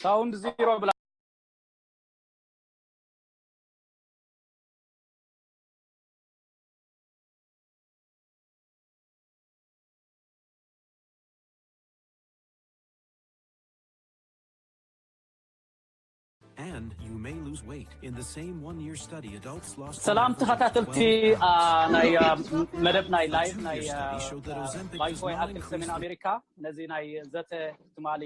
Sound zero ብላ። And you may lose weight. In the same one year study, adults lost ሰላም ተኸታተልቲ፣ አ፣ ናይ፣ አ፣ መደብ ናይ ላይቭ ናይ፣ አ፣ study showed that Ozempic ባይቶ does not ይኣክል increase ሰሜን ኣሜሪካ ነዚ ናይ ዘተ ትማሊ፣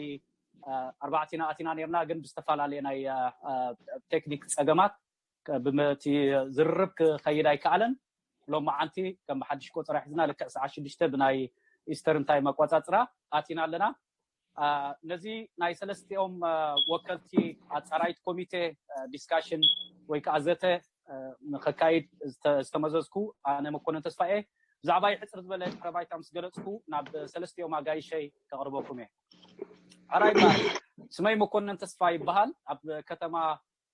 አ፣ ኣርባዕቲና ኣቲና ነርና፣ ግን ብዝተፈላለየ ናይ፣ አ፣ አ፣ ቴክኒክ ጸገማት ከ-፣ ብመቲ ዝርርብ ክኸይድ ኣይከኣለን። ሎም መዓንቲ ከም ብሓድሽ ቆጸራ ሒዝና ልክዕ ሰዓት ሽዱሽተ ብናይ ኢስተርን ታይም ኣቆጻጽራ ኣቲና ኣለና። አ፣ ነዚ ናይ ሰለስቲኦም፣ አ፣ ወከልቲ ኣጻራይት ኮሚቴ፣ አ፣ ዲስካሽን ወይ ከዓ ዘተ፣ አ፣ ንኸካይድ ዝተ-፣ ዝተመዘዝኩ ኣነ መኮንን ተስፋኤ፣ ብዛዕባ ሕጽር ዝበለ ድሕረ ባይታ ምስ ገለጽኩ ናብ ሰለስቲኦም ኣጋይሸይ ከቕርበኩም እየ። ሕራይ ይበሃል። ስመይ መኮንን ተስፋ ይበሃል። ኣብ ከተማ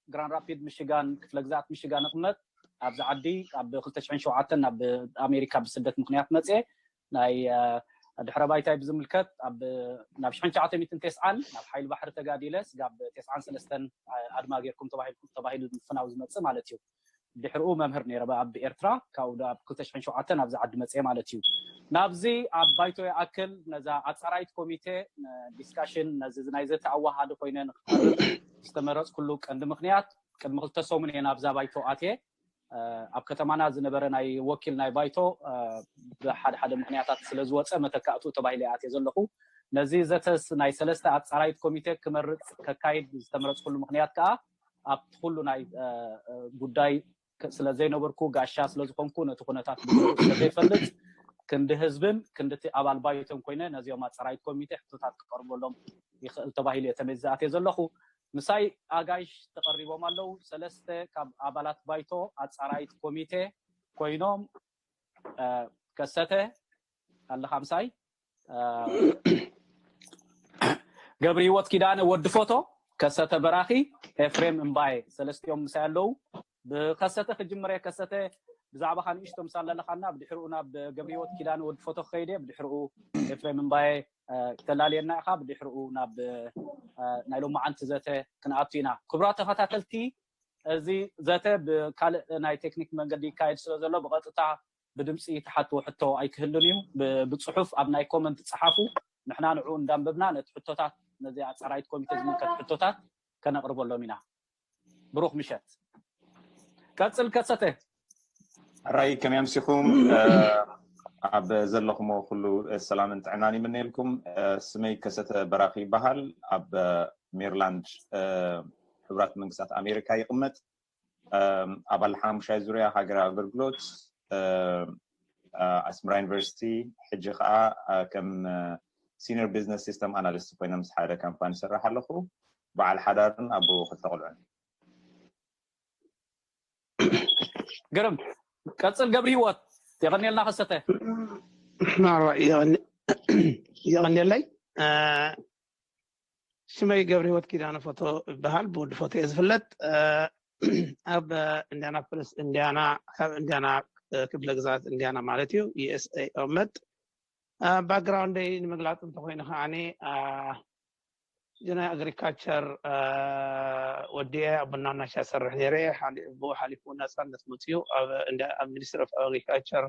ግራንድ ራፒድ ሚሽጋን፣ ክፍለ ግዝኣት ሚሽጋን እቕመጥ። ኣብዚ ዓዲ ኣብ ክልተ ሽሕን ሸውዓተን ናብ ኣሜሪካ ብስደት ምኽንያት መፅየ። ናይ፣ አ፣ ድሕረ ባይታይ ብዝምልከት ኣብ፣ ናብ ሽሕን ትሽዓተ ሚእትን ተስዓን ናብ ሓይሊ ባሕሪ ተጋዲለ፣ ስጋብ ተስዓን ሰለስተን ኣድማ ጌርኩም ተባሂሉ፣ ተባሂሉ ፍናው ዝመፅእ ማለት እዩ። ድሕርኡ መምህር ነይረ ኣብ ኤርትራ፣ ካብኡ ዶ ኣብ ክልተ ሽሕን ሸውዓተን ኣብዚ ዓዲ መፅየ ማለት እዩ። ናብዚ ኣብ ባይቶ ይኣክል ነዛ ኣጻራይት ኮሚቴ ዲስካሽን ነዚ ናይ ዘተ ኣወሃሃዲ ኮይነ ንክቐርብ ዝተመረፅኩሉ ቀንዲ ምኽንያት፣ ቅድሚ ክልተ ሰሙን እየ ናብዛ ባይቶ ኣትየ። አ፣ ኣብ ከተማና ዝነበረ ናይ ወኪል ናይ ባይቶ፣ አ፣ ብሓደ ሓደ ምኽንያታት ስለ ዝወፀ መተካእትኡ ተባሂለ ኣትየ ዘለኹ። ነዚ ዘተስ ናይ ሰለስተ ኣጻራይት ኮሚቴ ክመርፅ ከካይድ ዝተመረፅኩሉ ምኽንያት ከዓ ኣብቲ ኩሉ ናይ፣ አ፣ አ፣ ጉዳይ ክ-፣ ስለ ዘይነበርኩ፣ ጋሻ ስለ ዝኾንኩ፣ ነቲ ኩነታት ብግቡእ ስለ ዘይፈልጥ፣ ክንዲ ህዝብን ክንዲ እቲ ኣባል ባይቶን ኮይነ ነዚኦም ኣጻራይት ኮሚቴ ሕቶታት ክቐርበሎም ይኽእል ተባሂሉ እየ ተመዚዘ ኣትየ ዘለኹ። ምሳይ ኣጋይሽ ተቐሪቦም ኣለዉ። ሰለስተ ካብ ኣባላት ባይቶ ኣጻራይት ኮሚቴ ኮይኖም፣ አ፣ ከሰተ ኣለኻ ምሳይ? አ፣ ገብረ ህይወት ኪዳነ ወዲ ፎቶ፣ ከሰተ በራኺ፣ ኤፍሬም እምባየ፣ ሰለስቲኦም ምሳይ ኣለዉ። ብከሰተ ክጅምር እየ። ከሰተ፣ ብዛዕባኻ ንእሽቶ ምሳል ኣለኻና፣ ብድሕሪኡ ናብ ገብረ ህይወት ኪዳነ ወዲ ፎቶ ክኸይድ እየ፣ ብድሕሪኡ ኤፍሬም እምባየ፣ አ፣ ክተላልየና ኢኻ፣ ብድሕሪኡ ናብ፣ አ፣ ናይ ሎማዓንቲ ዘተ ክንኣቱ ኢና። ክቡራት ተኸታተልቲ፣ እዚ ዘተ ብካልእ ናይ ቴክኒክ መንገዲ ይካየድ ስለ ዘሎ ብቐጥታ ብድምፂ ትሓትዎ ሕቶ ኣይክህሉን እዩ። ብ-፣ ብፅሑፍ ኣብ ናይ ኮመንት ፀሓፉ። ንሕና ንዕኡ እንዳንበብና ነቲ ሕቶታት፣ ነዚ ኣፃራይት ኮሚቴ ዝምልከት ሕቶታት ከነቕርበሎም ኢና። ብሩኽ ምሸት። ቀፅል ከሰተ። ሕራይ ከመይ ኣምሲኹም? እ፣ ኣብ ዘለኹሞ ኩሉ ሰላምን ጥዕናን ይምነየልኩም። እ፣ ስመይ ከሰተ በራኺ ይበሃል። ኣብ፣ እ፣ ሜሪላንድ፣ እ፣ ሕቡራት መንግስታት ኣሜሪካ ይቕመጥ። እ፣ ኣባል ሓሙሻይ ዙርያ ሃገራዊ ኣገልግሎት፣ እ፣ እ፣ ኣስመራ ዩኒቨርሲቲ፣ ሕጂ ከዓ፣ እ፣ ከም፣ እ፣ ሲኒየር ቢዝነስ ሲስተም ኣናሊስት ኮይነ ምስ ሓደ ካምፓኒ ይሰርሕ ኣለኹ። በዓል ሓዳርን ኣቦ ክልተ ቆልዑን። ግርም። ቀፅል ገብረ ህይወት። የቐንየልና ከሰተ። ማራ የቐን-፣ የቐንየለይ። እ፣ ስመይ ገብረ ህይወት ኪዳነ ፎቶ ይበሃል። ብወዲ ፎቶ እየ ዝፍለጥ። እ፣ ኣብ ኢንዲያናፖሊስ ኢንዲያና፣ ካብ ኢንዲያና፣ እ፣ ክፍለ ግዛት ኢንዲያና ማለት እዩ፣ ዩ ኤስ ኤ እቕመጥ። እ፣ ባክግራውንደይ ንምግላፅ እንተኮይኑ ከዓኒ፣ እ፣ ናይ ኣግሪካልቸር፣ እ፣ ወዲኤ ኣብ ቡና እናሻ ሰርሕ ነይረ። ሓሊ-፣ ብኡ ሓሊፉ ናፃነት መፅኡ ኣብ እንዳ-፣ ኣብ ሚኒስትሪ ኦፍ ኣግሪካልቸር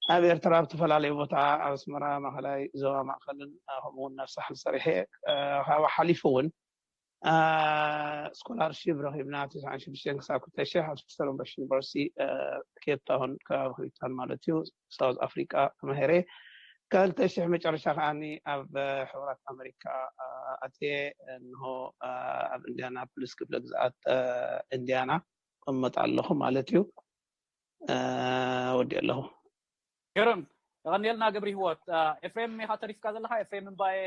ኣብ ኤርትራ ኣብ ዝተፈላለዩ ቦታ ኣብ ኣስመራ፣ ማእኸላይ ዞባ ማእኸልን፣ እ፣ ከምኡ እውን ናብ ሳሕል ሰሪሐ። እ፣ ካብኡ ሓሊፉ እውን፣ እ፣ ስኮላርሺፕ ረኺብና ትስዓን ሽዱሽተን ክሳብ ክልተ ሽሕ ኣብ ስተለንቦሽ ዩኒቨርሲቲ፣ እ፣ ኬፕ ታውን፣ ከባቢ ኬፕ ታውን ማለት እዩ፣ ሳውዝ ኣፍሪቃ ተማሂረ። ክልተ ሽሕ መጨረሻ ከዓኒ ኣብ፣ እ፣ ሕቡራት ኣመሪካ፣ እ፣ ኣትየ። እንሆ፣ እ፣ ኣብ ኢንዲያናፖሊስ ክፍለ ግዝኣት፣ እ፣ ኢንዲያና እቕመጥ ኣለኹ ማለት እዩ። እ፣ ወዲእ ኣለኹ። ግርም። የቐንየልና ገብረ ህይወት። አ፣ ኤፍሬም ኢኻ ተሪፍካ ዘለኻ። ኤፍሬም እምባየ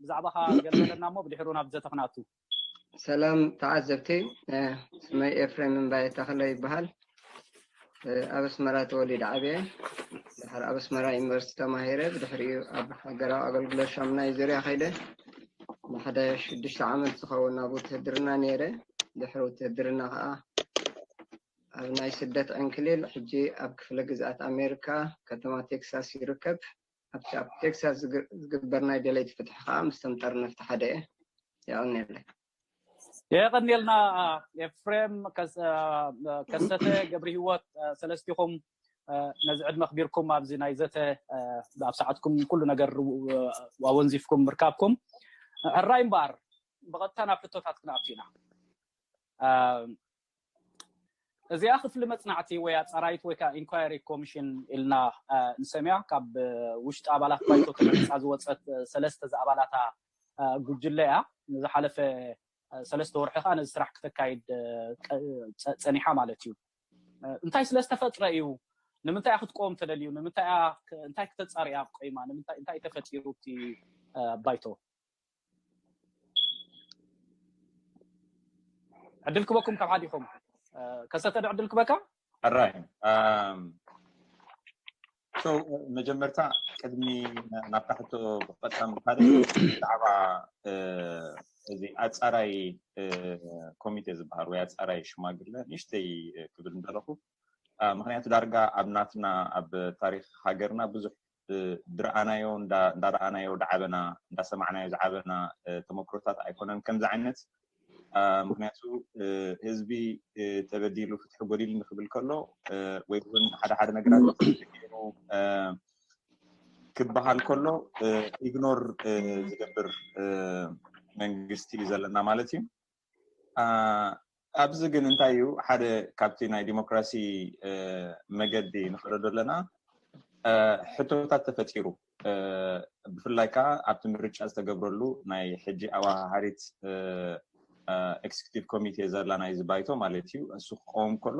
ብዛዕባኻ ገለ በለና እሞ ብድሕሩ ናብ ዘተ ክናቱ። ሰላም ተዓዘብቲ፣ እ፣ ስመይ ኤፍሬም እምባየ ተኽለ ይበሃል። እ፣ ኣብ ኣስመራ ተወሊደ ዓብየ። ድሕሪ ኣብ ኣስመራ ዩኒቨርሲቲ ተማሂረ፣ ብድሕሪኡ ኣብ ሃገራዊ ኣገልግሎት ሻሙናይ ዙርያ ከይደ። ንሓደ ሽዱሽተ ዓመት ዝኸውን ኣብ ውትህድርና ነይረ። ድሕሪ ውትህድርና ከዓ ኣብ ናይ ስደት ዕንክሊል፣ ሕጂ ኣብ ክፍለ ግዝኣት ኣሜሪካ ከተማ ቴክሳስ ይርከብ። ኣብቲ ኣብ ቴክሳስ ዝግ-፣ ዝግበር ናይ ደለይቲ ፍትሒ ከዓ ምስቶም ጠርነፍቲ ሓደ እየ። የቐንየለይ። የቐንየልና ኤፍሬም ከሰተ ገብሪ ህይወት፣ ሰለስቲኹም ነዚ ዕድመ ኣኽቢርኩም ኣብዚ ናይ ዘተ ኣብ ሰዓትኩም ኩሉ ነገር ኣወንዚፍኩም ምርካብኩም። ሕራይ እምበኣር ብቐጥታ ናብ ሕቶታት ክንኣቱ ኢና። እዚኣ ክፍሊ መጽናዕቲ ወይ ኣጻራይት ወይ ከዓ ኢንኳየሪ ኮሚሽን ኢልና ንሰምያ፣ ካብ ውሽጢ ኣባላት ባይቶ ተመሪጻ ዝወጸት ሰለስተ ዝኣባላታ ጉጅለ እያ። ንዝሓለፈ ሰለስተ ወርሒ ከዓ ነዚ ስራሕ ክተካይድ ጸኒሓ ማለት እዩ። እንታይ ስለ ዝተፈጥረ እዩ? ንምንታይ ክትቆም ተደልዩ? ንምንታይ እንታይ ክተጻርያ ቆይማ? እንታይ ተፈጢሩ እቲ ባይቶ? ዕድል ክበኩም ካብ ሓዲኹም ከሰተ ዕድል ክበካ። ሕራይ መጀመርታ ቅድሚ ናብታ ሕቶ ብቐጥታ ምካደ ብዛዕባ እዚ ኣጻራይ ኮሚቴ ዝበሃል ወይ ኣጻራይ ሽማግለ ንእሽተይ ክብል እንደለኹ፣ ምክንያቱ ዳርጋ ኣብ ናትና ኣብ ታሪክ ሃገርና ብዙሕ ዝረኣናዮ እንዳረኣናዮ ዝዓበና እንዳሰማዕናዮ ዝዓበና ተመክሮታት ኣይኮነን ከምዚ ዓይነት። ምክንያቱ ህዝቢ ተበዲሉ ፍትሒ ጎዲሉ ንክብል ከሎ ወይ እውን ሓደ ሓደ ነገራት ክበሃል ከሎ ኢግኖር ዝገብር መንግስቲ እዩ ዘለና ማለት እዩ። ኣብዚ ግን እንታይ እዩ ሓደ ካብቲ ናይ ዲሞክራሲ መገዲ ንክረዶ ኣለና ሕቶታት ተፈጢሩ፣ ብፍላይ ከዓ ኣብቲ ምርጫ ዝተገብረሉ ናይ ሕጂ ኣዋሃሃሪት ኤክስኪቲቭ ኮሚቴ ዘላ ናይ ዝባይቶ ማለት እዩ። እሱ ክኸውን ከሎ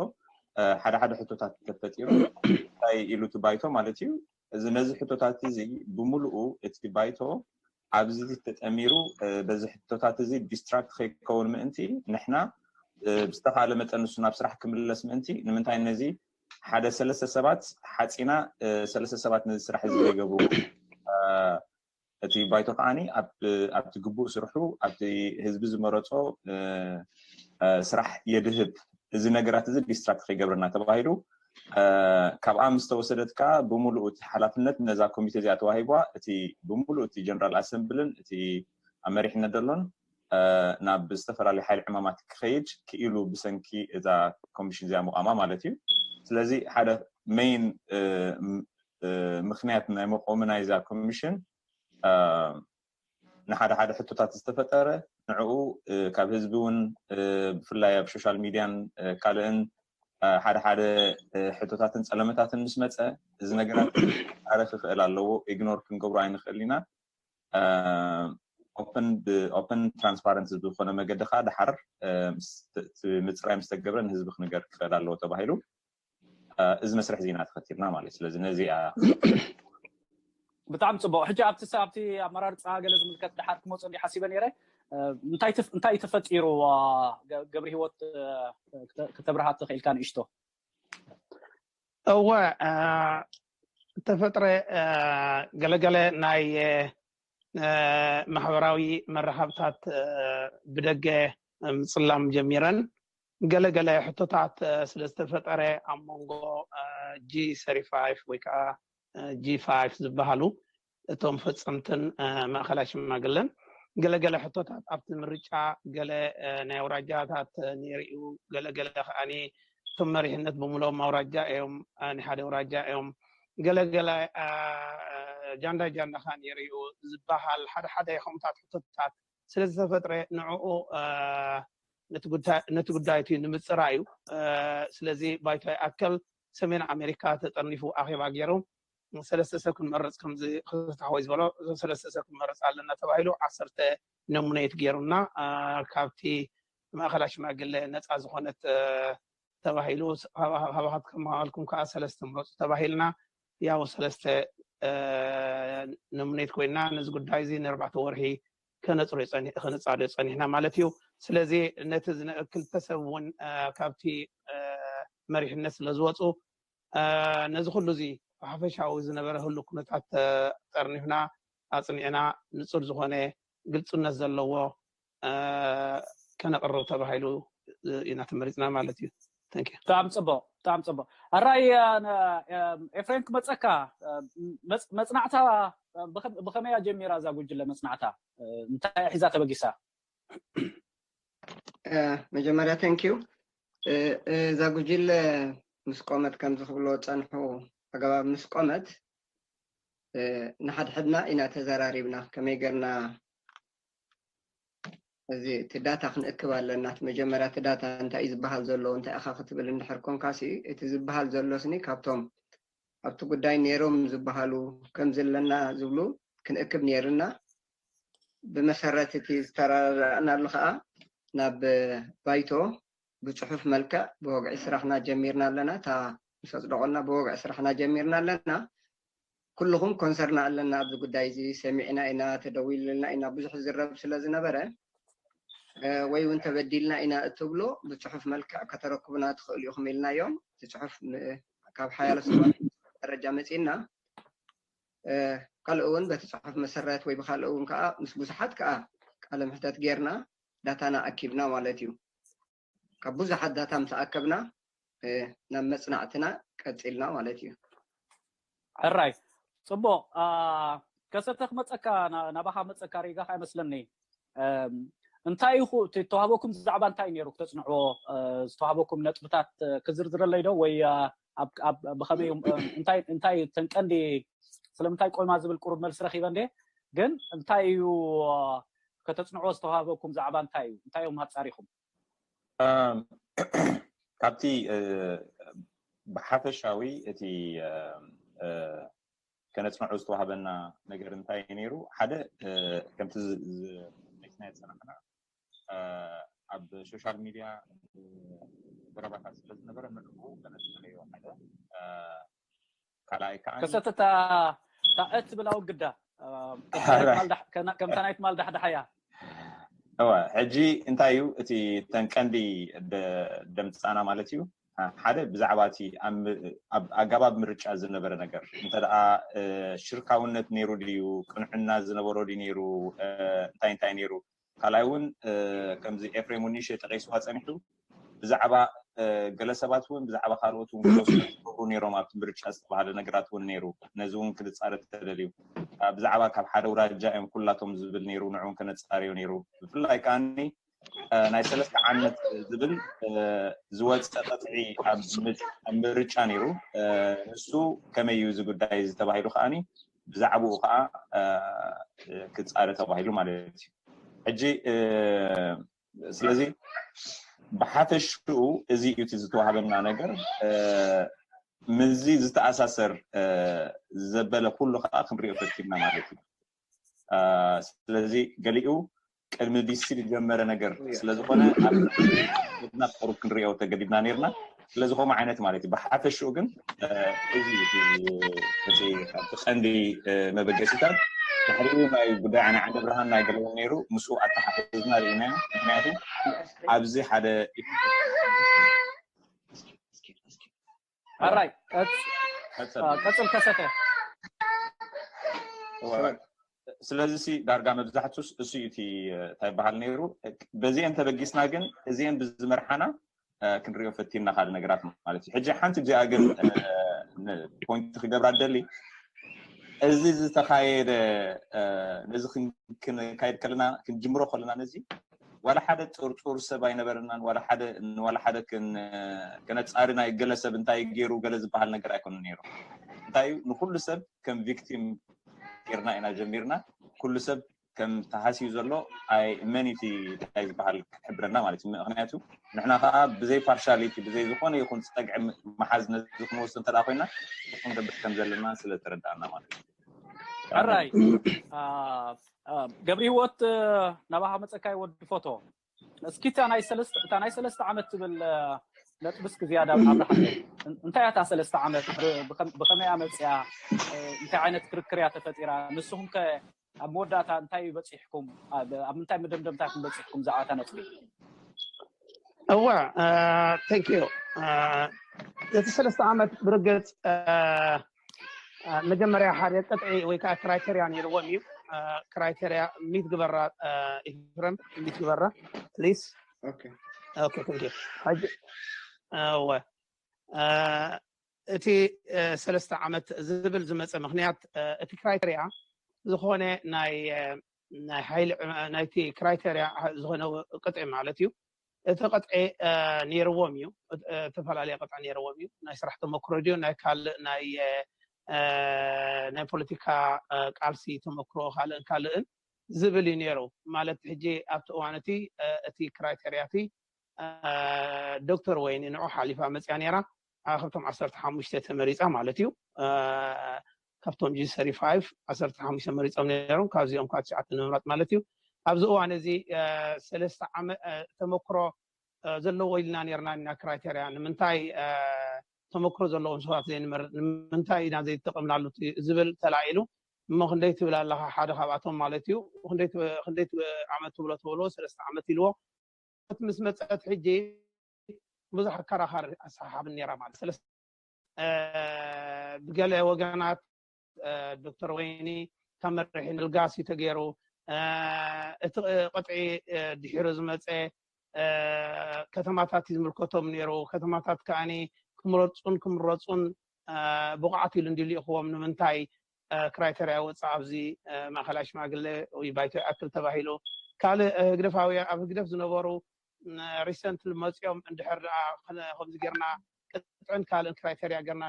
ሓደ ሓደ ሕቶታት ተፈጢሩ እንታይ ኢሉ እቲ ባይቶ ማለት እዩ። እዚ ነዚ ሕቶታት እዚ ብምሉኡ እቲ ባይቶ ኣብዚ ተጠሚሩ በዚ ሕቶታት እዚ ዲስትራክት ከይከውን ምእንቲ ንሕና ብዝተኻለ መጠን ንሱ ናብ ስራሕ ክምለስ ምእንቲ ንምንታይ ነዚ ሓደ ሰለስተ ሰባት ሓፂና ሰለስተ ሰባት ነዚ ስራሕ እዚ ዘይገብሩ እቲ ባይቶ ከዓኒ ኣብቲ ግቡእ ስርሑ ኣብቲ ህዝቢ ዝመረፆ ስራሕ የድህብ፣ እዚ ነገራት እዚ ዲስትራክት ከይገብረና ተባሂሉ ካብኣ ምስ ተወሰደት ከዓ ብምሉእ እቲ ሓላፍነት ነዛ ኮሚቴ እዚኣ ተዋሂቧ። እቲ ብምሉእ እቲ ጀነራል ኣሰምብልን እቲ ኣብ መሪሕነት ዘሎን ናብ ዝተፈላለዩ ሓይሊ ዕማማት ክኸይድ ክኢሉ ብሰንኪ እዛ ኮሚሽን እዚኣ ምቋማ ማለት እዩ። ስለዚ ሓደ መይን ምክንያት ናይ መቆሚ ናይዛ ኮሚሽን ንሓደ ሓደ ሕቶታት ዝተፈጠረ ንዕኡ ካብ ህዝቢ እውን ብፍላይ ኣብ ሶሻል ሚድያን ካልእን ሓደ ሓደ ሕቶታትን ፀለመታትን ምስ መፀ እዚ ነገራት ኣረ ክኽእል ኣለዎ፣ ኢግኖር ክንገብሮ ኣይንኽእል ኢና። ኦፕን ብኦፕን ትራንስፓረንት ዝኾነ መገዲ ከዓ ደሓር ምፅራይ ምስ ተገብረ ንህዝቢ ክንገር ክኽእል ኣለዎ ተባሂሉ እዚ መስርሕ ዜና ተኸቲልና ማለት እዩ። ስለዚ ነዚ ብጣዕሚ ፅቡቅ። ሕጂ ኣብቲ ኣብቲ ኣመራርፃ ገለ ዝምልከት ድሓር ክመፁ እንዲ ሓሲበ ነይረ። እንታይ ተፈጢሩ? ገብሪ ህይወት ክተብርሃ ትኽእልካ ንእሽቶ? እወ፣ ተፈጥረ ገለገለ ናይ ማሕበራዊ መራኸብታት ብደገ ምፅላም ጀሚረን። ገለገለ ሕቶታት ስለ ዝተፈጠረ ኣብ መንጎ ጂ ሰሪ ፋይቭ ወይ ከዓ ጂ ፋይቭ ዝበሃሉ እቶም ፈፀምትን ማእኸላይ ሽማግለን ገለገለ ሕቶታት ኣብቲ ምርጫ ገለ ናይ ኣውራጃታት ነይሩ እዩ። ገለገለ ከዓኒ እቶም መሪሕነት ብምሎም ኣውራጃ እዮም፣ ናይ ሓደ ኣውራጃ እዮም። ገለገለ ጃንዳ ጃንዳ ከዓ ነይሩ እዩ ዝበሃል ሓደ ሓደ ከምኡታት ሕቶታት ስለ ዝተፈጥረ ንዕኡ ነቲ ጉዳይ እቲ ንምፅራይ እዩ። ስለዚ ባይቶ ይኣክል ሰሜን ኣሜሪካ ተጠርኒፉ ኣኼባ ገይሩ ሰለስተ ሰብ ክንመርፅ ከምዚ ክፍታሕ ወይ ዝበሎ እዞም ሰለስተ ሰብ ክንመርፅ ኣለና ተባሂሉ ዓሰርተ ኖሚኔት ገይሩና ካብቲ ማእኸላ ሽማግለ ነፃ ዝኾነት ተባሂሉ ካባኻት ከማልኩም ከዓ ሰለስተ ምረፁ ተባሂልና ያው ሰለስተ ኖሚኔት ኮይና ነዚ ጉዳይ እዚ ንርባዕተ ወርሒ ከነፃዶ ፀኒሕና ማለት እዩ። ስለዚ ነቲ ክልተ ሰብ እውን ካብቲ መሪሕነት ስለ ዝወፁ ነዚ ኩሉ እዚ ብሓፈሻዊ ዝነበረ ህሉ ኩነታት ጠርኒፍና ኣፅኒዕና ንፁር ዝኾነ ግልፁነት ዘለዎ ከነቕርብ ተባሂሉ ኢና ተመሪፅና ማለት እዩ። ብጣዕሚ ፅቡቅ፣ ብጣዕሚ ፅቡቅ። ኣራይ ኤፍሬም ክመፀካ፣ መፅናዕታ ብኸመያ ጀሚራ እዛ ጉጅለ መፅናዕታ እንታይ ሒዛ ተበጊሳ? መጀመርያ thank you። እዛ ጉጅለ ምስ ቆመት ከምዚ ክብሎ ጸንሑ ኣገባብ ምስ ቆመት ንሓድሕድና ኢና ተዘራሪብና ከመይ ገርና እዚ እቲ ዳታ ክንእክብ ኣለና። እቲ መጀመርያ እቲ ዳታ እንታይ እዩ ዝበሃል ዘሎ እንታይ ኢኻ ክትብል እንድሕር ኮንካሲ እቲ ዝበሃል ዘሎ ስኒ ካብቶም ኣብቲ ጉዳይ ነይሮም ዝበሃሉ ከምዚ ኣለና ዝብሉ ክንእክብ ነይርና። ብመሰረት እቲ ዝተረዳእናሉ ከዓ ናብ ባይቶ ብፅሑፍ መልክዕ ብወግዒ ስራሕና ጀሚርና ኣለና። እታ ምስ ኣፅደቆልና ብወግዒ ስራሕና ጀሚርና ኣለና። ኩልኹም ኮንሰርና ኣለና ኣብዚ ጉዳይ እዚ ሰሚዕና ኢና፣ ተደዊሉልና ኢና፣ ብዙሕ ዝረብ ስለ ዝነበረ ወይ እውን ተበዲልና ኢና እትብሎ ብፅሑፍ መልክዕ ከተረክቡና ትኽእሉ ኢኹም ኢልናዮም። እቲ ፅሑፍ ካብ ሓያሎ ሰባት ደረጃ መፂና ካልእ እውን በቲ ፅሑፍ መሰረት ወይ ብካልእ እውን ከዓ ምስ ብዙሓት ከዓ ቃለ ምሕተት ጌርና ዳታና ኣኪብና ማለት እዩ። ካብ ብዙሓት ዳታ ምስ ኣከብና ናብ መፅናዕትና ቀፂልና ማለት እዩ። ሕራይ ፅቡቕ። ከሰተ ክመፀካ ናባኻ መፀካ ሪጋ ከዓ ይመስለኒ። እንታይ እዩ እተዋህበኩም ዛዕባ እንታይ ነይሩ ክተፅንዕዎ ዝተዋህበኩም ነጥብታት ክዝርዝረለይ ዶ ወይ ብኸመይ እንታይ ተንቀንዲ ስለምንታይ ቆይማ ዝብል ቁሩብ መልሲ ረኺበ እንደ ግን እንታይ እዩ ከተፅንዕዎ ዝተዋህበኩም ዛዕባ እንታይ እዩ እንታይ እዮም ኣፃሪኹም? ካብቲ ብሓፈሻዊ እቲ ከነፅንዑ ዝተዋህበና ነገር እንታይ ነይሩ? ሓደ ከምቲ ናይ ዝፀናሕና ኣብ ሶሻል ሚድያ ዘረባታት ስለ ዝነበረ ንዕኡ ከነፅንዕዮ ሓደ ካልኣይ ከዓ ከሰተ እታ እትብል ኣወግዳ ከምታ ናይ ትማል ዳሕዳሓያ እወ ሕጂ እንታይ እዩ እቲ ተንቀንዲ ደምፃና ማለት እዩ ሓደ ብዛዕባ እቲ ኣብ ኣገባብ ምርጫ ዝነበረ ነገር እንተ ሽርካውነት ነይሩ ድዩ ቅንዕና ዝነበሮ ድዩ ነይሩ እንታይ እንታይ ነይሩ ካልኣይ እውን ከምዚ ኤፍሬም እውን ንእሽተይ ጠቂስዋ ፀኒሑ ብዛዕባ ገለ ሰባት እውን ብዛዕባ ካልኦት እውን ክወስዱ ዝገብሩ ነይሮም ኣብቲ ምርጫ ዝተባሃለ ነገራት እውን ነይሩ ነዚ እውን ክንፃረ ተደልዩ ብዛዕባ ካብ ሓደ ውራጃ እዮም ኩላቶም ዝብል ነይሩ ንዕውን ከነፃርዮ ነይሩ ብፍላይ ከዓኒ ናይ ሰለስተ ዓመት ዝብል ዝወፀ ቅጥዒ ኣብ ምርጫ ነይሩ ንሱ ከመይ እዩ እዚ ጉዳይ እዚ ተባሂሉ ከዓኒ ብዛዕባኡ ከዓ ክፃረ ተባሂሉ ማለት እዩ ሕጂ ስለዚ ብሓፈሽኡ እዚ እዩ እቲ ዝተዋህበና ነገር ምዚ ዝተኣሳሰር ዘበለ ኩሉ ከዓ ክንሪኦ ፈቲና ማለት እዩ ስለዚ ገሊኡ ቅድሚ ቢሲ ዝጀመረ ነገር ስለዝኾነ ኣብ ቁሩብ ክንሪኦ ተገዲድና ነርና ስለዝኾነ ዓይነት ማለት እዩ ብሓፈሽኡ ግን እዚ እቲ ቀንዲ መበገሲታት ድሕሪኡ ናይ ጉዳይ ናይ ዓንደ ብርሃን ናይ ገለውን ነይሩ ምስኡ ኣተሓሕዝና ርኢና ምክንያቱ ኣብዚ ሓደ ኣራይ ቀፅል ከሰተ ስለዚ ሲ ዳርጋ መብዛሕትኡስ እሱ እዩ እቲ እንታይ ይበሃል ነይሩ በዚአን ተበጊስና ግን እዚአን ብዝመርሓና ክንሪኦ ፈቲና ካልእ ነገራት ማለት እዩ ሕጂ ሓንቲ እዚኣ ግን ፖይንት ክገብራ ደሊ እዚ ዝተኻየደ ነዚ ክንካየድ ከለና ክንጅምሮ ከለና ነዚ ዋላ ሓደ ጥርጡር ሰብ ኣይነበረናን ዋላ ሓደ ንዋላ ሓደ ከነፃሪ ናይ ገለ ሰብ እንታይ ገይሩ ገለ ዝበሃል ነገር ኣይኮነ ነይሩ እንታይ እዩ ንኩሉ ሰብ ከም ቪክቲም ርና ኢና ጀሚርና ኩሉ ሰብ ከም ተሃስዩ ዘሎ ኣይ መን እቲ ታይ ዝበሃል ክሕብረና ማለት እዩ ምክንያቱ ንሕና ከዓ ብዘይ ፓርሻሊቲ ብዘይ ዝኾነ ይኹን ፀግዒ መሓዝ ነዚ ክንወስድ እንተ ኮይና ይኹን ገብር ከም ዘለና ስለ ተረዳእና ማለት እዩ ሕራይ ገብሪ ህይወት ናባኻ መፀካይ ወዲ ፎቶ እስኪ እታ ናይ ሰለስተ ዓመት ትብል ነጥቢ እስኪ ዝያዳ ኣብርሃ እንታይ እያ እታ ሰለስተ ዓመት ብከመይ መፅያ እንታይ ዓይነት ክርክር እያ ተፈጢራ ንስኹም ከ ኣብ መወዳእታ እንታይ በፂሕኩም ኣብ ምንታይ መደምደምታ ክንበፂሕኩም ዛዕባታ ነጥቢ እወ thank you ነቲ ሰለስተ ዓመት ብርግፅ መጀመርያ ሓደ ቅጥዒ ወይ ከዓ ክራይቴርያ ነይርዎም እዩ ክራይቴርያ ሚት ግበራ ኢፍረም ሚት ግበራ ፕሊስ ሕጂ እወ እቲ ሰለስተ ዓመት ዝብል ዝመፀ ምክንያት እቲ ክራይቴርያ ዝኾነ ናይ ናይ ሓይሊ ናይቲ ክራይቴርያ ዝኾነ ቅጥዒ ማለት እዩ እቲ ቅጥዒ ነይርዎም እዩ። ዝተፈላለየ ቅጥዒ ነይርዎም እዩ። ናይ ስራሕ ተመክሮ ድዩ፣ ናይ ካልእ ናይ ናይ ፖለቲካ ቃልሲ ተመክሮ ካልእን ካልእን ዝብል እዩ ነይሩ። ማለት ሕጂ ኣብቲ እዋን እቲ እቲ ክራይቴርያ እቲ ዶክተር ወይኒ ንዑ ሓሊፋ መፅያ ነይራ። ካብቶም ዓሰርተ ሓሙሽተ ተመሪፃ ማለት እዩ። ካብቶም ጂ ሰርቲ ፋይቭ ዓሰርተ ሓሙሽተ መሪፆም ነይሮም፣ ካብዚኦም ካብ ትሽዓተ ንምምራፅ ማለት እዩ። ኣብዚ እዋን እዚ ሰለስተ ዓመት ተመክሮ ዘለዎ ኢልና ነርና ኢና ክራይቴርያ። ንምንታይ ተመክሮ ዘለዎም ሰባት ዘይንመርጥ፣ ንምንታይ ኢና ዘይተጠቀምናሉ ዝብል ተላዒሉ። እሞ ክንደይ ትብል ኣለኻ? ሓደ ካብኣቶም ማለት እዩ። ክንደይ ዓመት ትብሎ? ተብሎ ሰለስተ ዓመት ኢልዎ። ምስ መፀት ሕጂ ብዙሕ ኣከራኻሪ ኣሰሓሓብ ነራ ማለት ሰለስተ ብገለ ወገናት ዶክተር ወይኒ ካብ መርሒ ምልጋስ እዩ ተገይሩ። እቲ ቅጥዒ ድሒሩ ዝመፀ ከተማታት እዩ ዝምልከቶም ነይሩ። ከተማታት ከዓኒ ክምረፁን ክምረፁን ብቕዓት ኢሉ እንዲ ልኢኽዎም ንምንታይ ክራይተርያ ወፃእ ኣብዚ ማእኸላይ ሽማግለ ወይ ባይቶ ይኣክል ተባሂሉ። ካልእ ህግደፋዊ ኣብ ህግደፍ ዝነበሩ ሪሰንት መፂኦም እንድሕር ደኣ ከምዚ ጌርና ቅጥዕን ካልእን ክራይተርያ ጌርና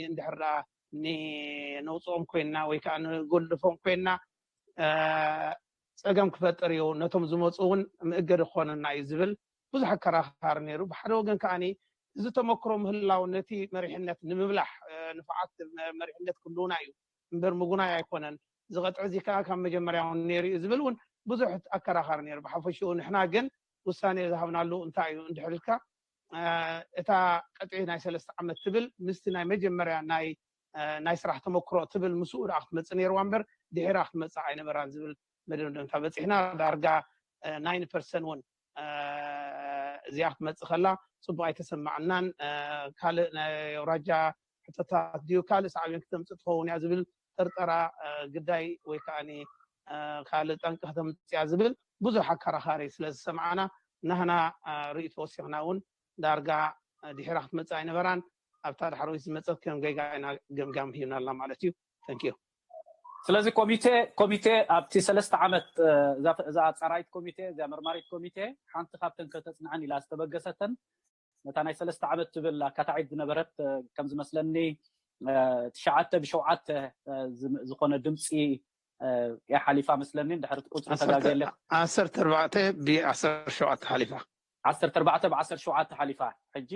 እንድሕር ደኣ ነውፅኦም ኮይንና ወይ ከዓ ንጎልፎም ኮይንና ፀገም ክፈጥር እዩ፣ ነቶም ዝመፁ እውን መእገዲ ክኾነና እዩ ዝብል ብዙሕ ኣከራኻሪ ነይሩ። ብሓደ ወገን ከዓኒ እዚ ተመክሮ ምህላው ነቲ መሪሕነት ንምብላሕ ንፉዓት መሪሕነት ክህልውና እዩ እምበር ምጉናይ ኣይኮነን። ዝቐጥዕ እዚ ከዓ ካብ መጀመርያ እውን ነይሩ እዩ ዝብል እውን ብዙሕ ኣከራኻሪ ነይሩ። ብሓፈሽኡ ንሕና ግን ውሳኔ ዝሃብናሉ እንታይ እዩ እንድሕር ኢልካ እታ ቀጥዒ ናይ ሰለስተ ዓመት ትብል ምስቲ ናይ መጀመርያ ናይ ናይ ስራሕ ተመክሮ ትብል ምስኡ ደኣ ክትመፅእ ነይርዋ እምበር ድሒራ ክትመፅእ ኣይነበራን ዝብል መደምደምታ በፂሕና። ዳርጋ ናይን ፐርሰንት እውን እዚኣ ክትመፅእ ከላ ፅቡቅ ኣይተሰማዕናን። ካልእ ናይ ኣውራጃ ሕቶታት ድዩ ካልእ ሳዕቤን ክተምፅእ ትኸውን እያ ዝብል ጥርጠራ ግዳይ ወይ ከዓ ካልእ ጠንቂ ክተምፅእ እያ ዝብል ብዙሕ ኣከራኻሪ ስለ ዝሰማዕና ናህና ርእይቶ ወሲኽና እውን ዳርጋ ድሒራ ክትመፅእ ኣይነበራን። ኣብታ ዳሕረወይቲ ዝመፀት ከም ጌጋ ኢና ገምጋም ሂብናላ ማለት እዩ። Thank you። ስለዚ ኮሚቴ ኮሚቴ ኣብቲ ሰለስተ ዓመት እዛ ኣፃራይት ኮሚቴ እዚኣ መርማሪት ኮሚቴ ሓንቲ ካብተን ከተፅንዐን ኢላ ዝተበገሰተን ነታ ናይ ሰለስተ ዓመት ትብል ኣካታዒት ዝነበረት ከም ዝመስለኒ ትሽዓተ ብሸውዓተ ዝኾነ ድምፂ እያ ሓሊፋ መስለኒ። እንድሕር ቁፅሪ ተጋግየ ኣለኹ። ዓሰርተ ኣርባዕተ ብዓሰርተ ሸውዓተ ሓሊፋ። ዓሰርተ ኣርባዕተ ብዓሰርተ ሸውዓተ ሓሊፋ። ሕጂ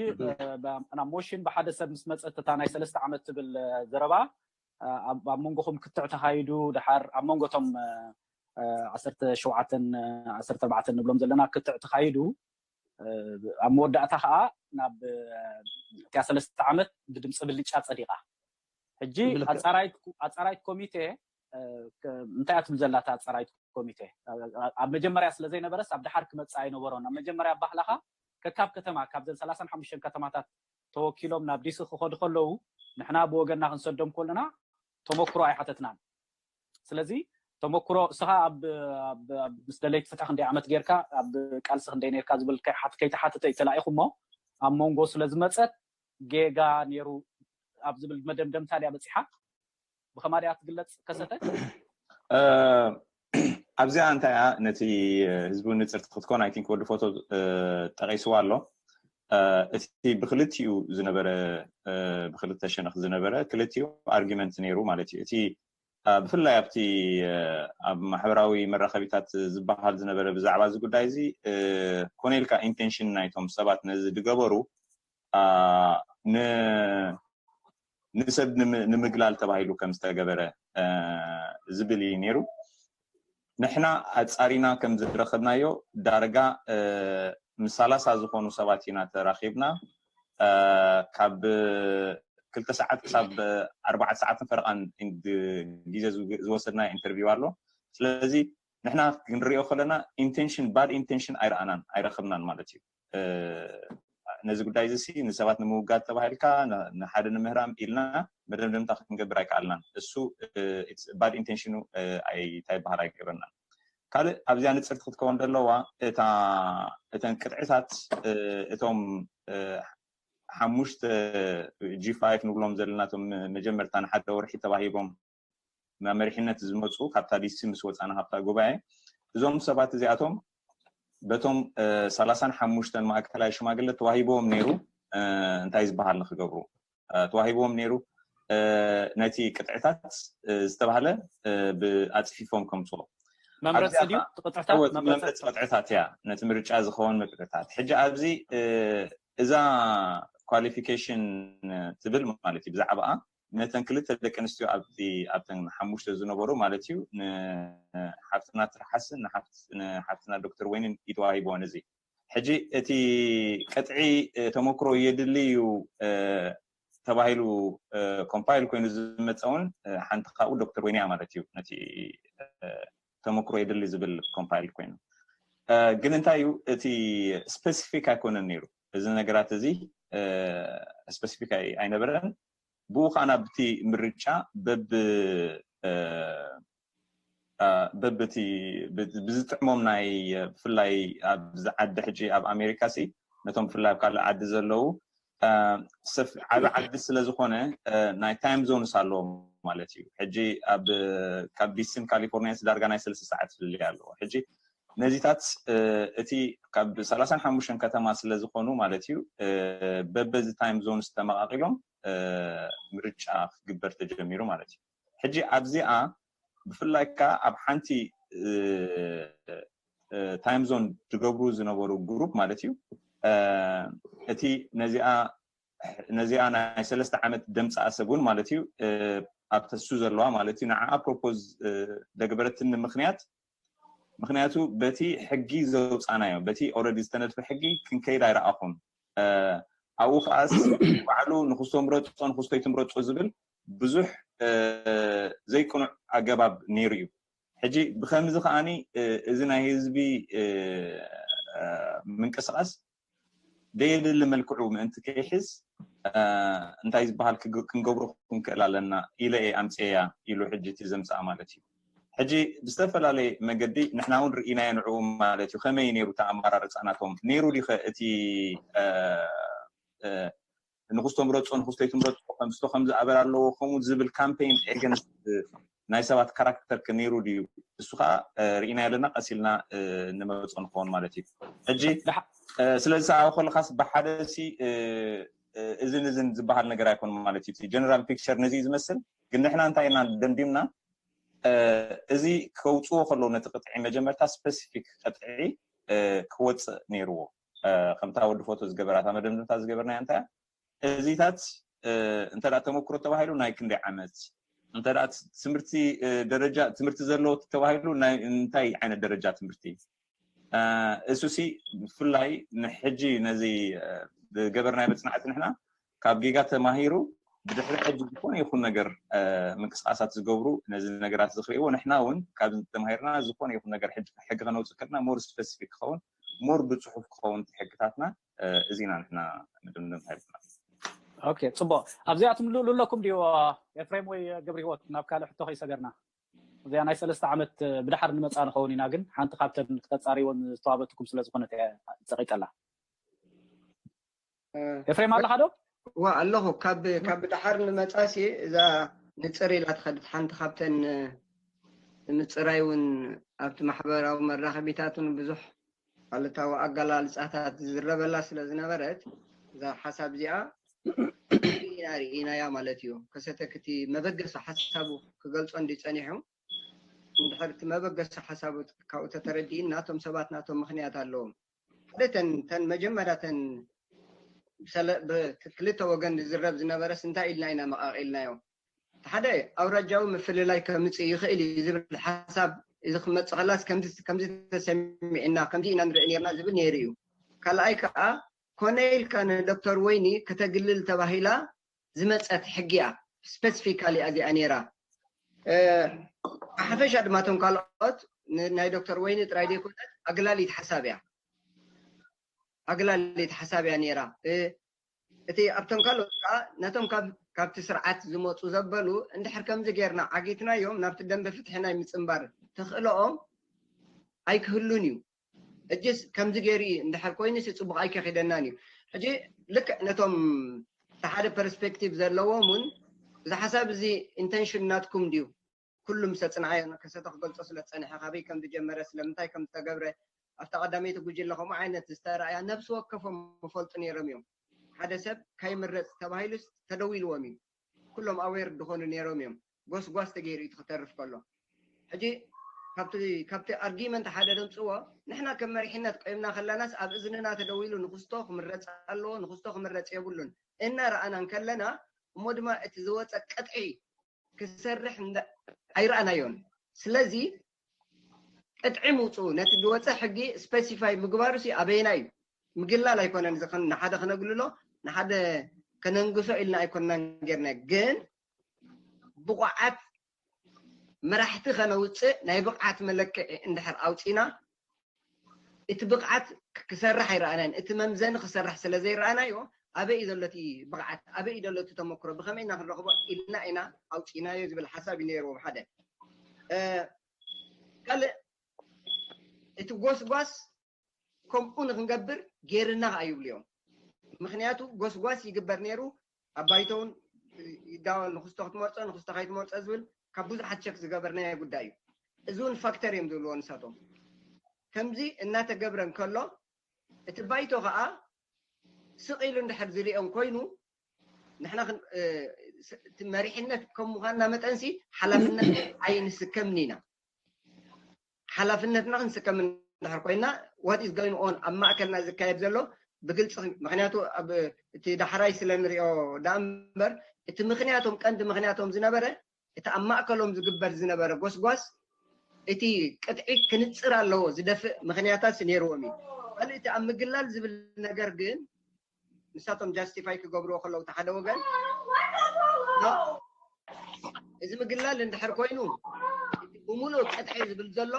ናብ ሞሽን ብሓደ ሰብ ምስ መፀት እታ ናይ ሰለስተ ዓመት ትብል ዘረባ ኣብ መንጎኹም ክትዕ ተኻይዱ፣ ድሓር ኣብ መንጎ እቶም ዓሰርተ ሸውዓተን ዓሰርተ ኣርባዕተን ንብሎም ዘለና ክትዕ ተኻይዱ፣ ኣብ መወዳእታ ከዓ ናብ እቲያ ሰለስተ ዓመት ብድምፂ ብልጫ ፀዲቓ። ሕጂ ኣፃራይት ኮሚቴ እንታይ እያ ትብል ዘላ? እታ ኣፃራይት ኮሚቴ ኣብ መጀመርያ ስለ ዘይነበረስ ኣብ ድሓር ክመፅእ ኣይነበሮን። ኣብ መጀመርያ ኣባህላኻ ከካብ ከተማ ካብዘን ሰላሳን ሓሙሽተን ከተማታት ተወኪሎም ናብ ዲሲ ክኸዱ ከለዉ ንሕና ብወገንና ክንሰዶም ከለና ተመክሮ ኣይሓተትናን። ስለዚ ተመክሮ እስኻ ኣብ ምስ ደለይቲ ፍትሒ ክንደይ ዓመት ጌርካ ኣብ ቃልሲ ክንደይ ኔርካ ዝብል ከይተሓተተ እዩ ተላኢኹ እሞ ኣብ መንጎ ስለ ዝመፀት ጌጋ ኔሩ ኣብ ዝብል መደምደምታ ድያ በፂሓ? ብኸማ ድያ ትግለፅ ከሰተ? ኣብዚኣ እንታይ እያ ነቲ ህዝቢ ንፅርቲ ክትኮን ኣይ ቲንክ ወዲ ፎቶ ጠቂስዋ ኣሎ። እቲ ብክልቲኡ ዝነበረ ብክልተ ሸነኽ ዝነበረ ክልቲኡ ኣርጊመንት ነይሩ ማለት እዩ። እቲ ብፍላይ ኣብቲ ኣብ ማሕበራዊ መራኸቢታት ዝበሃል ዝነበረ ብዛዕባ እዚ ጉዳይ እዚ ኮነ ኢልካ ኢንቴንሽን ናይቶም ሰባት ነዚ ዝገበሩ ንሰብ ንምግላል ተባሂሉ ከም ዝተገበረ ዝብል እዩ ነይሩ። ንሕና ኣፃሪና ከም ዝረኸብናዮ ዳርጋ ምስ ሰላሳ ዝኾኑ ሰባት ኢና ተራኺብና። ካብ ክልተ ሰዓት ክሳብ ኣርባዕተ ሰዓትን ፈረቓን ግዜ ዝወሰድና ኢንተርቪው ኣሎ። ስለዚ ንሕና ክንሪኦ ከለና ኢንቴንሽን ባድ ኢንቴንሽን ኣይረኣናን ኣይረኸብናን ማለት እዩ። ነዚ ጉዳይ እዚ ንሰባት ንምውጋድ ተባሂልካ ንሓደ ንምህራም ኢልና መደምደምታ ክንገብር ኣይከኣልናን። እሱ ባድ ኢንቴንሽኑ ኣይታይ በሃል ኣይገብረናን። ካልእ ኣብዚኣ ንፅርቲ ክትከውን ዘለዋ እተን ቅጥዕታት እቶም ሓሙሽተ ጂ ፋይቭ ንብሎም ዘለና እቶም መጀመርታ ንሓደ ወርሒ ተባሂቦም ናብ መሪሕነት ዝመፁ ካብታ ዲሲ ምስ ወፃና ካብታ ጉባኤ እዞም ሰባት እዚኣቶም በቶም ሰላሳን ሓሙሽተን ማእከላይ ሽማግለ ተዋሂቦም ነይሩ። እንታይ ዝበሃል ንክገብሩ ተዋሂቦም ነይሩ። ነቲ ቅጥዕታት ዝተባህለ ብኣፅፊፎም ከምፅኦ መምረፂ ድዩ ቅጥዕታት መምረፂ ቅጥዕታት እያ፣ ነቲ ምርጫ ዝኸውን ቅጥዕታት። ሕጂ ኣብዚ እዛ ኳሊፊኬሽን ትብል ማለት እዩ ብዛዕባኣ ነተን ክልተ ደቂ ኣንስትዮ ኣብቲ ኣብተን ሓሙሽተ ዝነበሩ ማለት እዩ ንሓፍትና ትርሓስን ንሓፍትና ዶክተር ወይንን ይተዋሂብዎን። እዚ ሕጂ እቲ ቅጥዒ ተመክሮ የድሊ እዩ ተባሂሉ ኮምፓይል ኮይኑ ዝመፀውን ሓንቲ ካብኡ ዶክተር ወይንያ ማለት እዩ። ነቲ ተመክሮ የድሊ ዝብል ኮምፓይል ኮይኑ ግን እንታይ እዩ እቲ ስፔሲፊክ ኣይኮነን ነይሩ። እዚ ነገራት እዚ ስፔሲፊክ ኣይነበረን። ብኡ ከዓ ናብቲ ምርጫ በብ በብቲ ብዝጥዕሞም ናይ ብፍላይ ኣብዚ ዓዲ ሕጂ ኣብ ኣሜሪካ ሲ ነቶም ብፍላይ ኣብ ካልእ ዓዲ ዘለዉ ዓቢ ዓዲ ስለ ዝኾነ ናይ ታይም ዞንስ ኣለዎም ማለት እዩ። ሕጂ ኣብ ካብ ዲሲን ካሊፎርኒያን ዳርጋ ናይ ሰለስተ ሰዓት ፍልልይ ኣለዎ። ሕጂ ነዚታት እቲ ካብ ሰላሳን ሓሙሽተን ከተማ ስለ ዝኾኑ ማለት እዩ በበዚ ታይም ዞንስ ተመቓቒሎም ምርጫ ክግበር ተጀሚሩ ማለት እዩ። ሕጂ ኣብዚኣ ብፍላይ ከዓ ኣብ ሓንቲ ታይም ዞን ዝገብሩ ዝነበሩ ግሩፕ ማለት እዩ እቲ ነዚኣ ነዚኣ ናይ ሰለስተ ዓመት ደምፃኣ ሰብ እውን ማለት እዩ ኣብተሱ ዘለዋ ማለት እዩ ንዓ ፕሮፖዝ ደግበረትኒ ምክንያት ምክንያቱ በቲ ሕጊ ዘውፃናዮ በቲ ኦረዲ ዝተነድፈ ሕጊ ክንከይድ ኣይረኣኹን። ኣብኡ ከዓስ ባዕሉ ንክስቶ ምረፆ ንክስቶ ይትምረፆ ዝብል ብዙሕ ዘይቅኑዕ ኣገባብ ነይሩ እዩ። ሕጂ ብከምዚ ከዓኒ እዚ ናይ ህዝቢ ምንቅስቃስ ደየድሊ መልክዑ ምእንቲ ከይሕዝ እንታይ ዝበሃል ክንገብሮ ክንክእል ኣለና ኢለ እየ ኣምፅኤያ ኢሉ ሕጂ እቲ ዘምፅኣ ማለት እዩ። ሕጂ ብዝተፈላለየ መገዲ ንሕና እውን ርኢናዮ ንዕኡ ማለት እዩ። ከመይ ነይሩ እቲ ኣመራርፃ ናቶም ነይሩ ዲኸ እቲ ንክስቶ ምረፆ ንክስቶ ይትምረፆ ከምስቶ ከምዚ ኣበል ኣለዎ ከምኡ ዝብል ካምፔን ኤገንስት ናይ ሰባት ካራክተር ከ ነይሩ ድዩ? እሱ ከዓ ርኢና ኣለና ቀሲልና ንመርፆ ንኸውን ማለት እዩ። ሕጂ ስለዚ ሰብኣዊ ከለካስ ብሓደ ሲ እዝን እዝን ዝበሃል ነገር ኣይኮን ማለት እዩ። ጀነራል ፒክቸር ነዚ ዝመስል ግን ንሕና እንታይ ኢና ደምዲምና እዚ ከውፅዎ ከለዉ ነቲ ቅጥዒ መጀመርታ ስፐሲፊክ ቅጥዒ ክወፅእ ነይርዎ። ከምታ ወዲ ፎቶ ዝገበራታ መደምደምታ ዝገበርናያ እንታይ እዚታት እንተ ተመክሮ ተባሂሉ ናይ ክንደይ ዓመት እንተ ትምህርቲ ደረጃ ትምህርቲ ዘለዎ ተባሂሉ እንታይ ዓይነት ደረጃ ትምህርቲ እሱሲ ብፍላይ ንሕጂ ነዚ ዝገበርናዮ መፅናዕቲ ንሕና ካብ ጌጋ ተማሂሩ ብድሕሪ ሕጂ ዝኾነ ይኹን ነገር ምንቅስቃሳት ዝገብሩ ነዚ ነገራት ዝክርእዎ ንሕና እውን ካብ ተማሂርና ዝኾነ ይኹን ነገር ሕጊ ከነውፅእ ከለና ሞር ስፐሲፊክ ክኸውን ሞር ብፅሑፍ ክኸውን ሕግታትና እዚና ንሕና ምድምድም ሃይልና። ኦኬ ፅቡቅ ኣብዚኣትም ልኡሉ ኣለኩም ድዩ ኤፍሬም ወይ ገብረ ህይወት ናብ ካልእ ሕቶ ከይሰገርና እዚኣ ናይ ሰለስተ ዓመት ብድሓር ንመፃ ንኸውን ኢና ግን ሓንቲ ካብተን ክተፃሪወን ዝተዋበትኩም ስለ ዝኾነት እየ ፀቂጠላ ኤፍሬም ኣለኻ ዶ ዋ ኣለኹ ካብ ካብ ብድሓር ንመፃሲ እዛ ንፅር ኢላ ትኸድት ሓንቲ ካብተን ንምፅራይ እውን ኣብቲ ማሕበራዊ መራኸቢታት እውን ብዙሕ ኣሉታዊ ኣገላልፃታት ዝዝረበላ ስለ ዝነበረት እዛ ሓሳብ እዚኣ ኢና ርኢናያ ማለት እዩ። ከሰተክቲ መበገሲ ሓሳቡ ክገልፆ እንዲ ፀኒሑ እንድሕር እቲ መበገሲ ሓሳቡ ካብኡ ተተረዲእና እቶም ሰባት ናቶም ምክንያት ኣለዎም። ሓደ ተን ተን መጀመርያ ተን ክልተ ወገን ዝዝረብ ዝነበረስ እንታይ ኢልና ኢና መቃቂልናዮ? ሓደ ኣውራጃዊ ምፍልላይ ከምፅእ ይኽእል እዩ ዝብል ሓሳብ እዚ ክመፅእ ከላስ ከምዚ ተሰሚዕና ከምዚ ኢና ንርኢ ነርና ዝብል ነይሩ እዩ። ካልኣይ ከዓ ኮነ ኢልካ ንዶክተር ወይኒ ከተግልል ተባሂላ ዝመፀት ሕጊ እያ። ስፐሲፊካሊ እዚኣ ነይራ። ብሓፈሻ ድማ እቶም ካልኦት ናይ ዶክተር ወይኒ ጥራይ ዘይኮነት ኣግላሊት ሓሳብ እያ። ኣግላሊት ሓሳብ እያ ነይራ። እቲ ኣብቶም ካልኦት ከዓ ነቶም ካብቲ ስርዓት ዝመፁ ዘበሉ እንድሕር ከምዚ ጌርና ዓጊትናዮም ናብቲ ደንበ ፍትሒ ናይ ምፅንባር ተኽእሎኦም ኣይክህሉን እዩ። ሕጂስ ከምዚ ገይሩ እዩ እንድሕር ኮይኑ ሲ ፅቡቅ ኣይከኺደናን እዩ። ሕጂ ልክዕ ነቶም ሓደ ፐርስፔክቲቭ ዘለዎም እውን እዚ ሓሳብ እዚ ኢንተንሽን ናትኩም ድዩ? ኩሉ ምስ ኣፅንዓዮ ከሰተ ክገልፆ ስለ ዝፀንሐ ካበይ ከም ዝጀመረ ስለምንታይ ከም ዝተገብረ ኣብታ ቀዳመይቲ ጉጅለ ከምኡ ዓይነት ዝተረኣያ ነብሲ ወከፎም ይፈልጡ ነይሮም እዮም። ሓደ ሰብ ከይምረፅ ተባሂሉስ ተደዊልዎም እዩ። ኩሎም ኣዌር ድኾኑ ነይሮም እዮም። ጎስጓስ ተገይሩ እዩ ክተርፍ ከሎ። ሕጂ ካብቲ ኣብቲ ኣርጊመንት ሓደ ደምፅዎ፣ ንሕና ከም መሪሕነት ቆይምና ከለናስ ኣብ እዝንና ተደዊሉ ንክስቶ ክምረፅ ኣለዎ፣ ንክስቶ ክምረፅ የብሉን እናረኣና እንከለና፣ እሞ ድማ እቲ ዝወፀ ቅጥዒ ክሰርሕ ኣይረኣናዮን። ስለዚ ቅጥዒ ምውፅኡ፣ ነቲ ዝወፀ ሕጊ ስፔሲፋይ ምግባሩ ሲ ኣበየና እዩ? ምግላል ኣይኮነን። ንሓደ ክነግልሎ፣ ንሓደ ከነንግሶ ኢልና ኣይኮንናን ጌርና። ግን ብቑዓት መራሕቲ ከነውፅእ ናይ ብቕዓት መለክዒ እንድሕር ኣውፂና፣ እቲ ብቕዓት ክሰርሕ ኣይረኣናን። እቲ መምዘኒ ክሰርሕ ስለ ዘይረኣናዮ፣ ኣበይ እዩ ዘሎ እቲ ብቕዓት፣ ኣበይ እዩ ዘሎ እቲ ተመክሮ፣ ብኸመይ ኢና ክንረኽቦ ኢልና ኢና ኣውፂናዮ ዝብል ሓሳብ እዩ ነይርዎም ሓደ። ካልእ፣ እቲ ጎስጓስ ከምኡ ንክንገብር ጌርና ከኣ ይብሉ እዮም። ምክንያቱ ጎስጓስ ይግበር ነይሩ። ኣብ ባይቶ እውን ይዳወል፣ ንክስቶ ክትመርፆ፣ ንክስቶ ከይትመርፆ ዝብል ካብ ብዙሓት ቸክ ዝገበርናዮ ጉዳይ እዩ። እዚ እውን ፋክተር እዮም ዝብልዎ ንሳቶም። ከምዚ እናተገብረ እንከሎ፣ እቲ ባይቶ ከኣ ስቕ ኢሉ እንድሕር ዝሪኦም ኮይኑ፣ ንሕና እቲ መሪሕነት ከም ምዃንና መጠንሲ ሓላፍነት ኣይንስከምን ኢና። ሓላፍነትና ክንስከም እንድሕር ኮይና፣ what is going on ኣብ ማእከልና ዝካየድ ዘሎ ብግልፂ፣ ምክንያቱ እቲ ዳሕራይ ስለ ንሪኦ ደኣ እምበር፣ እቲ ምክንያቶም፣ ቀንዲ ምክንያቶም ዝነበረ፣ እቲ ኣብ ማእከሎም ዝግበር ዝነበረ ጎስጓስ፣ እቲ ቅጥዒ ክንፅር ኣለዎ ዝደፍእ ምክንያታት ነይርዎም እዩ። ካልእ እቲ ኣብ ምግላል ዝብል ነገር ግን ንሳቶም ጃስቲፋይ ክገብርዎ ከለዉ፣ እቲ ሓደ ወገን እዚ ምግላል እንድሕር ኮይኑ፣ እቲ ብምሉእ ቅጥዒ ዝብል ዘሎ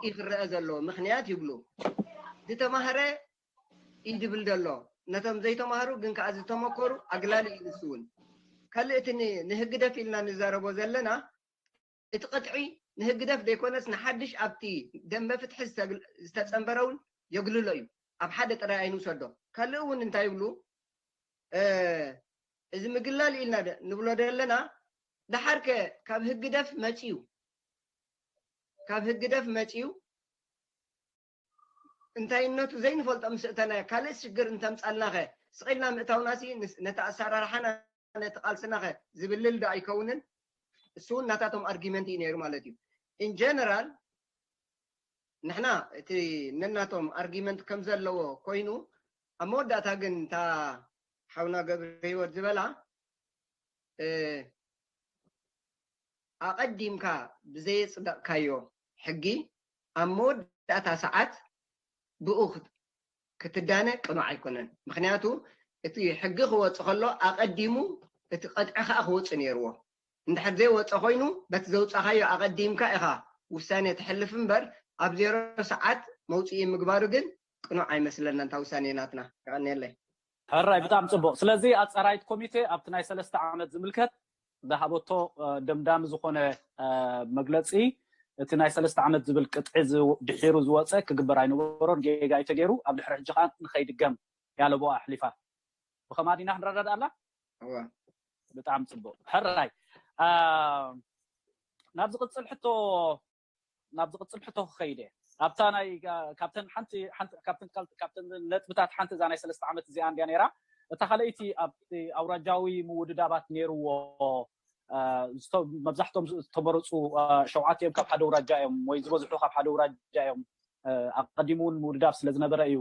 እዩ ክረአ ዘለዎ። ምክንያት ይብሉ፣ ዝተማህረ እዩ ድብል ዘሎ፣ ነቶም ዘይተማህሩ ግን ከዓ ዝተመከሩ ኣግላሊ እዩ። ንሱ እውን ካልእ እቲ ንህግደፍ ኢልና ንዛረቦ ዘለና፣ እቲ ቅጥዒ ንህግደፍ ዘይኮነስ ንሓድሽ ኣብቲ ደንበ ፍትሒ ዝተፀንበረ እውን የግልሎ እዩ። ኣብ ሓደ ጥራይ ኣይንውሰዶ። ካልእ እውን እንታይ ይብሉ፣ እዚ ምግላል ኢልና ንብሎ ዘለና፣ ደሓርከ ካብ ህግደፍ መፅዩ፣ ካብ ህግደፍ መፅዩ እንታይነቱ ዘይንፈልጦ ምስ እተናዮ ካልእ ሽግር እንተምፃልናኸ፣ ስቕ ኢልና ምእታውናሲ ነቲ ኣሰራርሓና፣ ነቲ ቃልስናኸ ዝብልል ዶ ኣይከውንን? እሱ እውን ናታቶም ኣርጊመንት እዩ ነይሩ ማለት እዩ። ኢን ጀነራል ንሕና እቲ ነናቶም ኣርጊመንት ከም ዘለዎ ኮይኑ፣ ኣብ መወዳእታ ግን እታ ሓውና ገብረ ህይወት ዝበላ፣ ኣቐዲምካ ብዘየፅደቕካዮ ሕጊ ኣብ መወዳእታ ሰዓት ብኡ ክትዳነ ቅኑዕ ኣይኮነን። ምክንያቱ እቲ ሕጊ ክወፅ ከሎ ኣቐዲሙ እቲ ቀጥዒ ከዓ ክወፅ ነይርዎ። እንድሕር ዘይወፀ ኮይኑ በቲ ዘውፃኻዮ ኣቐዲምካ ኢኻ ውሳኔ ትሕልፍ እምበር ኣብ ዜሮ ሰዓት መውፅኢ ምግባሩ ግን ቅኑዕ ኣይመስለና። እንታ ውሳኔ ናትና። የቐንየለይ። ሕራይ፣ ብጣዕሚ ፅቡቕ። ስለዚ ኣፃራይት ኮሚቴ ኣብቲ ናይ ሰለስተ ዓመት ዝምልከት ዝሃበቶ ደምዳሚ ዝኾነ መግለፂ፣ እቲ ናይ ሰለስተ ዓመት ዝብል ቅጥዒ ድሒሩ ዝወፀ ክግበር ኣይነበሮን፣ ጌጋ እዩ ተገይሩ፣ ኣብ ድሕሪ ሕጂ ከዓ ንኸይድገም ያለቦ ኣሕሊፋ። ብኸማ ዲና ክንረዳድ ኣላ? ብጣዕሚ ፅቡቕ። ሕራይ፣ ናብ ዝቕፅል ሕቶ ናብ ዝቕፅል ሕቶ ክኸይድ እየ። ኣብታ ናይ ካብተን ሓንቲ ካብተን ነጥብታት ሓንቲ እዛ ናይ ሰለስተ ዓመት እዚኣ እንድያ ነይራ። እታ ካልኣይቲ ኣብቲ ኣውራጃዊ ምውድዳባት ነይርዎ፣ መብዛሕቶም ዝተመረፁ ሸውዓተ እዮም ካብ ሓደ ውራጃ እዮም ወይ ዝበዝሑ ካብ ሓደ ውራጃ እዮም፣ ኣቐዲሙ እውን ምውድዳብ ስለ ዝነበረ እዩ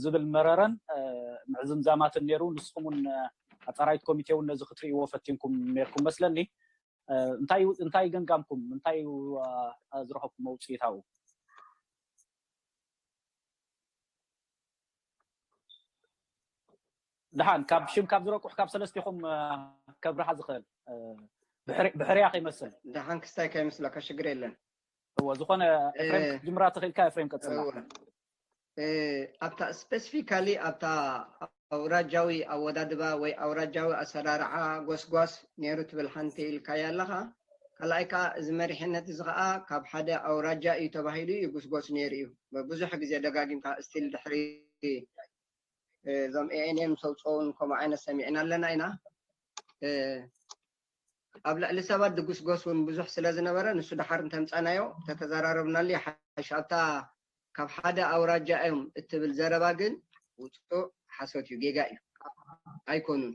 ዝብል መረረን ምዕዝምዛማትን ነይሩ። ንስኹም እውን ኣፃራይት ኮሚቴ እውን ነዚ ክትርእይዎ ፈቲንኩም ነይርኩም መስለኒ። እንታይ ገምጋምኩም? እንታይ ዝረኸብኩም መውፅኢት ኣብኡ? ደሓን ካብ ሽም ካብ ዝረቁሕ ካብ ሰለስቲኹም ከብርሃ ዝኽእል ብሕርያ ከይመስል። ደሓን ክስታይ ከይመስለካ ሽግር የለን። እዎ ዝኾነ ኤፍሬም ጅምራ ተኽኢልካ ኤፍሬም ቀፅላ። ኣብታ ስፔሲፊካሊ ኣብታ ኣውራጃዊ ኣወዳድባ ወይ ኣውራጃዊ ኣሰራርዓ ጎስጓስ ነይሩ ትብል ሓንቲ ኢልካያ ኣለኻ። ካልኣይ ከዓ እዚ መሪሕነት እዚ ከዓ ካብ ሓደ ኣውራጃ እዩ ተባሂሉ እዩ ጉስጎስ ነይሩ እዩ። ብዙሕ ግዜ ደጋጊምካ ስቲል ድሕሪ እዞም ኤኤንኤም ሰውፅኦውን ከምኡ ዓይነት ሰሚዕና ኣለና ኢና። ኣብ ልዕሊ ሰባት ድጉስጎስ እውን ብዙሕ ስለ ዝነበረ ንሱ ደሓር እንተምፃናዮ ተተዘራረብናሉ ይሓሽ። ኣብታ ካብ ሓደ ኣውራጃ እዮም እትብል ዘረባ ግን ውጹእ ሓሶት እዩ፣ ጌጋ እዩ። ኣይኮኑን።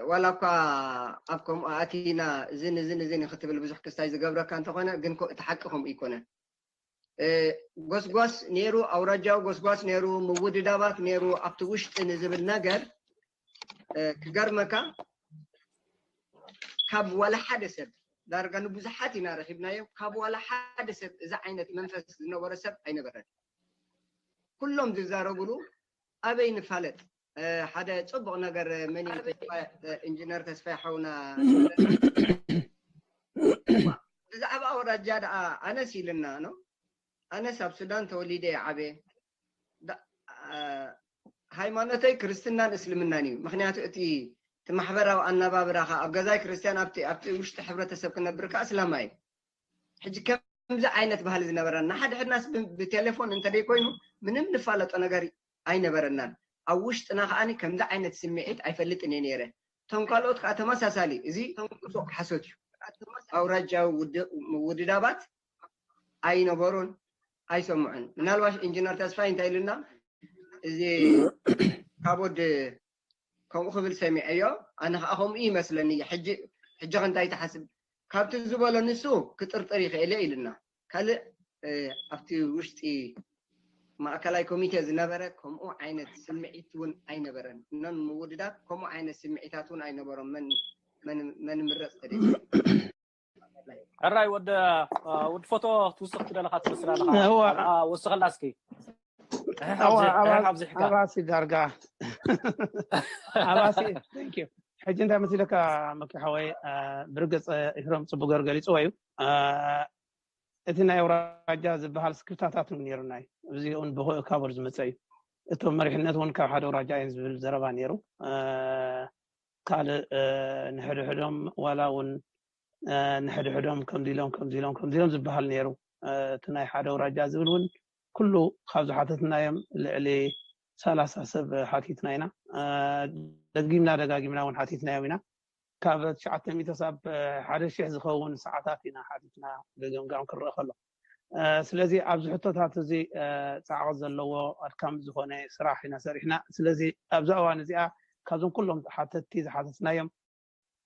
ዋላ እኳ ኣብ ከምኡ ኣቲና እዝን እዝን እዝን ክትብል ብዙሕ ክስታይ ዝገብረካ እንተኾነ ግን እቲ ሓቂ ከምኡ ይኮነን። ጎስጓስ ነይሩ፣ ኣውራጃዊ ጎስጓስ ነይሩ፣ ምውድዳባት ነይሩ ኣብቲ ውሽጢ ንዝብል ነገር ክገርመካ ካብ ዋላ ሓደ ሰብ፣ ዳርጋ ንብዙሓት ኢና ረኺብናዮ፣ ካብ ዋላ ሓደ ሰብ እዚ ዓይነት መንፈስ ዝነበሮ ሰብ ኣይነበረን። ኩሎም ዝዛረብሉ ኣበይ ንፋለጥ። ሓደ ጽቡቕ ነገር መን ኢንጂነር ተስፋይ ሓውና ብዛዕባ ኣውራጃ ደኣ ኣነስ ኢልና ነው። ኣነስ ኣብ ሱዳን ተወሊደ ዓበ ሃይማኖተይ ክርስትናን እስልምናን እዩ። ምክንያቱ እቲ እቲ ማሕበራዊ ኣነባብራኻ ኣብ ገዛይ ክርስትያን ኣብቲ ኣብቲ ውሽጢ ሕብረተሰብ ክነብር ከኣ እስላማይ። ሕጂ ከምዚ ዓይነት ባህሊ ዝነበረና ሓደ ሕድናስ ብቴሌፎን እንተደይ ኮይኑ ምንም ንፋለጦ ነገር ኣይነበረናን። ኣብ ውሽጥና ከኣ ከምዚ ዓይነት ስምዒት ኣይፈልጥን እየ ነይረ። እቶም ካልኦት ከኣ ተመሳሳሊ። እዚ ጽቡቕ ሓሶት እዩ። ኣውራጃዊ ምውድዳባት ኣይነበሩን፣ ኣይሰምዑን። ምናልባሽ ኢንጂነር ተስፋይ እንታይ ኢሉና እዚ ካብ ወዲ ከምኡ ክብል ሰሚዐዮ። ኣነ ከዓ ከምኡ ይመስለኒ። ሕጂ ሕጂ እንታይ ትሓስብ? ካብቲ ዝበሎ ንሱ ክጥርጥር ይኽእል ኢልና። ካልእ ኣብቲ ውሽጢ ማእከላይ ኮሚቴ ዝነበረ ከምኡ ዓይነት ስምዒት እውን ኣይነበረን። እኖን ምውድዳት ከምኡ ዓይነት ስምዒታት እውን ኣይነበሮም። መን መን መን ምረፅ ተደ ሕራይ ወደ ውድ ፎቶ ትውስኽ ትደለኻ ትመስል ኣለኻ። ወስኸላ እስኪ ኣባሲ ዳርጋ ኣባሲ። ሕጂ እንታይ መሲለካ መኪ ሓወይ፣ ብርግፅ ኢፍረም ፅቡቅ ገር ገሊፅዎ እዩ። እቲ ናይ ኣውራጃ ዝበሃል ስክፍታታት እውን ነይሩና እዩ። እዚ እውን ብካቦር ዝመፀ እዩ። እቶም መሪሕነት እውን ካብ ሓደ ኣውራጃ እዮም ዝብል ዘረባ ነይሩ። ካልእ ንሕድሕዶም ዋላ እውን ንሕድሕዶም ከምዚ ኢሎም ከምዚ ኢሎም ከምዚ ኢሎም ዝበሃል ነይሩ። እቲ ናይ ሓደ ኣውራጃ ዝብል እውን ኩሉ ካብ ዝሓተትናዮም ልዕሊ ሰላሳ ሰብ ሓቲትና ኢና። ደጊምና ደጋጊምና እውን ሓቲትናዮም ኢና። ካብ ትሽዓተ ሚእቲ ሳብ ሓደ ሽሕ ዝኸውን ሰዓታት ኢና ሓቲትና፣ ገገምጋም ክረአ ከሎ። ስለዚ ኣብዚ ሕቶታት እዚ ፃዕቐት ዘለዎ ኣድካሚ ዝኾነ ስራሕ ኢና ሰሪሕና። ስለዚ ኣብዛ እዋን እዚኣ ካብዞም ኩሎም ሓተትቲ ዝሓተትናዮም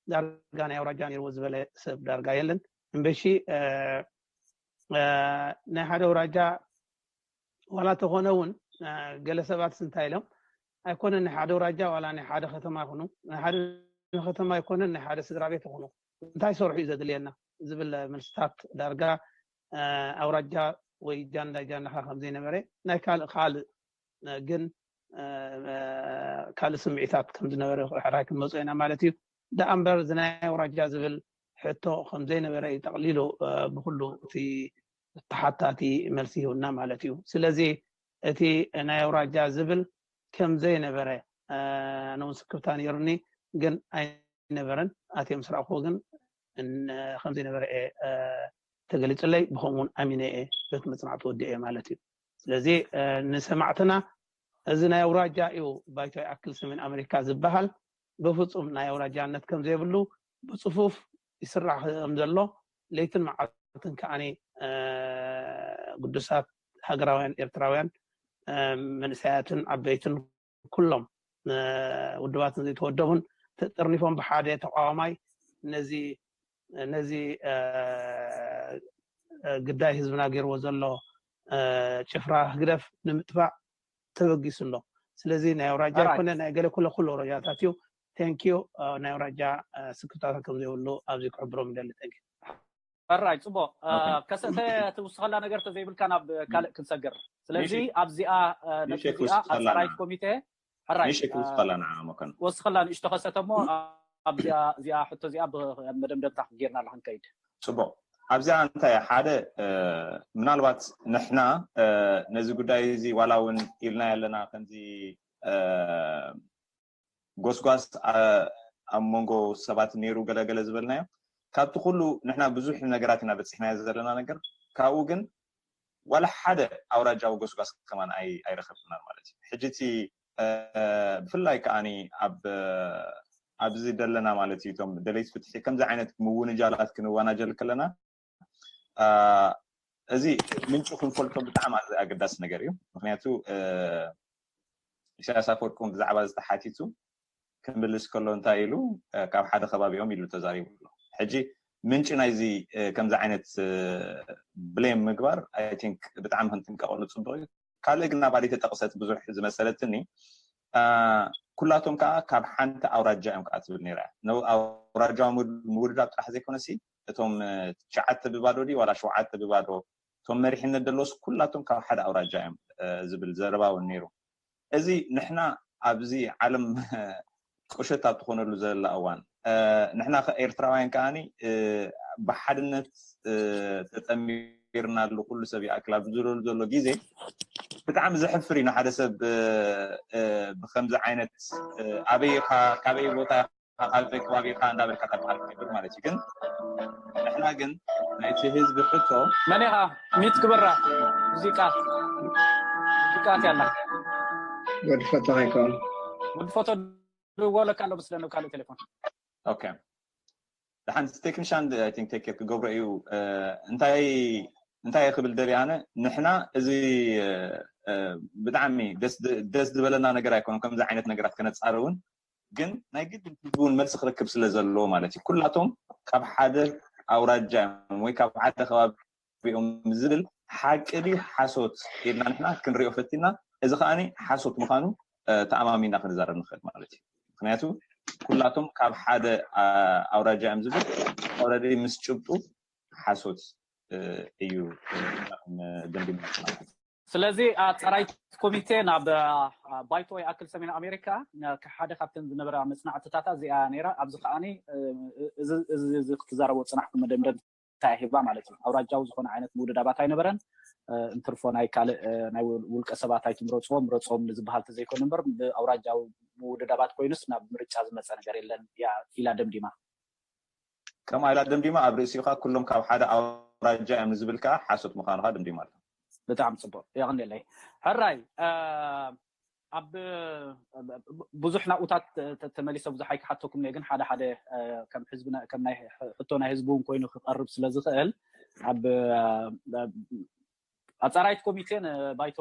ዳርጋ ናይ ኣውራጃ ነይርዎ ዝበለ ሰብ ዳርጋ የለን። እምበሺ ናይ ሓደ ኣውራጃ ዋላ ተኾነ እውን ገለ ሰባት እንታይ ኢሎም ኣይኮነን ናይ ሓደ ኣውራጃ ዋላ ናይ ሓደ ከተማ ይኹኑ ናይ ሓደ ከተማ ኣይኮነን ናይ ሓደ ስድራ ቤት ይኹኑ እንታይ ሰርሑ እዩ ዘድልየና ዝብል መልስታት ዳርጋ ኣውራጃ ወይ ጃንዳ ጃንዳኻ ከም ዘይነበረ ናይ ካልእ ካልእ ግን ካልእ ስምዒታት ከም ዝነበረ ሕራይ ክንመፅኦ ኢና ማለት እዩ። ደኣ እምበር እዚ ናይ ኣውራጃ ዝብል ሕቶ ከም ዘይነበረ እዩ ጠቕሊሉ ብኩሉ እቲ ተሓታቲ መልሲ ይህብና ማለት እዩ። ስለዚ እቲ ናይ ኣውራጃ ዝብል ከም ዘይነበረ ኣነ እውን ስክፍታ ነይሩኒ፣ ግን ኣይነበረን። ኣትየ ምስ ረኣኹዎ ግን ከም ዘይነበረ እየ ተገሊፁለይ፣ ብኸምኡ እውን ኣሚነ እየ በቲ መፅናዕቲ ወዲአ እየ ማለት እዩ። ስለዚ ንሰማዕትና እዚ ናይ ኣውራጃ እዩ ባይቶ ይኣክል ሰሜን ኣሜሪካ ዝበሃል ብፍፁም ናይ ኣውራጃነት ከም ዘይብሉ ብፅፉፍ ይስራሕ ከም ዘሎ ለይትን መዓልትን ከዓኒ ግዱሳት ሃገራውያን ኤርትራውያን መንእሰያትን ዓበይትን ኩሎም ውድባትን ዘይተወደቡን ተጠርኒፎም ብሓደ ተቃዋማይ ነዚ ነዚ ግዳይ ህዝብና ገይርዎ ዘሎ ጭፍራ ህግደፍ ንምጥፋእ ተበጊሱ ኣሎ። ስለዚ ናይ ኣውራጃ ይኮነ ናይ ገለ ኩለ ኩሉ ኣውራጃታት እዩ። ቴንኪዩ ናይ ኣውራጃ ስክፍታታት ከም ዘይብሉ ኣብዚ ክሕብሮም ይደሊ። ቴንኪዩ። ሕራይ ጽቡቕ። ከሰተ ትውስኸላ ነገር ተዘይብልካ ናብ ካልእ ክንሰግር። ስለዚ ኣብዚኣ ነጥቢዚኣ ኣብ ጸራይት ኮሚቴ ሕራይ ንእሽተይ ክትውስኸላ ንዓ መኮንን። ወስኸላ ንእሽቶ ከሰተ እሞ ኣብዚኣ እዚኣ ሕቶ እዚኣ ብመደምደምታ ጌርና ኣለካ ንከይድ። ጽቡቕ። ኣብዚኣ እንታይ ሓደ ምናልባት ንሕና ነዚ ጉዳይ እዚ ዋላ እውን ኢልና ያለና ከምዚ ጎስጓስ ኣብ መንጎ ሰባት ነይሩ ገለገለ ዝበልናዮ ካብቲ ኩሉ ንሕና ብዙሕ ነገራት ኢና በፂሕናዮ ዘለና ነገር ካብኡ ግን ዋላ ሓደ ኣውራጃዊ ጎስጓስ ከማን ኣይረኸብናን ማለት እዩ። ሕጂ እቲ ብፍላይ ከዓኒ ኣብ ኣብዚ ደለና ማለት እዩ እቶም ደለይቲ ፍትሒ ከምዚ ዓይነት ምውንጃላት ክንወናጀል ከለና እዚ ምንጩ ክንፈልጦ ብጣዕሚ ኣገዳሲ ነገር እዩ። ምክንያቱ ኢሳያስ ኣፈወርቂ ብዛዕባ ዝተሓቲቱ ክምልስ ከሎ እንታይ ኢሉ፣ ካብ ሓደ ከባቢኦም ኢሉ ተዛሪቡ ኣሎ። ሕጂ ምንጪ ናይዚ ከምዚ ዓይነት ብሌም ምግባር፣ I think፣ ብጣዕሚ ክንጥንቀቐሉ ፅቡቅ እዩ። ካልእ ግን ናባዲ ተጠቕሰት ብዙሕ ዝመሰለትኒ፣ ኩላቶም ከዓ ካብ ሓንቲ ኣውራጃ እዮም ከዓ ትብል ነይራ። ኣውራጃ ምውድዳብ ጥራሕ ዘይኮነሲ፣ እቶም ትሽዓተ ብባዶ ድዩ ዋላ ሸውዓተ ብባዶ፣ እቶም መሪሕነት ደለዎስ ኩላቶም ካብ ሓደ ኣውራጃ እዮም ዝብል ዘረባ እውን ነይሩ። እዚ ንሕና ኣብዚ ዓለም ቁሸት ኣብ ትኾነሉ ዘላ እዋን፣ ንሕና ኤርትራውያን ከዓኒ ብሓድነት ተጠሚርናሉ ኩሉ ሰብ ይኣክል ኣብ ዝብለሉ ዘሎ ግዜ፣ ብጣዕሚ ዘሕፍር እዩ ንሓደ ሰብ ብከምዚ ዓይነት ኣበይ ኢኻ፣ ካበይ ቦታ ኢኻ፣ ካበይ ከባቢ ኢኻ እንዳበልካ ተባሃል ትገብር ማለት እዩ። ግን ንሕና ግን ናይቲ ህዝቢ ሕቶ መን ኢኻ ሚት ክበራ ሙዚቃ ሙዚቃ ያላ ወዲ ፈቶ ከይከውን ወዲ ፎቶ ድወለካ ኣሎ መስለኒ ካልእ ቴሌፎን ኦኬ። ደሓን ቴክኒሻን ቴክ ኬር ክገብሮ እዩ። እንታይ እንታይ ክብል ደልየ ኣነ፣ ንሕና እዚ ብጣዕሚ ደስ ዝበለና ነገር ኣይኮነን፣ ከምዚ ዓይነት ነገራት ከነፃሪ እውን። ግን ናይ ግድን ህዝቢ እውን መልሲ ክረክብ ስለ ዘለዎ ማለት እዩ። ኩላቶም ካብ ሓደ ኣውራጃ እዮም ወይ ካብ ሓደ ከባቢ እዮም ዝብል ሓቂ ድዩ ሓሶት ኢልና ንሕና ክንሪኦ ፈቲና፣ እዚ ከዓኒ ሓሶት ምዃኑ ተኣማሚና ክንዛረብ ንኽእል ማለት እዩ። ምክንያቱ ኩላቶም ካብ ሓደ ኣውራጃ እዮም ዝብል፣ ኦረዲ ምስ ጭብጡ ሓሶት እዩ ደንዲና። ስለዚ ኣፀራይት ኮሚቴ ናብ ባይቶ ይኣክል ሰሜን ኣሜሪካ ሓደ ካብተን ዝነበራ መፅናዕትታታ እዚኣ ነይራ። ኣብዚ ከዓኒ እዚ ክትዛረቦ ፅናሕኩም መደምደም እንታይ ሂባ ማለት እዩ። ኣውራጃዊ ዝኾነ ዓይነት ምውድዳባት ኣይነበረን። እንትርፎ ናይ ካልእ ናይ ውልቀ ሰባት ኣይትምረፅዎም ምረፅዎም ንዝበሃል ተዘይኮነ እምበር ብኣውራጃዊ ምውድዳባት ኮይኑስ ናብ ምርጫ ዝመፀ ነገር የለን ኢላ ደምዲማ። ከምኣ ኢላ ደምዲማ። ኣብ ርእሲኡ ከዓ ኩሎም ካብ ሓደ ኣውራጃ እዮም ንዝብል ከዓ ሓሶት ምዃኑ ከዓ ደምዲማ ኣሎ። ብጣዕሚ ፅቡቅ የቐንየለይ። ሕራይ ኣብ ብዙሕ ናብኡታት ተመሊሰ ብዙሕ ኣይክሓተኩም እየ፣ ግን ሓደ ሓደ ከም ሕዝቢ ከም ናይ ሕቶ ናይ ህዝቢ እውን ኮይኑ ክቐርብ ስለ ዝኽእል ኣብ ኣፃራይት ኮሚቴ ንባይቶ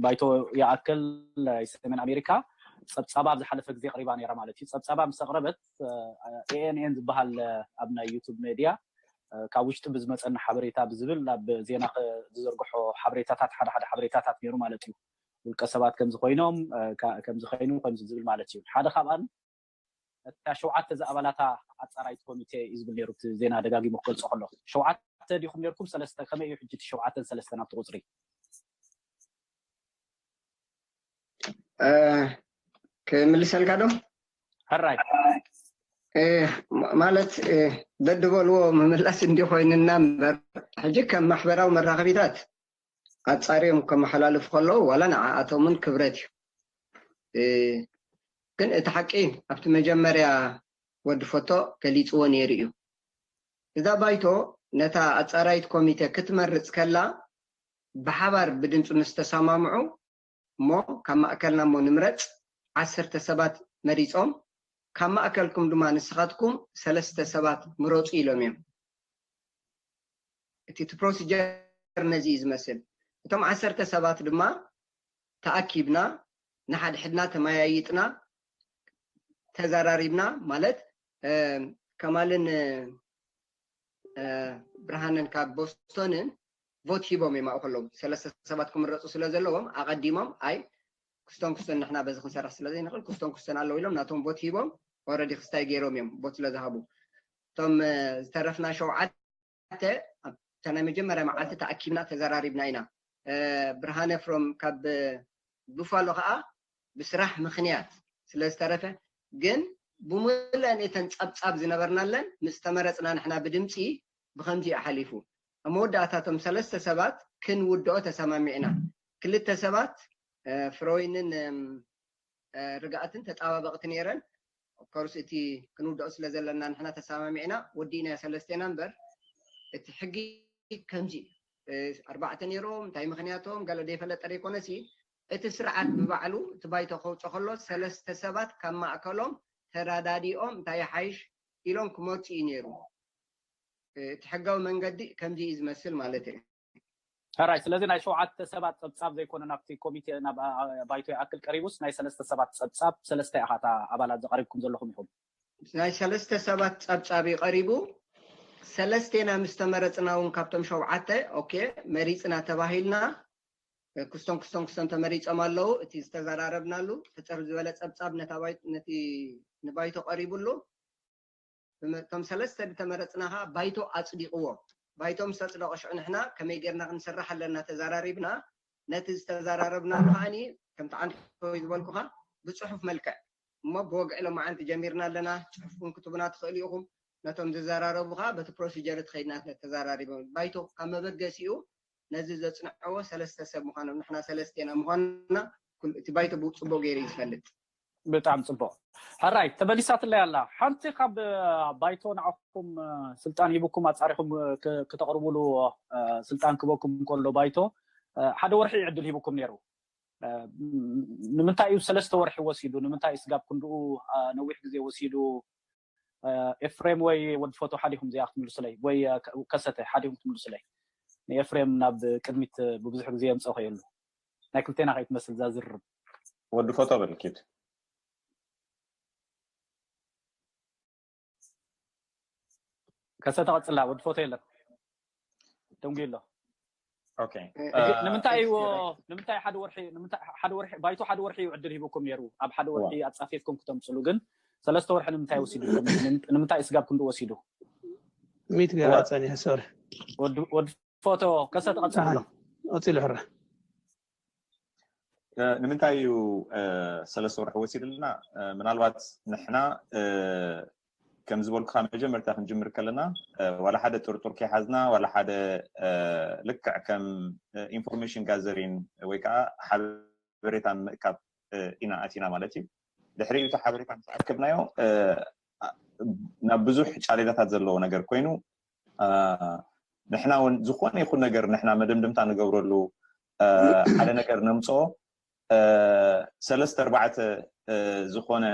ባይቶ ይኣክል ናይ ሰሜን ኣሜሪካ ፀብፃባ ኣብ ዝሓለፈ ግዜ ቀሪባ ነይራ ማለት እዩ። ፀብፃባ ምስ ኣቕረበት ኤኤንኤን ዝበሃል ኣብ ናይ ዩቱብ ሜድያ ካብ ውሽጢ ብዝመፀና ሓበሬታ ብዝብል ኣብ ዜና ዝዘርግሖ ሓበሬታታት ሓደ ሓደ ሓበሬታታት ነይሩ ማለት እዩ። ውልቀ ሰባት ከምዚ ኮይኖም ከምዚ ኮይኑ ከምዚ ዝብል ማለት እዩ። ሓደ ካብኣን እታ ሸውዓተ ዝኣባላታ ኣፃራይት ኮሚቴ እዩ ዝብል ነይሩ እቲ ዜና ደጋጊሙ ክገልፆ ከሎ ሸውዓተ ዲኹም ነርኩም ሰለስተ ከመይ እዩ ሕጂ እቲ ሸውዓተን ሰለስተን ኣብቲ ቁፅሪ ክምልሰልካ ዶ ሕራይ ማለት በድበልዎ ምምላስ እንዲ ኮይንና እምበር ሕጂ ከም ማሕበራዊ መራኸቢታት ኣፃርዮም ከመሓላልፉ ከለዉ ዋላ ንዓኣቶምን ክብረት እዩ። ግን እቲ ሓቂ ኣብቲ መጀመርያ ወዲ ፈቶ ገሊፅዎ ነይሩ እዩ። እዛ ባይቶ ነታ ኣፃራይት ኮሚቴ ክትመርፅ ከላ ብሓባር ብድምፂ ምስ ተሰማምዑ እሞ ካብ ማእከልና እሞ ንምረፅ ዓሰርተ ሰባት መሪፆም ካብ ማእከልኩም ድማ ንስኻትኩም ሰለስተ ሰባት ምረፁ ኢሎም እዮም። እቲ እቲ ፕሮሲጀር ነዚ እዩ ዝመስል። እቶም ዓሰርተ ሰባት ድማ ተኣኪብና ንሓድሕድና ተመያይጥና ተዘራሪብና ማለት ከማልን ብርሃንን ካብ ቦስቶንን ቮት ሂቦም እዮም ኣብኡ ከለዉ ሰለስተ ሰባት ክምረፁ ስለ ዘለዎም ኣቐዲሞም ኣይ ክስቶን ክስቶን ንሕና በዚ ክንሰርሕ ስለ ዘይንኽእል ክስቶን ክስቶን ኣለዉ ኢሎም ናቶም ቮት ሂቦም ኦረዲ ክስታይ ገይሮም እዮም ቮት ስለ ዝሃቡ እቶም ዝተረፍና ሸውዓተ ኣብታ ናይ መጀመርያ መዓልቲ ተኣኪብና ተዘራሪብና ኢና ብርሃነ ፍሮም ካብ ቡፋሎ ከዓ ብስራሕ ምኽንያት ስለ ዝተረፈ ግን ብምልአን እተን ፀብፃብ ዝነበርናለን ምስ ተመረፅና ንሕና ብድምፂ ብከምዚ እዩ ሓሊፉ ኣብ መወዳእታቶም ሰለስተ ሰባት ክንውድኦ ተሰማሚዕና ክልተ ሰባት ፍሮይንን ርግኣትን ተጣባበቕቲ ነይረን ኮርስ እቲ ክንውድኦ ስለ ዘለና ንሕና ተሰማሚዕና ወዲእና ሰለስቴና እምበር እቲ ሕጊ ከምዚ ኣርባዕተ ነይሮም እንታይ ምክንያቶም ገለ ዘይፈለጠ ዘይኮነ ሲ እቲ ስርዓት ብባዕሉ እቲ ባይቶ ከውፅኦ ከሎ ሰለስተ ሰባት ካብ ማእከሎም ተራዳዲኦም እንታይ ይሓይሽ ኢሎም ክመርፁ እዩ ነይሩ እቲ ሕጋዊ መንገዲ ከምዚ እዩ ዝመስል ማለት እዩ። ሕራይ። ስለዚ ናይ ሸውዓተ ሰባት ፀብፃብ ዘይኮነ ናብቲ ኮሚቴ ናብ ባይቶ ይኣክል ቀሪቡስ ናይ ሰለስተ ሰባት ፀብፃብ ሰለስተ ኢኻ ኣባላት ዘቐሪብኩም ዘለኹም ኢኹም። ናይ ሰለስተ ሰባት ፀብፃብ እዩ ቀሪቡ። ሰለስቴና ምስ ተመረፅና እውን ካብቶም ሸውዓተ okay መሪፅና ተባሂልና ክስቶም ክስቶም ክስቶም ተመሪፆም ኣለዉ። እቲ ዝተዘራረብናሉ ሕፅር ዝበለ ፀብፃብ ነቲ ንባይቶ ቀሪቡሉ። እቶም ሰለስተ ዝተመረፅና ከዓ ባይቶ ኣፅዲቕዎ። ባይቶ ምስ ኣፅደቆ ሽዑ ንሕና ከመይ ጌርና ክንሰርሕ ኣለና ተዘራሪብና። ነቲ ዝተዘራረብናሉ ከዓኒ ከምቲ ዓንተ ዝበልኩኻ ብፅሑፍ መልክዕ እሞ ብወግዒ ሎማዓንቲ ጀሚርና ኣለና። ፅሑፍኩም ክትቡና ትኽእሉ ኢኹም። ነቶም ዝዘራረቡ ከዓ በቲ procedure ትኸይድና ተዘራሪቦም። ባይቶ ካብ መበገሲኡ ነዚ ዘፅንዕዎ ሰለስተ ሰብ ምዃኖም ንሕና ሰለስቴና ምዃንና እቲ ባይቶ ብፅቡቅ ገይሩ እዩ ዝፈልጥ። ብጣዕሚ ፅቡቅ። ሕራይ ተመሊሳትለይ ኣላ ሓንቲ ካብ ባይቶ ንዓኹም ስልጣን ሂቡኩም ኣፃሪኹም ክተቕርቡሉ ስልጣን ክበኩም ከሎ ባይቶ ሓደ ወርሒ ዕድል ሂቡኩም ነይሩ። ንምንታይ እዩ ሰለስተ ወርሒ ወሲዱ? ንምንታይ ስጋብ ክንድኡ ነዊሕ ግዜ ወሲዱ? ኤፍሬም ወይ ወዲ ፎቶ ሓዲኹም እዚኣ ክትምልሱለይ ወይ ከሰተ ሓዲኹም ክትምልሱለይ። ንኤፍሬም ናብ ቅድሚት ብብዙሕ ግዜ የምፀኦ ከየሉ ናይ ክልቴና ከይትመስል እዛ ዝርርብ። ወዲ ፎቶ በልኪድ። ከሰተ ቀፅላ። ወዲ ፎቶ የለን ደንጉ ኣሎ። Okay ንምንታይ እዩ ንምንታይ ሓደ ወርሒ ንምንታይ ሓደ ወርሒ ባይቶ ሓደ ወርሒ እዩ ዕድል ሂቡኩም ነይሩ? ኣብ ሓደ ወርሒ ኣፃፊፍኩም ክተምፅሉ ግን ሰለስተ ወርሒ ንምንታይ ወሲዱ? ንምንታይ ስጋብ ክንዱ ወሲዱ? ሚት ገራ ጸኒሐ ሶሪ። ወዲ ፎቶ ከሰተ ቀፅላ። ቀፂሉ ሕራ። ንምንታይ እዩ ሰለስተ ወርሒ ወሲድልና? ምናልባት ንሕና ከም ዝበልኩካ መጀመርታ ክንጅምር ከለና ዋላ ሓደ ጥርጡር ከይሓዝና ዋላ ሓደ ልክዕ ከም information gathering ወይ ከዓ ሓበሬታ ምእካብ ኢና ኣቲና ማለት እዩ። ድሕሪ እቲ ሓበሬታ ምስ ኣከብናዮ ናብ ብዙሕ ጫሌዳታት ዘለዎ ነገር ኮይኑ ንሕና እውን ዝኾነ ይኹን ነገር ንሕና መደምደምታ ንገብረሉ ሓደ ነገር ነምፅኦ ሰለስተ ኣርባዕተ ዝኾነ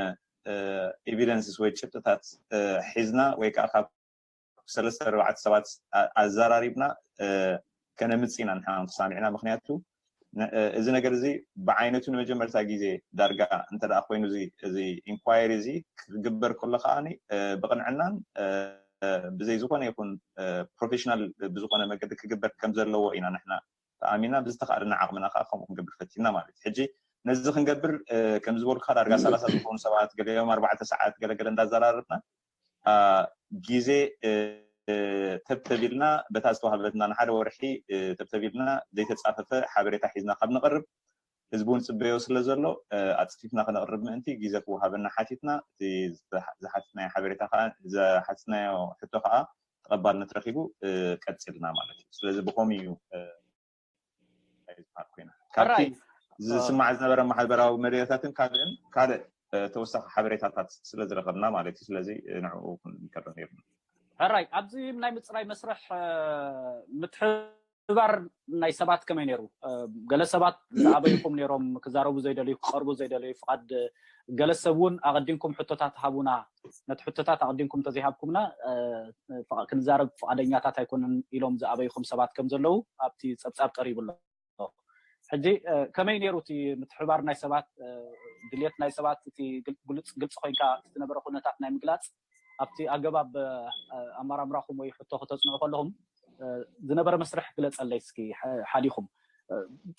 evidences ወይ ጭብጥታት ሒዝና ወይ ከዓ ካብ ሰለስተ ኣርባዕተ ሰባት ኣዘራሪብና ከነምፅእ ኢና ንሕና ተሳሚዕና። ምክንያቱ እዚ ነገር እዚ ብዓይነቱ ንመጀመርታ ግዜ ዳርጋ እንተ ኮይኑ እዚ inquiry እዚ ክግበር ከሎ ከዓ ብቅንዕናን ብዘይ ዝኾነ ይኹን professional ብዝኾነ መገዲ ክግበር ከም ዘለዎ ኢና ንሕና ተኣሚና ብዝተኻእለና ዓቕምና ከዓ ከምኡ ክንገብር ፈቲና ማለት እዩ። ሕጂ ነዚ ክንገብር ከም ዝበልኩካ ዳርጋ ሰላሳ ዝኾኑ ሰባት ገሊኦም ኣርባዕተ ሰዓት ገለገለ እንዳዘራረብና ግዜ ተብተቢልና በታ ዝተዋህበትና ንሓደ ወርሒ ተብተቢልና ዘይተፃፈፈ ሓበሬታ ሒዝና ካብ ንቐርብ ህዝቢ እውን ፅበዮ ስለ ዘሎ ኣፅፊፍና ክነቕርብ ምእንቲ ግዜ ክወሃበና ሓቲትና እቲ ዝሓትትናዮ ሓበሬታ ከዓ ዝሓትትናዮ ሕቶ ከዓ ተቐባልነት ረኪቡ ቀፂልና ማለት እዩ። ስለዚ ብኸምኡ እዩ ዝሃብ ኮይና ካብቲ ዝስማዕ ዝነበረ ማሕበራዊ መድያታትን ካልእን ካልእ ተወሳኺ ሓበሬታታት ስለ ዝረኸብና ማለት እዩ። ስለዚ ንዕኡ ክንከዶ ነርና። ሕራይ ኣብዚ ናይ ምፅራይ መስርሕ ምትሕባር ናይ ሰባት ከመይ ነይሩ? ገለ ሰባት ዝኣበይኩም ነይሮም ክዛረቡ ዘይደልዩ ክቐርቡ ዘይደልዩ ፍቓድ ገለ ሰብ እውን ኣቐዲምኩም ሕቶታት ሃቡና ነቲ ሕቶታት ኣቐዲምኩም እንተዘይሃብኩምና ክንዛረብ ፍቓደኛታት ኣይኮንን ኢሎም ዝኣበይኹም ሰባት ከም ዘለዉ ኣብቲ ፀብፃብ ቀሪቡ ኣሎ። ሕጂ ከመይ ነይሩ እቲ ምትሕባር ናይ ሰባት ድልየት ናይ ሰባት እቲ ግልፂ ኮይንካ ዝነበረ ኩነታት ናይ ምግላፅ ኣብቲ ኣገባብ ኣመራምራኹም ወይ ሕቶ ክተፅንዑ ከለኹም ዝነበረ መስርሕ ግለፀለይ እስኪ ሓዲኹም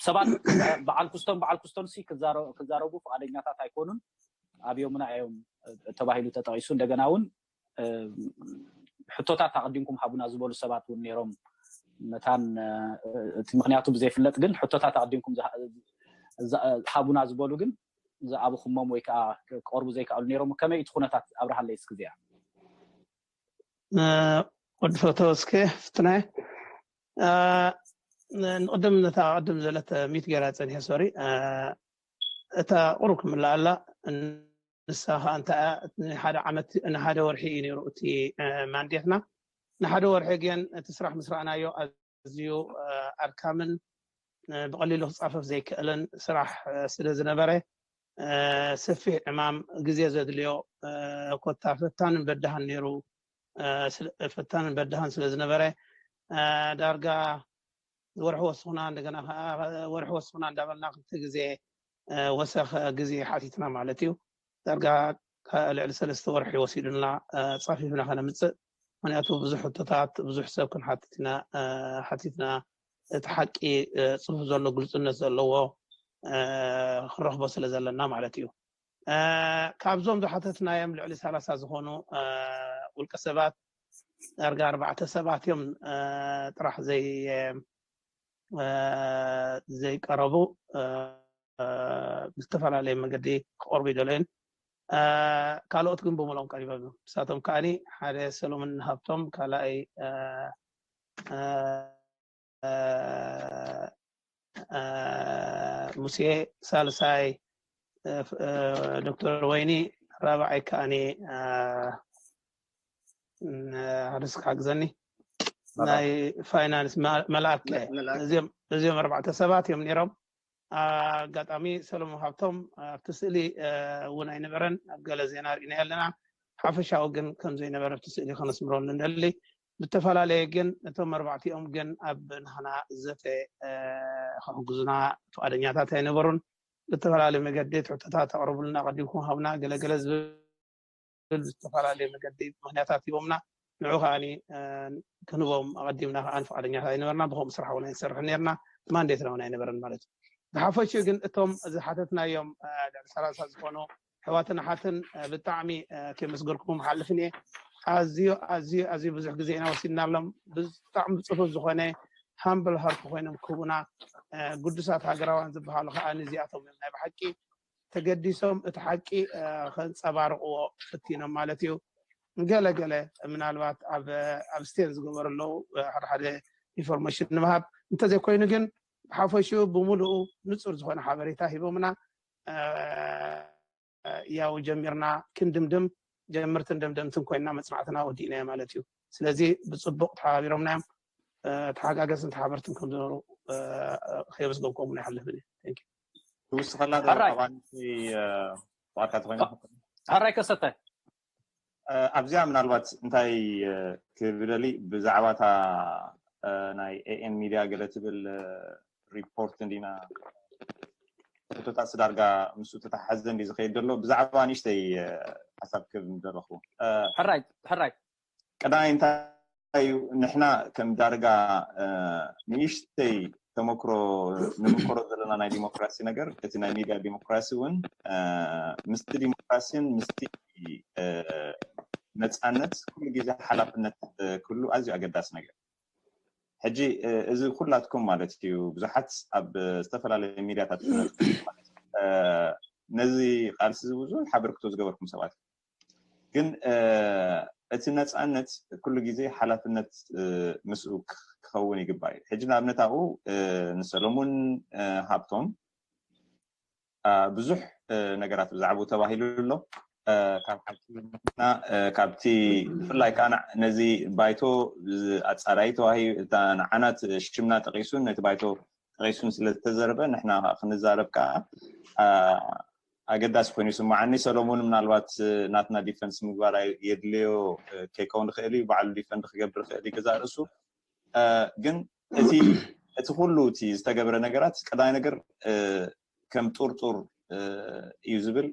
ሰባት በዓል ኩስቶን በዓል ኩስቶን ሲ ክዛረቡ ፍቓደኛታት ኣይኮኑን ኣብዮምና እዮም ተባሂሉ ተጠቒሱ እንደገና እውን ሕቶታት ኣቐዲምኩም ሃቡና ዝበሉ ሰባት እውን ነይሮም መታን እቲ ምክንያቱ ብዘይፍለጥ ግን ሕቶታት ኣቐዲምኩም ሃቡና ዝበሉ ግን ዝኣበኹሞም ወይ ከዓ ክቐርቡ ዘይከኣሉ ነይሮም ከመይ እቲ ኩነታት ኣብርሃለይ እስኪ እዚኣ ወዲ ፎቶ እስከ ፍትናየ ንቅድም ነታ ቅድም ዘለት ሚት ገይራ ፀኒሐ ሶሪ እታ ቁሩብ ክምልኣላ ንሳ ከዓ እንታይ ሓደ ዓመት ንሓደ ወርሒ እዩ ነይሩ እቲ ማንዴትና ንሓደ ወርሒ ግን እቲ ስራሕ ምስ ረኣናዮ ኣዝዩ ኣድካምን ብቀሊሉ ክፃፈፍ ዘይክእልን ስራሕ ስለ ዝነበረ ሰፊሕ ዕማም ግዜ ዘድልዮ ኮታ ፈታንን በዳህን ነይሩ ፈታንን በዳህን ስለ ዝነበረ፣ ዳርጋ ወርሒ ወስኹና እንደገና ወርሒ ወስኹና እንዳበልና ክልተ ግዜ ወሰኽ ግዜ ሓቲትና ማለት እዩ። ዳርጋ ልዕሊ ሰለስተ ወርሒ ወሲዱና ፃፊፍና ከነምፅእ። ምክንያቱ ብዙሕ ሕቶታት ብዙሕ ሰብ ክንሓትት ኢና ሓቲትና፣ እቲ ሓቂ ፅፉፍ ዘሎ ግልፅነት ዘለዎ ክንረኽቦ ስለ ዘለና ማለት እዩ። ካብዞም ዝሓተትናዮም ልዕሊ ሰላሳ ዝኾኑ ውልቀ ሰባት ዳርጋ ኣርባዕተ ሰባት እዮም ጥራሕ ዘይቀረቡ ብዝተፈላለየ መገዲ ክቐርቡ ይደለዩን። ካልኦት ግን ብምሎም ቀሪቦም እዮም። ንሳቶም ከዓኒ ሓደ ሰሎሞን ሃብቶም፣ ካልኣይ ሙሴ፣ ሳልሳይ ዶክተር ወይኒ፣ ራብዓይ ከዓኒ ሓደስ ክሓግዘኒ ናይ ፋይናንስ መልኣከ። እዚኦም ኣርባዕተ ሰባት እዮም ነይሮም። ኣጋጣሚ ሰሎሞን ሃብቶም ኣብቲ ስእሊ እውን ኣይነበረን። ኣብ ገለ ዜና ርኢና ኣለና። ሓፈሻዊ ግን ከም ዘይነበረ ኣብቲ ስእሊ ከነስምረሉ እንደሊ። ብተፈላለየ ግን እቶም ኣርባዕቲኦም ግን ኣብ ናህና ዘተ ክሕግዙና ፍቓደኛታት ኣይነበሩን። ብተፈላለየ መገዲ ትሕቶታት ኣቕርቡልና፣ ኣቐዲምኩም ሃብና ገለገለ ዝብል ብዝተፈላለየ መገዲ ምክንያታት ሂቦምና። ንዑ ከዓኒ ክንቦም ኣቐዲምና ከዓ ፍቓደኛታት ኣይነበርና። ብኸምኡ ስራሕ እውን ኣይንሰርሕ ነርና። ማንዴትና እውን ኣይነበረን ማለት እዩ። ብሓፈሽኡ ግን እቶም ዝሓተትናዮም ልዕሊ ሰላሳ ዝኾኑ ኣሕዋትን ኣሓትን ብጣዕሚ ከመስገንኩም ሓልፍን እየ። ኣዝዩ ኣዝዩ ኣዝዩ ብዙሕ ግዜ ኢና ወሲድናሎም። ብጣዕሚ ብፅፉፍ ዝኾነ ሃምብል ሃርት ኮይኖም ክህቡና፣ ግዱሳት ሃገራውያን ዝበሃሉ ከዓ ንዚኣቶም እዮም ናይ ብሓቂ ተገዲሶም እቲ ሓቂ ከንፀባርቕዎ ፍቲኖም ማለት እዩ። ገለ ገለ ምናልባት ኣብ ስቴን ዝገበሩ ኣለዉ ሓደ ሓደ ኢንፎርሜሽን ንምሃብ እንተዘይኮይኑ ግን ብሓፈሽኡ ብምሉኡ ንፁር ዝኾነ ሓበሬታ ሂቦምና። ያው ጀሚርና ክንድምድም ጀምርትን ደምደምትን ኮይና መፅናዕትና ወዲእናዮ ማለት እዩ። ስለዚ ብፅቡቕ ተሓባቢሮምና እዮም። ተሓጋገዝን ተሓበርትን ከም ዝነበሩ ከየመስገንኩም ይሓልፍን እዩ። ትውስኸላ ኣባንቲ ባርካ ተኮይና ሕራይ ከሰተ ኣብዚኣ ምናልባት እንታይ ክብደሊ ብዛዕባታ ናይ ኤኤን ሚድያ ገለ ትብል ሪፖርት እንዲና ሕቶታት ስዳርጋ ምስ ተተሓዘ እንዲ ዝኸይድ ዘሎ ብዛዕባ ንእሽተይ ሓሳብ ክብ ደለኹ ሕራይ ሕራይ ቀዳማይ እንታይ እዩ ንሕና ከም ዳርጋ ንእሽተይ ተመክሮ ንምክሮ ዘለና ናይ ዲሞክራሲ ነገር እቲ ናይ ሚድያ ዲሞክራሲ እውን ምስቲ ዲሞክራሲን ምስቲ ነፃነት ኩሉ ግዜ ሓላፍነት ክህሉ ኣዝዩ ኣገዳሲ ነገር ሕጂ እዚ ኩላትኩም ማለት እዩ ብዙሓት ኣብ ዝተፈላለዩ ሚድያታት ነዚ ቃልሲ እዚ ብዙሕ ሓበርክቶ ዝገበርኩም ሰባት ግን እቲ ነፃነት ኩሉ ግዜ ሓላፍነት ምስኡ ክኸውን ይግባእ እዩ ሕጂ ንኣብነት ኣብኡ ንሰለሙን ሃብቶም ብዙሕ ነገራት ብዛዕባኡ ተባሂሉ ኣሎ ካብ ሓቂ ካብቲ ብፍላይ ከዓ ነዚ ባይቶ ኣፃራይ ተባሂ እታ ንዓናት ሽምና ጠቂሱን ነቲ ባይቶ ጠቂሱን ስለዝተዘረበ ንሕና ክንዛረብ ከዓ ኣገዳሲ ኮይኑ ይስምዓኒ ሰሎሞን ምናልባት ናትና ዲፈንስ ምግባር የድልዮ ከይከውን ይኽእል እዩ ባዕሉ ዲፈንድ ክገብር ይኽእል እዩ ገዛ ርእሱ ግን እቲ እቲ ኩሉ እቲ ዝተገብረ ነገራት ቀዳማይ ነገር ከም ጡርጡር እዩ ዝብል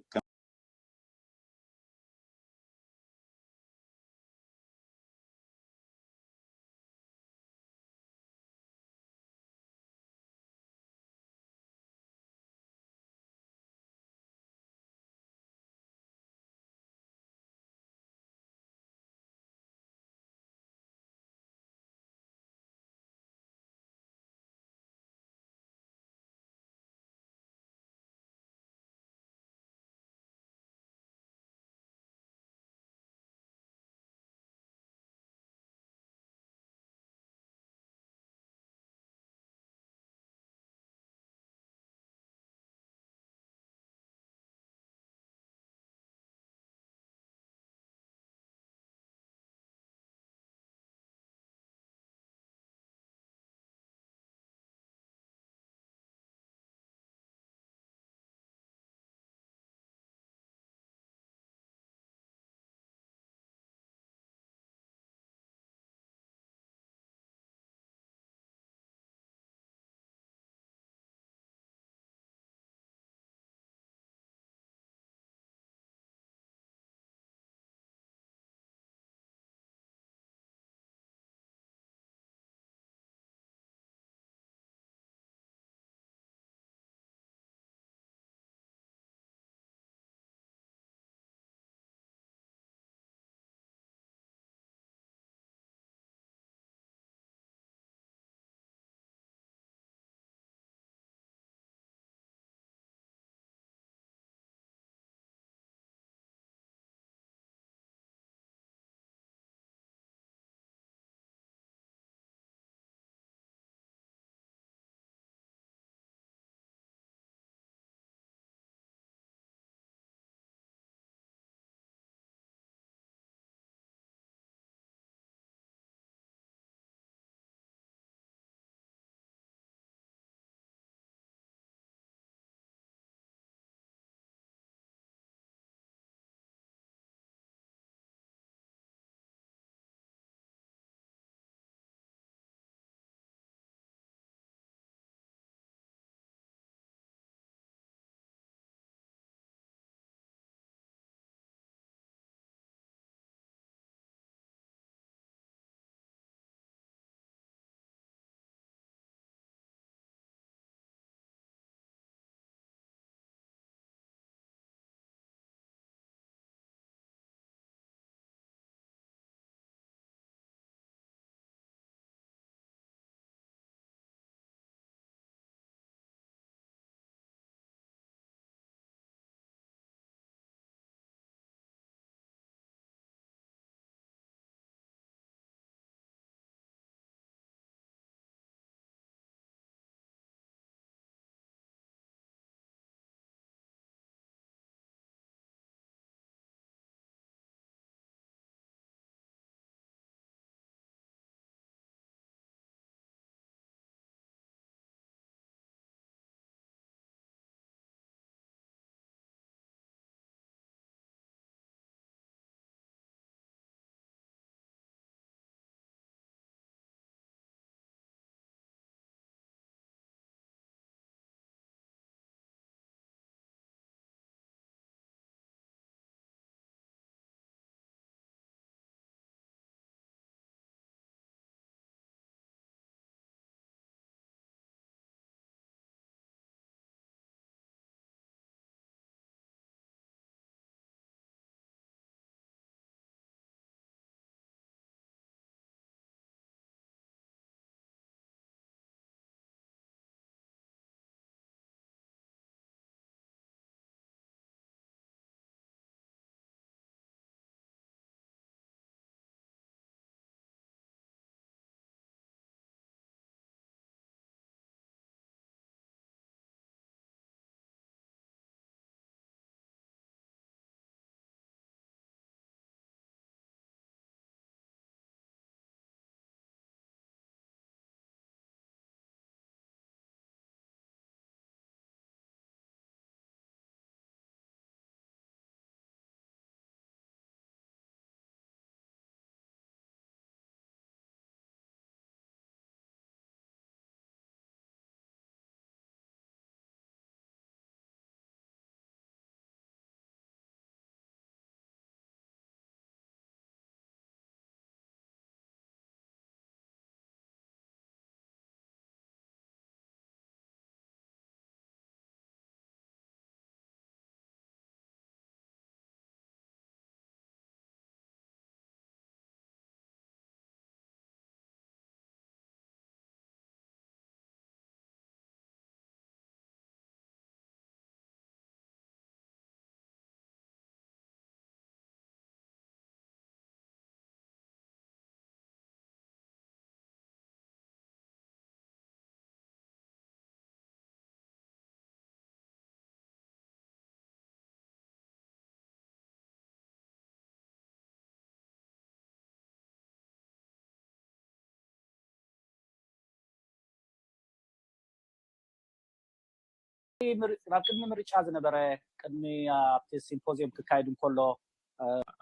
ናብ ቅድሚ ምርጫ ዝነበረ ቅድሚ ኣብቲ ሲምፖዚየም ክካየድ እንከሎ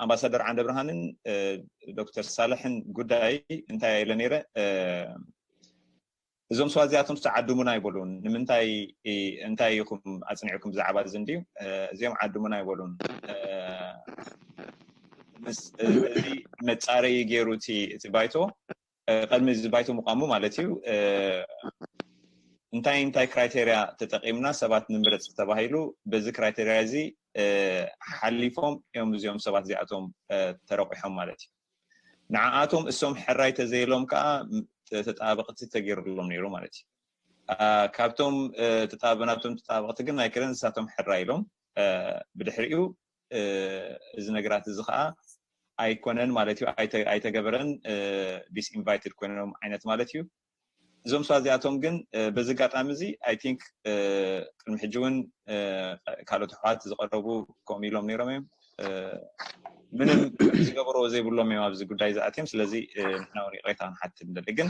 ኣምባሳደር ዓንደ ብርሃንን ዶክተር ሳልሕን ጉዳይ እንታይ ኢለ ነይረ? እዞም ሰባት እዚኣቶም ዓድሙና ኣይበሉን። ንምንታይ እንታይ ኢኹም ኣፅኒዕኩም ብዛዕባ እዚ እንድዩ? እዚኦም ዓድሙና ኣይበሉን። እዚ መፃረይ ገይሩ እቲ ባይቶ ቀድሚ እዚ ባይቶ ምቋሙ ማለት እዩ። እንታይ እንታይ ክራይቴርያ ተጠቂምና ሰባት ንምረፅ ተባሂሉ በዚ ክራይቴርያ እዚ ሓሊፎም እዮም እዚኦም ሰባት እዚኣቶም ተረቂሖም ማለት እዩ። ንዓኣቶም እሶም ሕራይ ተዘይሎም ከዓ ተጣበቕቲ ተገይርሎም ነይሩ ማለት እዩ። ካብቶም ናብቶም ተጣበቕቲ ግን ኣይክለን ንሳቶም ሕራይ ኢሎም ብድሕሪኡ እዚ ነገራት እዚ ከዓ ኣይኮነን ማለት እዩ፣ ኣይተገበረን፣ ዲስኢንቫይትድ ኮይኖም ዓይነት ማለት እዩ። እዞም ሰባት እዚኣቶም ግን በዚ ኣጋጣሚ እዚ ኣይ ቲንክ ቅድሚ ሕጂ እውን ካልኦት ኣሕዋት ዝቀረቡ ከምኡ ኢሎም ነይሮም እዮም። ምንም ዝገበርዎ ዘይብሎም እዮም ኣብዚ ጉዳይ ዝኣትዮም። ስለዚ ንሕና እውን ይቅሬታ ክንሓትት ንደሊ። ግን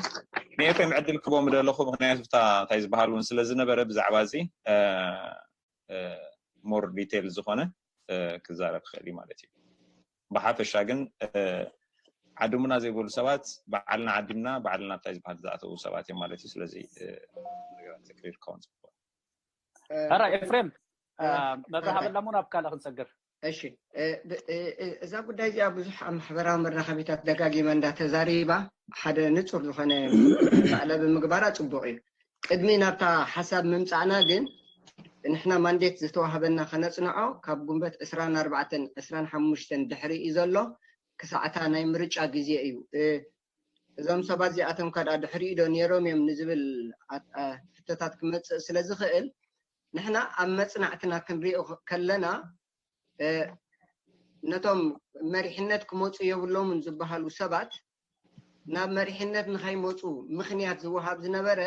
ንኤፍሬም ዕድል ክቦ ምደለኹ፣ ምክንያቱ እታ እንታይ ዝበሃል እውን ስለ ዝነበረ ብዛዕባ እዚ ሞር ዲቴል ዝኾነ ክዛረብ ክኽእል እዩ ማለት እዩ። ብሓፈሻ ግን ዓድሙና ዘይበሉ ሰባት ባዕልና ዓዲምና ባዕልና እንታይ ዝበሃል ዝኣተዉ ሰባት እዮም ማለት እዩ። ስለዚ ነገራት ክሊር ክኸውን ጽቡቕ። ሕራይ ኤፍሬም፣ መብርሃ በላሙ ናብ ካልእ ክንሰግር። እሺ፣ እዛ ጉዳይ እዚኣ ብዙሕ ኣብ ማሕበራዊ መራኸቢታት ደጋጊመ እንዳተዛሪባ ሓደ ንጹር ዝኾነ ማዕለቢ ምግባራ ጽቡቕ እዩ። ቅድሚ ናብታ ሓሳብ ምምጻእና ግን ንሕና ማንዴት ዝተዋህበና ከነጽንዖ ካብ ጉንበት ዕስራን ኣርባዕተን ዕስራን ሓሙሽተን ድሕሪ እዩ ዘሎ። ክሳዕታ ናይ ምርጫ ግዜ እዩ። እዞም ሰባት እዚኣቶም ከዳ ድሕሪኡ ዶ ነይሮም እዮም ንዝብል ሕቶታት ክመፅእ ስለ ዝኽእል ንሕና ኣብ መፅናዕትና ክንሪኦ ከለና ነቶም መሪሕነት ክመፁ የብሎምን ዝበሃሉ ሰባት ናብ መሪሕነት ንኸይመፁ ምኽንያት ዝወሃብ ዝነበረ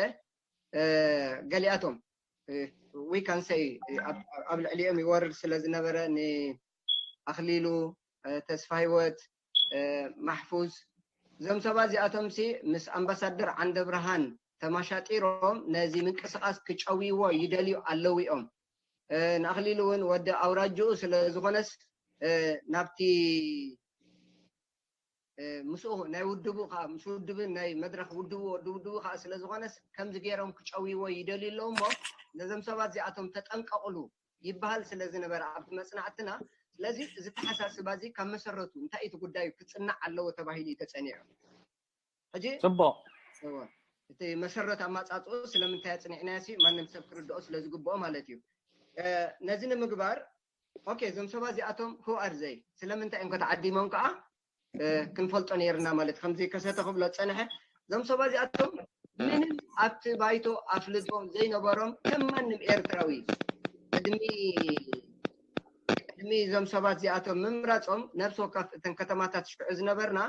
ገሊኣቶም we can say ኣብ ልዕሊኦም ይወርድ ስለ ዝነበረ ንኣኽሊሉ ተስፋ ህይወት ማሕፉዝ እዞም ሰባት እዚኣቶም ሲ ምስ ኣምባሳደር ዓንደ ብርሃን ተማሻጢሮም ነዚ ምንቅስቃስ ክጨውይዎ ይደልዩ ኣለዉ እዮም። ንኣኽሊሉ እውን ወዲ ኣውራጅኡ ስለ ዝኾነስ ናብቲ ምስኡ ናይ ውድቡ ከዓ ምስ ውድብን ናይ መድረክ ውድቡ ወዲ ውድቡ ከዓ ስለ ዝኾነስ ከምዚ ገይሮም ክጨውይዎ ይደልዩ ኣለዉ እሞ ነዞም ሰባት እዚኣቶም ተጠንቀቕሉ ይበሃል ስለ ዝነበረ ኣብቲ መፅናዕትና ስለዚ እዚ ተሓሳስባ እዚ ካብ መሰረቱ እንታይ እቲ ጉዳዩ ክፅናዕ ኣለዎ ተባሂሉ እዩ ተፀኒዑ። ሕጂ ፅቡቕ እቲ መሰረት ኣማፃፅኡ ስለምንታይ ኣፅኒዕናዮ ሲ ማንም ሰብ ክርድኦ ስለ ዝግብኦ ማለት እዩ። ነዚ ንምግባር ኦኬ እዞም ሰባት እዚኣቶም who are they ስለምንታይ እዮም ከተዓዲሞም ከዓ ክንፈልጦ ነይርና ማለት ከምዚ ከሰተ ክብሎ ዝፀንሐ እዞም ሰባት እዚኣቶም ምንም ኣብቲ ባይቶ ኣፍልጦ ዘይነበሮም ከም ማንም ኤርትራዊ ቅድሚ ቅድሚ እዞም ሰባት እዚኣቶም ምምራፆም ነብሲ ወከፍ እተን ከተማታት ሽዑ ዝነበርና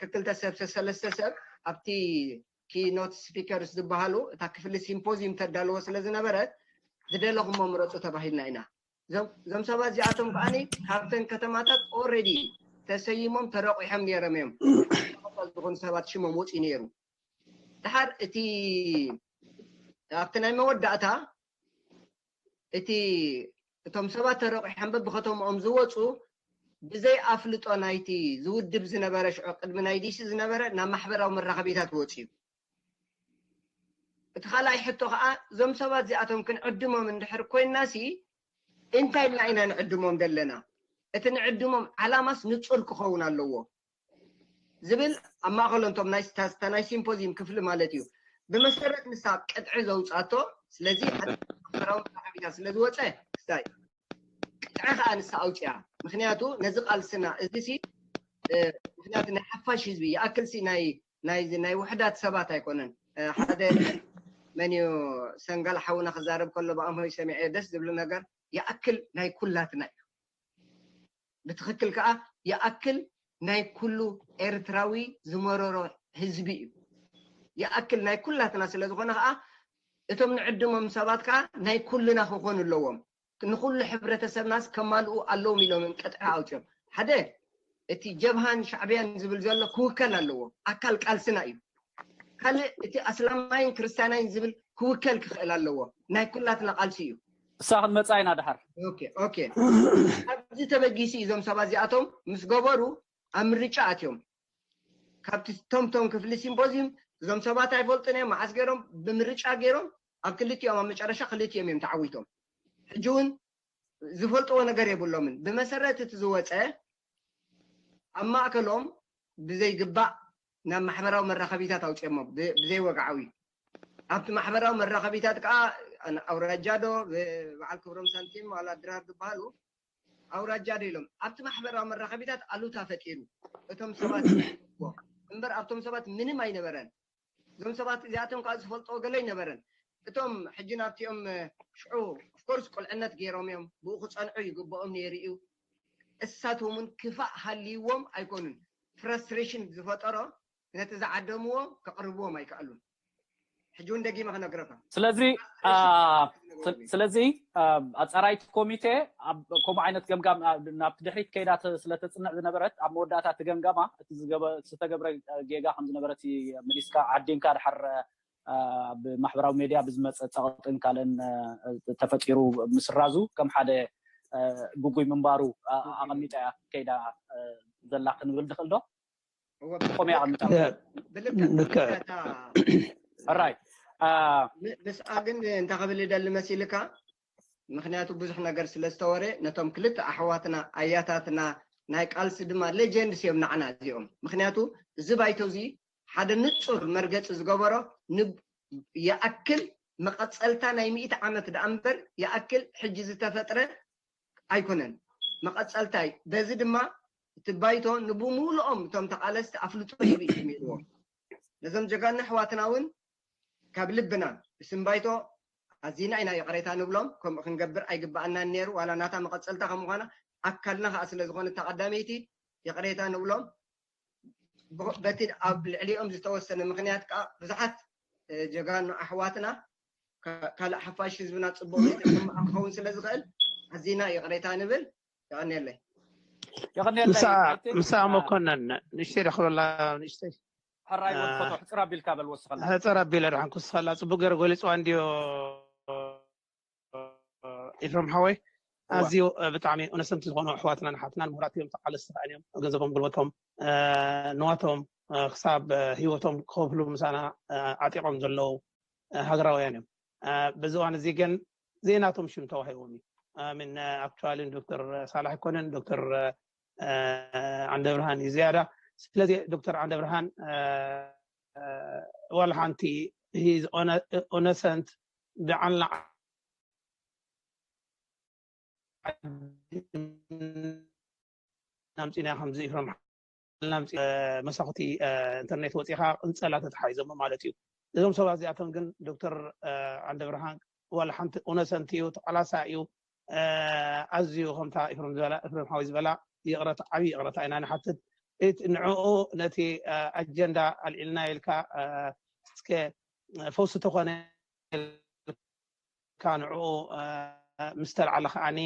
ክክልተ ሰብ ሰለስተ ሰብ ኣብቲ keynote speakers ዝበሃሉ እታ ክፍሊ ሲምፖዚየም ተዳልዎ ስለ ዝነበረት ዝደለኹሞ ምረፁ ተባሂልና ኢና። እዞም ሰባት እዚኣቶም ከዓ ካብተን ከተማታት already ተሰይሞም ተረቂሖም ነይሮም እዮም። ዝኾኑ ሰባት ሽሞም ወፂኡ ነይሩ። ድሓር እቲ ኣብቲ ናይ መወዳእታ እቲ እቶም ሰባት ተረቂሖም በብከተምኦም ዝወፁ ብዘይ ኣፍልጦ ናይቲ ዝውድብ ዝነበረ ሽዑ ቅድሚ ናይ ዲሲ ዝነበረ ናብ ማሕበራዊ መራኸቢታት ወፂኡ። እቲ ካልኣይ ሕቶ ከዓ እዞም ሰባት እዚኣቶም ክንዕድሞም እንድሕር ኮይንና ሲ እንታይ ኢልና ኢና ንዕድሞም ዘለና? እቲ ንዕድሞም ዓላማስ ንፁር ክኸውን ኣለዎ ዝብል ኣብ ማእኸሎም እቶም ናይ ሲምፖዚየም ክፍሊ ማለት እዩ። ብመሰረት ንሳ ቅጥዒ ዘውፃቶ ስለዚ ማሕበራዊ መራኸቢታት ስለ ዝወፀ ስታይ ቅጥዒ ከዓ ንሳ ኣውፅያ። ምክንያቱ ነዚ ቃልስና እዚ ሲ ምክንያቱ ናይ ሓፋሽ ህዝቢ ይኣክል ሲ ናይ ናይ ናይ ውሕዳት ሰባት ኣይኮነን። ሓደ መን እዩ ሰንጋል ሓውና ክዛረብ ከሎ ብኣምሆይ ሰሚዐ ደስ ዝብል ነገር ይኣክል ናይ ኩላትና እዩ። ብትኽክል ከዓ ይኣክል ናይ ኩሉ ኤርትራዊ ዝመረሮ ህዝቢ እዩ። ይኣክል ናይ ኩላትና ስለ ዝኾነ ከዓ እቶም ንዕድሞም ሰባት ከዓ ናይ ኩልና ክኾኑ ኣለዎም። ንኩሉ ሕብረተሰብናስ ከማልኡ ኣለዎም ኢሎም ቅጥዒ ኣውፅኦም። ሓደ እቲ ጀብሃን ሻዕብያን ዝብል ዘሎ ክውከል ኣለዎ። ኣካል ቃልስና እዩ። ካልእ እቲ ኣስላማይን ክርስትያናይን ዝብል ክውከል ክኽእል ኣለዎ። ናይ ኩላትና ቃልሲ እዩ። እሳ ክንመፃ ኢና ድሓር። ኦኬ ኦኬ። ኣብዚ ተበጊሱ እዩ እዞም ሰባት እዚኣቶም ምስ ገበሩ ኣብ ምርጫ ኣትዮም። ካብቲ ቶምቶም ክፍሊ ሲምፖዚዩም እዞም ሰባት ኣይፈልጡን እዮም፣ መዓስ ገይሮም ብምርጫ ገይሮም ኣብ ክልቲኦም ኣብ መጨረሻ ክልቲኦም እዮም ተዓዊቶም። ሕጂ እውን ዝፈልጥዎ ነገር የብሎምን። ብመሰረት እቲ ዝወፀ ኣብ ማእከሎም ብዘይግባእ ናብ ማሕበራዊ መራኸቢታት ኣውፅኦሞ ብዘይወግዓዊ። ኣብቲ ማሕበራዊ መራኸቢታት ከዓ ኣውራጃ ዶ በዓል ክብሮም ሳንቲም ዋላ ድራር ዝበሃሉ ኣውራጃ ዶ ኢሎም ኣብቲ ማሕበራዊ መራኸቢታት ኣሉታ ፈጢሩ እቶም ሰባት እምበር ኣብቶም ሰባት ምንም ኣይነበረን። እዞም ሰባት እዚኣቶም ከዓ ዝፈልጥዎ ገለ ኣይነበረን። እቶም ሕጂ ናብቲኦም ሽዑ ኦፍኮርስ ቁልዕነት ገይሮም እዮም፣ ብኡ ክፀንዑ ይግብኦም ነይሩ እዩ። እሳቶም እውን ክፋእ ሃልይዎም ኣይኮኑን። ፍረስትሬሽን ዝፈጠሮ ነቲ ዝዓደምዎ ከቕርብዎም ኣይከኣሉን። ሕጂ እውን ደጊመ ክነግረካ። ስለዚ ስለዚ ኣፃራይቲ ኮሚቴ ከምኡ ዓይነት ገምጋም ናብቲ ድሕሪት ከይዳ ስለተፅንዕ ዝነበረት ኣብ መወዳእታ እቲ ገምጋማ እቲ ዝተገብረ ጌጋ ከም ዝነበረ እቲ መሊስካ ዓዲንካ ድሓር ብማሕበራዊ ሜድያ ብዝመፀ ፀቕጥን ካልእን ተፈጢሩ ምስራዙ ከም ሓደ ግጉይ ምንባሩ ኣቐሚጣ እያ ከይዳ ዘላ ክንብል ንኽእል ዶ? ብልክዕ ሕራይ ምስኣ ግን እንታይ ክብል ይደሊ መሲልካ? ምክንያቱ ብዙሕ ነገር ስለ ዝተወረ ነቶም ክልተ ኣሕዋትና ኣያታትና ናይ ቃልሲ ድማ ሌጀንድስ እዮም ንዓና እዚኦም። ምክንያቱ እዚ ባይቶ እዚ ሓደ ንፁር መርገፂ ዝገበሮ ይኣክል መቐፀልታ ናይ ሚእቲ ዓመት ደኣ እምበር ይኣክል ሕጂ ዝተፈጥረ ኣይኮነን። መቐፀልታ እዩ። በዚ ድማ እቲ ባይቶ ንብሙሉኦም እቶም ተቓለስቲ ኣፍልጦ ሂቡ እዩ ጀሚርዎም። ነዞም ጀጋኑ ኣሕዋትና እውን ካብ ልብና ብስም ባይቶ ኣዚና ኢና ይቕሬታ ንብሎም። ከምኡ ክንገብር ኣይግበኣናን ነይሩ። ዋላ ናታ መቐፀልታ ከም ምዃና ኣካልና ከዓ ስለ ዝኾነ እታ ቀዳመይቲ ይቕሬታ ንብሎም። በቲ ኣብ ልዕሊኦም ዝተወሰነ ምክንያት ከዓ ብዙሓት ጀጋኑ ኣሕዋትና ካልእ ሓፋሽ ህዝብና ፅቡቅ ክኸውን ስለ ዝኽእል ኣዚና ይቕሬታ ንብል። የቐንየለይ። የቐንየለይ። ምሳ መኮነን ንእሽተይ ረኽበላ ንእሽተይ ሕራይ ወድ ፎቶ ሕፅር ኣቢልካ በል ወስኸላ። ሕፅር ኣቢለ ድሓን ክስኸላ ፅቡቅ ገይሩ ገሊፅዋ እንድዮ ኢፍረም ሓወይ። ኣዝዩ ብጣዕሚ ኦነሰንቲ ዝኾኑ ኣሕዋትናን ኣሓትናን ምሁራት እዮም፣ ተቓለስቲ ከኣ እዮም። ገንዘቦም ጉልበቶም ንዋቶም ክሳብ ህይወቶም ክኸፍሉ ምሳና ዓጢቖም ዘለዉ ሃገራውያን እዮም። በዚ እዋን እዚ ግን ዘይናቶም ሽም ተዋሂቦም እዩ። ሚን ኣክቹዋሊ ዶክተር ሳላሕ ኣይኮነን፣ ዶክተር ዓንደብርሃን እዩ ዝያዳ። ስለዚ ዶክተር ዓንደብርሃን ዋላ ሓንቲ ኦነሰንት ብዓልና ኣምፂና ከምዚ ኢፍረም መሳኹቲ ኢንተርኔት ወፂኻ ቅንፀላ ተተሓሒዞሞ ማለት እዩ። እዞም ሰባት እዚኣቶም ግን ዶክተር ዓንደብርሃን ዋላ ሓንቲ ኦነሰንት እዩ፣ ተቓላሳይ እዩ። ኣዝዩ ከምታ ኢፍረም ዝበላ ኢፍረም ሓወይ ዝበላ ይቕረታ ዓብዪ ይቕረታ ኢና ንሓትት። ንዕኡ ነቲ ኣጀንዳ ኣልዒልና ኢልካ እስከ ፈውሲ ተኾነ ኢልካ ንዕኡ ምስ ተልዓለ ከዓኒ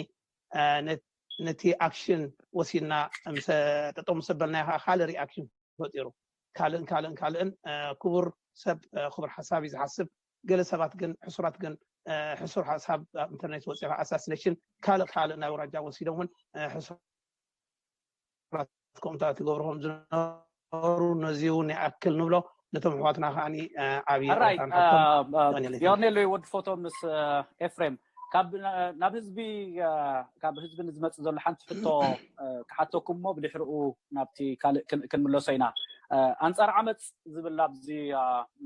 ነቲ ኣክሽን ወሲድና ጠጠው ምስ ኣበልናዮ ከዓ ካልእ ሪኣክሽን ፈጢሩ ካልእን ካልእን ካልእን ክቡር ሰብ ክቡር ሓሳብ እዩ ዝሓስብ። ገለ ሰባት ግን ሕሱራት ግን ሕሱር ሓሳብ ኣብ ኢንተርኔት ወፂኻ ኣሳሲኔሽን ካልእ ካልእ ናይ ውራጃ ወሲዶም እውን ሕሱራት ከምታት ይገብርዎም ዝነበሩ ነዚ እውን ይኣክል ንብሎ። ነቶም ኣሕዋትና ከዓኒ ዓብዪ ሕራይ ይቐንየለይ ወዲ ፎቶ ምስ ኤፍሬም ካብ ናብ ህዝቢ ካብ ህዝቢ ንዝመፅእ ዘሎ ሓንቲ ሕቶ ክሓተኩም እሞ ብድሕርኡ ናብቲ ካልእ ክንምለሶ ኢና። ኣንፃር ዓመፅ ዝብል ኣብዚ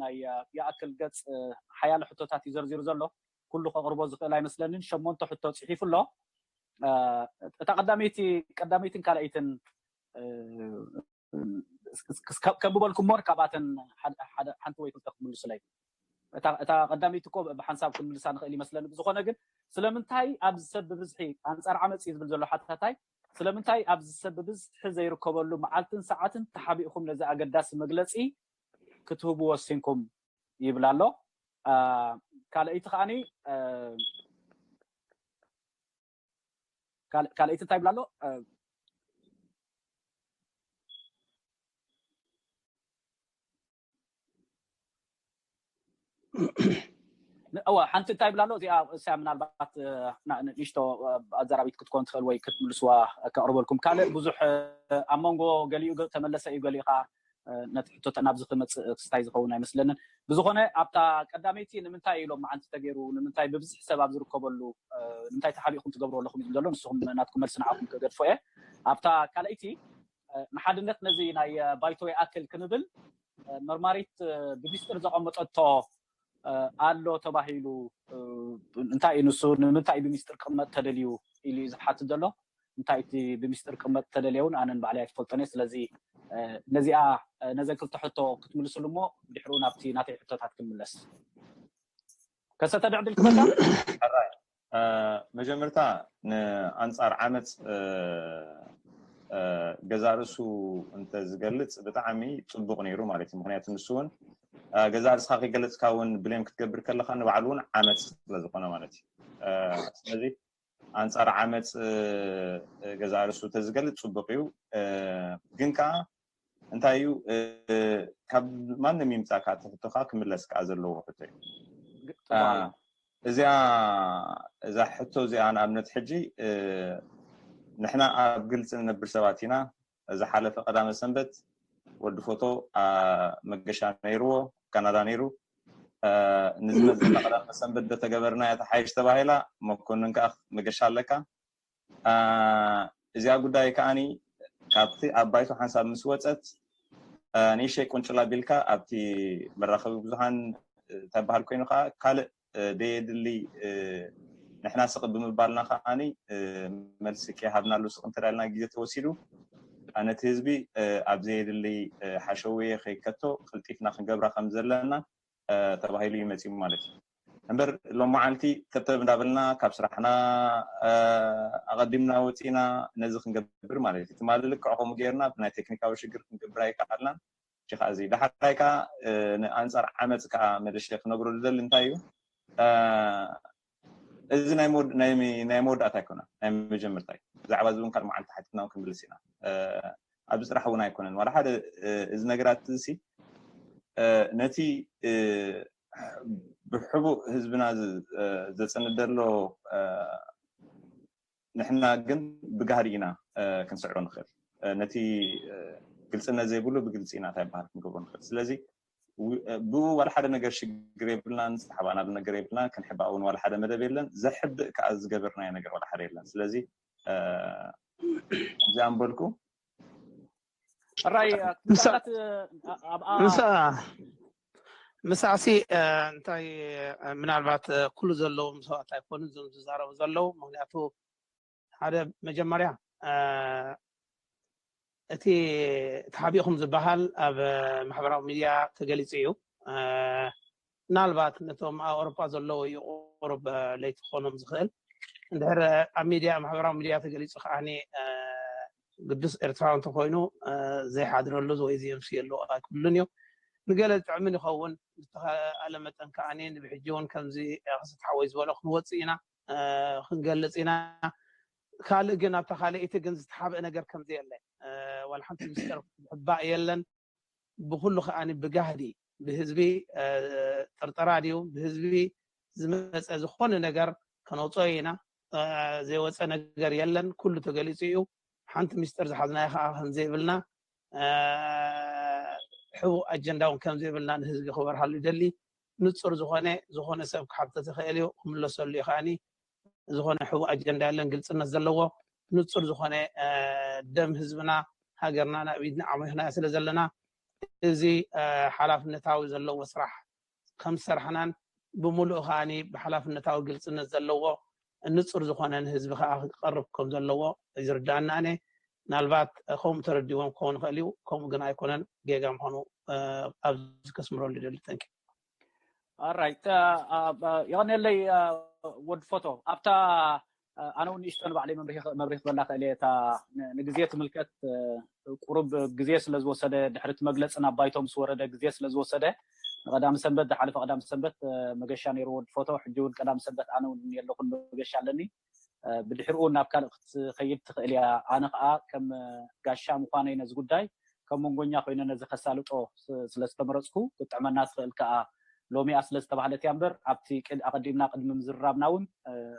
ናይ ይኣክል ገፅ ሓያለ ሕቶታት እዩ ዘርዚሩ ዘሎ። ኩሉ ከቕርቦ ዝኽእል ኣይመስለንን። ሸሞንተ ሕቶ ፅሒፉ ኣሎ። እታ ቀዳመይቲ ቀዳመይትን ካልኣይትን ከንብበልኩም እሞ ካብኣተን ሓንቲ ወይ ክልተ ክምልሱለይ። እታ ቀዳመይቲ እኮ ብሓንሳብ ክንምልሳ ንኽእል ይመስለኒ። ብዝኾነ ግን ስለምንታይ ኣብዚ ሰብ ብብዝሒ ኣንፃር ዓመፅ እዩ ዝብል ዘሎ ሓታታይ ስለምንታይ ኣብዚ ሰብ ብብዝሒ ዘይርከበሉ መዓልትን ሰዓትን ተሓቢእኩም ነዚ ኣገዳሲ መግለፂ ክትህቡ ወሲንኩም ይብል ኣሎ። ካልኣይቲ ከዓኒ ካልኣይቲ እንታይ ይብል ኣሎ? እዋ ሓንቲ እንታይ ይብላ ኣሎ እዚኣ እሳ ምናልባት ንእሽቶ ኣዘራቢት ክትኮን ትኽእል ወይ ክትምልስዋ ከቕርበልኩም። ካልእ ብዙሕ ኣብ መንጎ ገሊኡ ተመለሰ እዩ፣ ገሊኡ ከዓ ነቲ ሕቶ ናብዚ ክመፅእ ክስታይ ዝኸውን ኣይመስለንን። ብዝኾነ ኣብታ ቀዳመይቲ ንምንታይ ኢሎም መዓንቲ ተገይሩ፣ ንምንታይ ብብዝሒ ሰብ ኣብ ዝርከበሉ ንምንታይ ተሓቢእኩም ትገብሩ ኣለኹም እዩ ዘሎ። ንስኹም ናትኩም መልሲ ንዓኹም ክገድፎ እየ። ኣብታ ካልኣይቲ ንሓድነት ነዚ ናይ ባይቶ ይኣክል ክንብል መርማሪት ብሚስጥር ዘቐመጠቶ ኣሎ ተባሂሉ እንታይ እዩ ንሱ ንምንታይ ብሚስጥር ክቕመጥ ተደልዩ ኢሉ እዩ ዝሓትት ዘሎ። እንታይ እቲ ብሚስጥር ክቕመጥ ተደልየ እውን ኣነን ባዕለይ ኣይፈልጦን እየ። ስለዚ ነዚኣ ነዘን ክልተ ሕቶ ክትምልስሉ እሞ ድሕሪኡ ናብቲ ናተይ ሕቶታት ክንምለስ። ከሰተ ድዕድል ክበካ መጀመርታ ንኣንፃር ዓመፅ ገዛ ርእሱ እንተዝገልፅ ብጣዕሚ ፅቡቅ ነይሩ ማለት እዩ። ምክንያቱ ንሱ እውን ገዛ ርእስካ ከይገለፅካ እውን ብሌም ክትገብር ከለካ ንባዕሉ እውን ዓመፅ ስለዝኮነ ማለት እዩ። ስለዚ ኣንፃር ዓመፅ ገዛ ርእሱ ተዝገልፅ ፅቡቅ እዩ። ግን ከዓ እንታይ እዩ ካብ ማንም ይምፃካ እቲ ሕቶ ከዓ ክምለስ ከዓ ዘለዎ ሕቶ እዩ። እዚኣ እዛ ሕቶ እዚኣ ንኣብነት ሕጂ ንሕና ኣብ ግልፂ ንነብር ሰባት ኢና። ዝሓለፈ ቀዳመ ሰንበት ወዲ ፎቶ መገሻ ነይርዎ ካናዳ ነይሩ። ንዝመፅእ ቀዳመ ሰንበት ዶ ተገበርና እያ ተሓይሽ ተባሂላ። መኮንን ከዓ መገሻ ኣለካ። እዚኣ ጉዳይ ከዓኒ ካብቲ ኣብ ባይቶ ሓንሳብ ምስ ወፀት ንእሽተይ ቁንጭል ኣቢልካ ኣብቲ መራኸቢ ብዙሃን ተበሃል ኮይኑ ከዓ ካልእ ደየድሊ ንሕና ስቕ ብምባልና ከዓኒ መልሲ ከይሃብናሉ ስቕ እንተዳልና ግዜ ተወሲዱ ነቲ ህዝቢ ኣብ ዘየድሊ ሓሸውየ ከይከቶ ቀልጢፍና ክንገብራ ከም ዘለና ተባሂሉ እዩ መፂኡ ማለት እዩ። እምበር ሎም መዓልቲ ተብተብ እንዳበልና ካብ ስራሕና ኣቐዲምና ወፂና ነዚ ክንገብር ማለት እዩ። ትማሊ ልክዕ ከምኡ ጌርና ብናይ ቴክኒካዊ ሽግር ክንገብር ኣይከኣልናን። እዚ ከዓ እዚ ዳሕራይ ከዓ ንኣንፃር ዓመፅ ከዓ መልሼ ክነግሮ ዝደሊ እንታይ እዩ፣ እዚ ናይ መወዳእታ ኣይኮነን፣ ናይ መጀመርታ እዩ። ብዛዕባ እዚ እውን ካልእ መዓልቲ ሓቲትና ክንምልስ ኢና። ኣብዚ ጥራሕ እውን ኣይኮነን ዋላ ሓደ። እዚ ነገራት እዚ ነቲ ብሕቡእ ህዝብና ዘፅንደሎ ንሕና ግን ብጋህዲ ኢና ክንስዕሮ ንኽእል። ነቲ ግልፅነት ዘይብሉ ብግልፂ ኢና እንታይ በሃል ክንገብሮ ንኽእል። ስለዚ ብኡ ዋላ ሓደ ነገር ሽግር የብልናን፣ ዝተሓባእናሉ ነገር የብልናን፣ ክንሕባእ እውን ዋላ ሓደ መደብ የለን። ዘሕብእ ከዓ ዝገበርናዮ ነገር ዋላ ሓደ የለን። ስለዚ እዚኣ ምበልኩ ራይ ምሳዕሲ እንታይ ምናልባት ኩሉ ዘለዎም ሰባት ኣይኮኑን እዞም ዝዛረቡ ዘለዉ። ምክንያቱ ሓደ መጀመርያ እቲ ተሓቢእኩም ዝበሃል ኣብ ማሕበራዊ ሚድያ ተገሊፁ እዩ። ምናልባት ነቶም ኣብ ኣውሮፓ ዘለዉ እዩ ቁሩብ ለይቲ ክኾኖም ዝኽእል። እንድሕር ኣብ ሚድያ ማሕበራዊ ሚድያ ተገሊፁ ከዓኒ ግዱስ ኤርትራዊ እንተኮይኑ ዘይሓድረሉ ወይ ዘየምስየሉ ኣይክብሉን እዩ። ንገለ ዝጥዕምን ይኸውን። ዝተኸኣለ መጠን ከዓኒ ንብሕጂ እውን ከምዚ ክስት ሓወይ ዝበሎ ክንወፅእ ኢና ክንገልፅ ኢና። ካልእ ግን ኣብታ ካልኣይቲ ግን ዝተሓብአ ነገር ከምዘየለ ዋላ ሓንቲ ሚስጥር ዝሕባእ የለን። ብኩሉ ከዓኒ ብጋህዲ ብህዝቢ ጥርጠራ ድዩ ብህዝቢ ዝመፀ ዝኾነ ነገር ከነውፅኦ ኢና። ዘይወፀ ነገር የለን፣ ኩሉ ተገሊፁ እዩ። ሓንቲ ሚስጥር ዝሓዝናዮ ከዓ ከምዘይብልና ሕቡእ ኣጀንዳ እውን ከምዘይብልና ንህዝቢ ክበርሃሉ ይደሊ። ንፁር ዝኾነ ዝኾነ ሰብ ክሓተት ይኽእል እዩ፣ ክምለሰሉ እዩ ከዓኒ። ዝኾነ ሕቡእ ኣጀንዳ የለን፣ ግልፅነት ዘለዎ ንፁር ዝኾነ ደም ህዝብና ሃገርና ናብ ኢድና ዓሚኽናዮ ስለ ዘለና እዚ ሓላፍነታዊ ዘለዎ ስራሕ ከም ዝሰርሐናን ብምሉእ ከዓኒ ብሓላፍነታዊ ግልፅነት ዘለዎ ንፁር ዝኾነ ንህዝቢ ከዓ ክቀርብ ከም ዘለዎ ይርዳእና። ኣነ ምናልባት ከምኡ ተረዲዎም ክኸውን ይኽእል እዩ፣ ከምኡ ግን ኣይኮነን፣ ጌጋ ምዃኑ ኣብዚ ከስምረሉ ይደሊ። ተንኪ ኣራይ የቐንየለይ ወዲ ፎቶ ኣብታ ኣነ እውን ንእሽቶ ንባዕለይ መብርሂ ክበላ ክእል እየ። እታ ንግዜ ትምልከት ቁሩብ ግዜ ስለ ዝወሰደ ድሕሪ እቲ መግለፂ ናብ ባይቶ ምስ ወረደ ግዜ ስለ ዝወሰደ ንቀዳሚ ሰንበት ዝሓለፈ ቀዳሚ ሰንበት መገሻ ነይሩ ወዲ ፎቶ። ሕጂ እውን ቀዳሚ ሰንበት ኣነ እውን የለኹን መገሻ ኣለኒ። ብድሕሪኡ ናብ ካልእ ክትኸይድ ትኽእል እያ። ኣነ ከዓ ከም ጋሻ ምዃነይ ነዚ ጉዳይ ከም መንጎኛ ኮይነ ነዚ ከሳልጦ ስለዝተመረፅኩ ክጥዕመና ትኽእል ከዓ ሎሚኣ ስለ ዝተባህለት እያ እምበር ኣብቲ ኣቐዲምና ቅድሚ ምዝርራብና እውን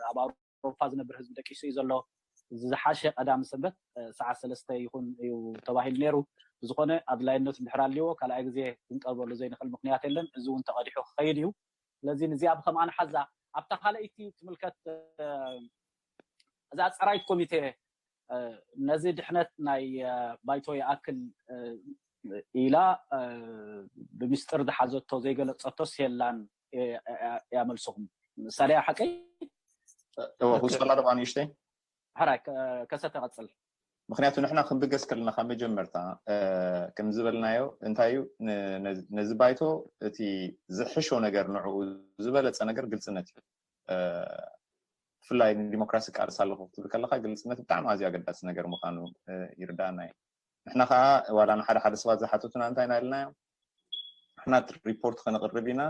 ኣብ ኣውሮፓ ዝነብር ህዝቢ ደቂሱ እዩ ዘሎ። ዝሓሸ ቀዳም ሰንበት ሰዓት ሰለስተ ይኹን እዩ ተባሂሉ ነይሩ። ብዝኾነ ኣድላይነቱ እንድሕር ኣልዎ ካልኣይ ግዜ ክንቀርበሉ ዘይንኽእል ምክንያት የለን። እዚ እውን ተቐዲሑ ክኸይድ እዩ። ስለዚ ንዚኣ ብኸምኣ ንሓዛ። ኣብታ ካልኣይቲ ትምልከት እዛ ኣፀራይት ኮሚቴ ነዚ ድሕነት ናይ ባይቶ ይኣክል ኢላ ብምስጢር ዝሓዘቶ ዘይገለፀቶስ የላን እያ መልስኹም። ምሳሌ ሓቀይ ውስላ ደባ ንእሽተይ ሕራይ ከሰተ ቀፅል። ምክንያቱ ንሕና ክንብገስ ከለና ካብ መጀመርታ ከም ዝበልናዮ እንታይ እዩ ነዚ ባይቶ እቲ ዝሕሾ ነገር ንዕኡ ዝበለፀ ነገር ግልፅነት እዩ። ብፍላይ ንዲሞክራሲ ቃልስ ኣለኹ ክትብል ከለካ ግልፅነት ብጣዕሚ ኣዝዩ ኣገዳሲ ነገር ምዃኑ ይርዳእና እዩ። ንሕና ከዓ ዋላ ንሓደ ሓደ ሰባት ዝሓተቱና እንታይ ኢና ኢልናዮም? ንሕና ሪፖርት ከነቕርብ ኢና።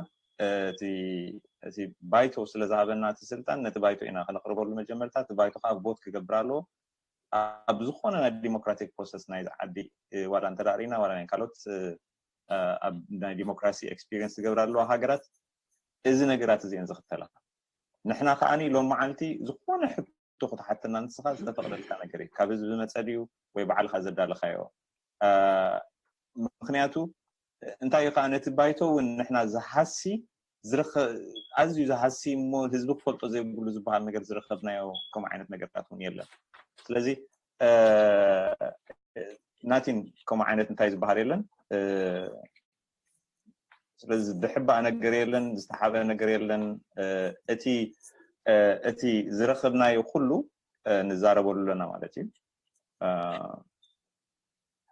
እቲ ባይቶ ስለ ዝሃበና እቲ ስልጣን ነቲ ባይቶ ኢና ከነቕርበሉ መጀመርታ። እቲ ባይቶ ከዓ ቮት ክገብር ኣለዎ። ኣብ ዝኾነ ናይ ዲሞክራቲክ ፕሮሰስ ናይ ዓዲ ዋላ እንተ ርኢና ዋላ ናይ ካልኦት ኣብ ናይ ዲሞክራሲ ኤክስፒሪንስ ዝገብራ ኣለዋ ሃገራት እዚ ነገራት እዚአን ዝኽተላ። ንሕና ከዓኒ ሎም መዓልቲ ዝኾነ ሕቶ ክትሓተና ንስኻ ዝተፈቕደልካ ነገር እዩ። ካብ ህዝቢ መፀ ድዩ ወይ ባዕልካ ዘዳለኻዮ? ምክንያቱ እንታይ እዩ ከዓ ነቲ ባይቶ እውን ንሕና ዝሃሲ ኣዝዩ ዝሃሲ እሞ ህዝቢ ክፈልጦ ዘይብሉ ዝበሃል ነገር ዝረከብናዮ ከምኡ ዓይነት ነገርታት እውን የለን። ስለዚ ናቲን ከምኡ ዓይነት እንታይ ዝበሃል የለን። ስለዚ ዝድሕባእ ነገር የለን፣ ዝተሓበ ነገር የለን። እቲ እቲ ዝረከብናዮ ኩሉ ንዛረበሉ ኣለና ማለት እዩ።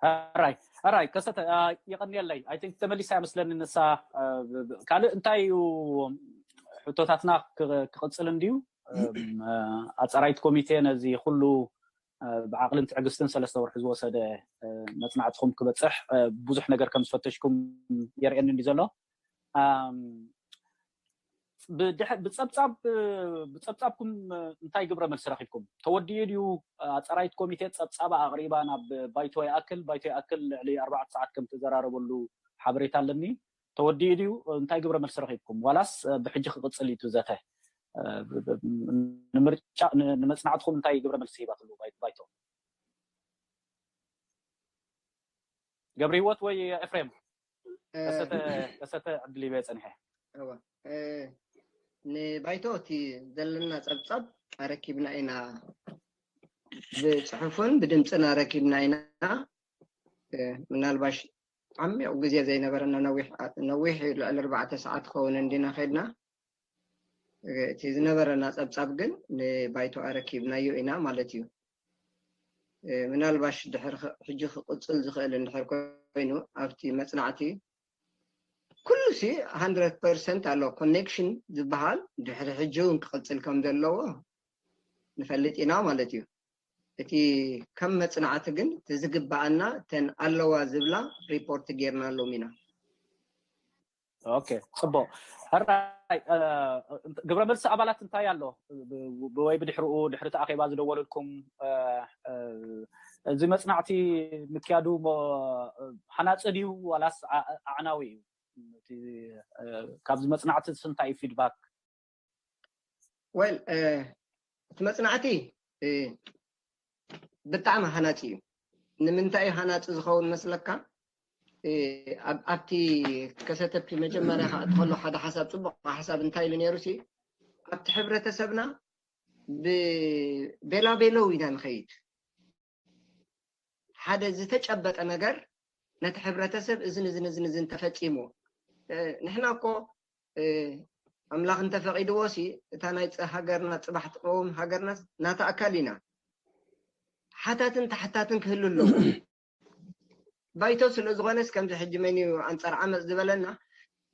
ሕራይ ሕራይ ከሰተ የቐንየለይ። ኣይ ቲንክ ተመሊሳ እያ መስለኒ ንሳ። ካልእ እንታይ እዩ ሕቶታትና ክቕፅል እንድዩ? ኣፀራይት ኮሚቴ ነዚ ኩሉ ብዓቕልን ትዕግስትን ሰለስተ ወርሒ ዝወሰደ መፅናዕትኹም ክበፅሕ ብዙሕ ነገር ከም ዝፈተሽኩም የርእየኒ እንዲ ዘሎ። ብፀብፃብ ብፀብፃብኩም እንታይ ግብረ መልሲ ረኪብኩም? ተወዲኡ ድዩ? ኣፀራይት ኮሚቴ ፀብፃባ ኣቕሪባ ናብ ባይቶ ይኣክል ባይቶ ይኣክል ልዕሊ ኣርባዕተ ሰዓት ከም ተዘራረበሉ ሓበሬታ ኣለኒ። ተወዲኡ ድዩ? እንታይ ግብረ መልሲ ረኪብኩም? ዋላስ ብሕጂ ክቅፅል እዩ እቲ ዘተ? ንምርጫ ንመፅናዕትኩም እንታይ ግብረ መልሲ ሂባትሉ ባይቶ? ገብረ ህይወት ወይ ኤፍሬም? ከሰተ ዕድል ይበ ፀኒሐ። ንባይቶ እቲ ዘለና ፀብፃብ ኣረኪብና ኢና፣ ብፅሑፍን ብድምፅን ኣረኪብና ኢና። ምናልባሽ ዓሚቕ ግዜ ዘይነበረና ነዊሕ እዩ፣ ልዕሊ ኣርባዕተ ሰዓት ክኸውን እንዲና ከድና። እቲ ዝነበረና ፀብፃብ ግን ንባይቶ ኣረኪብናዮ ኢና ማለት እዩ። ምናልባሽ ድሕሪ ሕጂ ክቕፅል ዝኽእል እንድሕር ኮይኑ ኣብቲ መፅናዕቲ ኩሉ ሲ ሃንድረድ ፐርሰንት ኣሎ ኮኔክሽን ዝበሃል ድሕሪ ሕጂ እውን ክቕፅል ከም ዘለዎ ንፈልጥ ኢና ማለት እዩ። እቲ ከም መፅናዕቲ ግን እቲ ዝግበኣና እተን ኣለዋ ዝብላ ሪፖርት ጌርናሎም ኢና። ኦኬ ፅቡቅ። ሕራይ ግብረ መልሲ ኣባላት እንታይ ኣሎ? ወይ ብድሕርኡ ድሕሪ እቲ ኣኼባ ዝደወሉልኩም እዚ መፅናዕቲ ምክያዱ ሃናፂ ድዩ ዋላስ ኣዕናዊ እዩ? ካብዚ መፅናዕቲ እንታይ እዩ ፊድባክ? ወል እቲ መፅናዕቲ ብጣዕሚ ሃናፂ እዩ። ንምንታይ እዩ ሃናፂ ዝኸውን መስለካ? ኣብቲ ከሰተብቲ መጀመርያ ከዓ ከሎ ሓደ ሓሳብ ፅቡቅ ሓሳብ እንታይ ኢሉ ነይሩ ሲ ኣብቲ ሕብረተሰብና ብቤላቤለው ኢና ንኸይድ። ሓደ ዝተጨበጠ ነገር ነቲ ሕብረተሰብ እዝን እዝን እዝን እዝን ተፈፂሙ ንሕና እኮ ኣምላኽ እንተፈቒድዎ ሲ እታ ናይ ሃገርና ፅባሕ ትቀውም ሃገርና ናታ ኣካል ኢና። ሓታትን ተሓታትን ክህሉ ኣለዎ። ባይቶ ስለ ዝኾነስ ከምዚ ሕጂ መን እዩ ኣንፃር ዓመፅ ዝበለና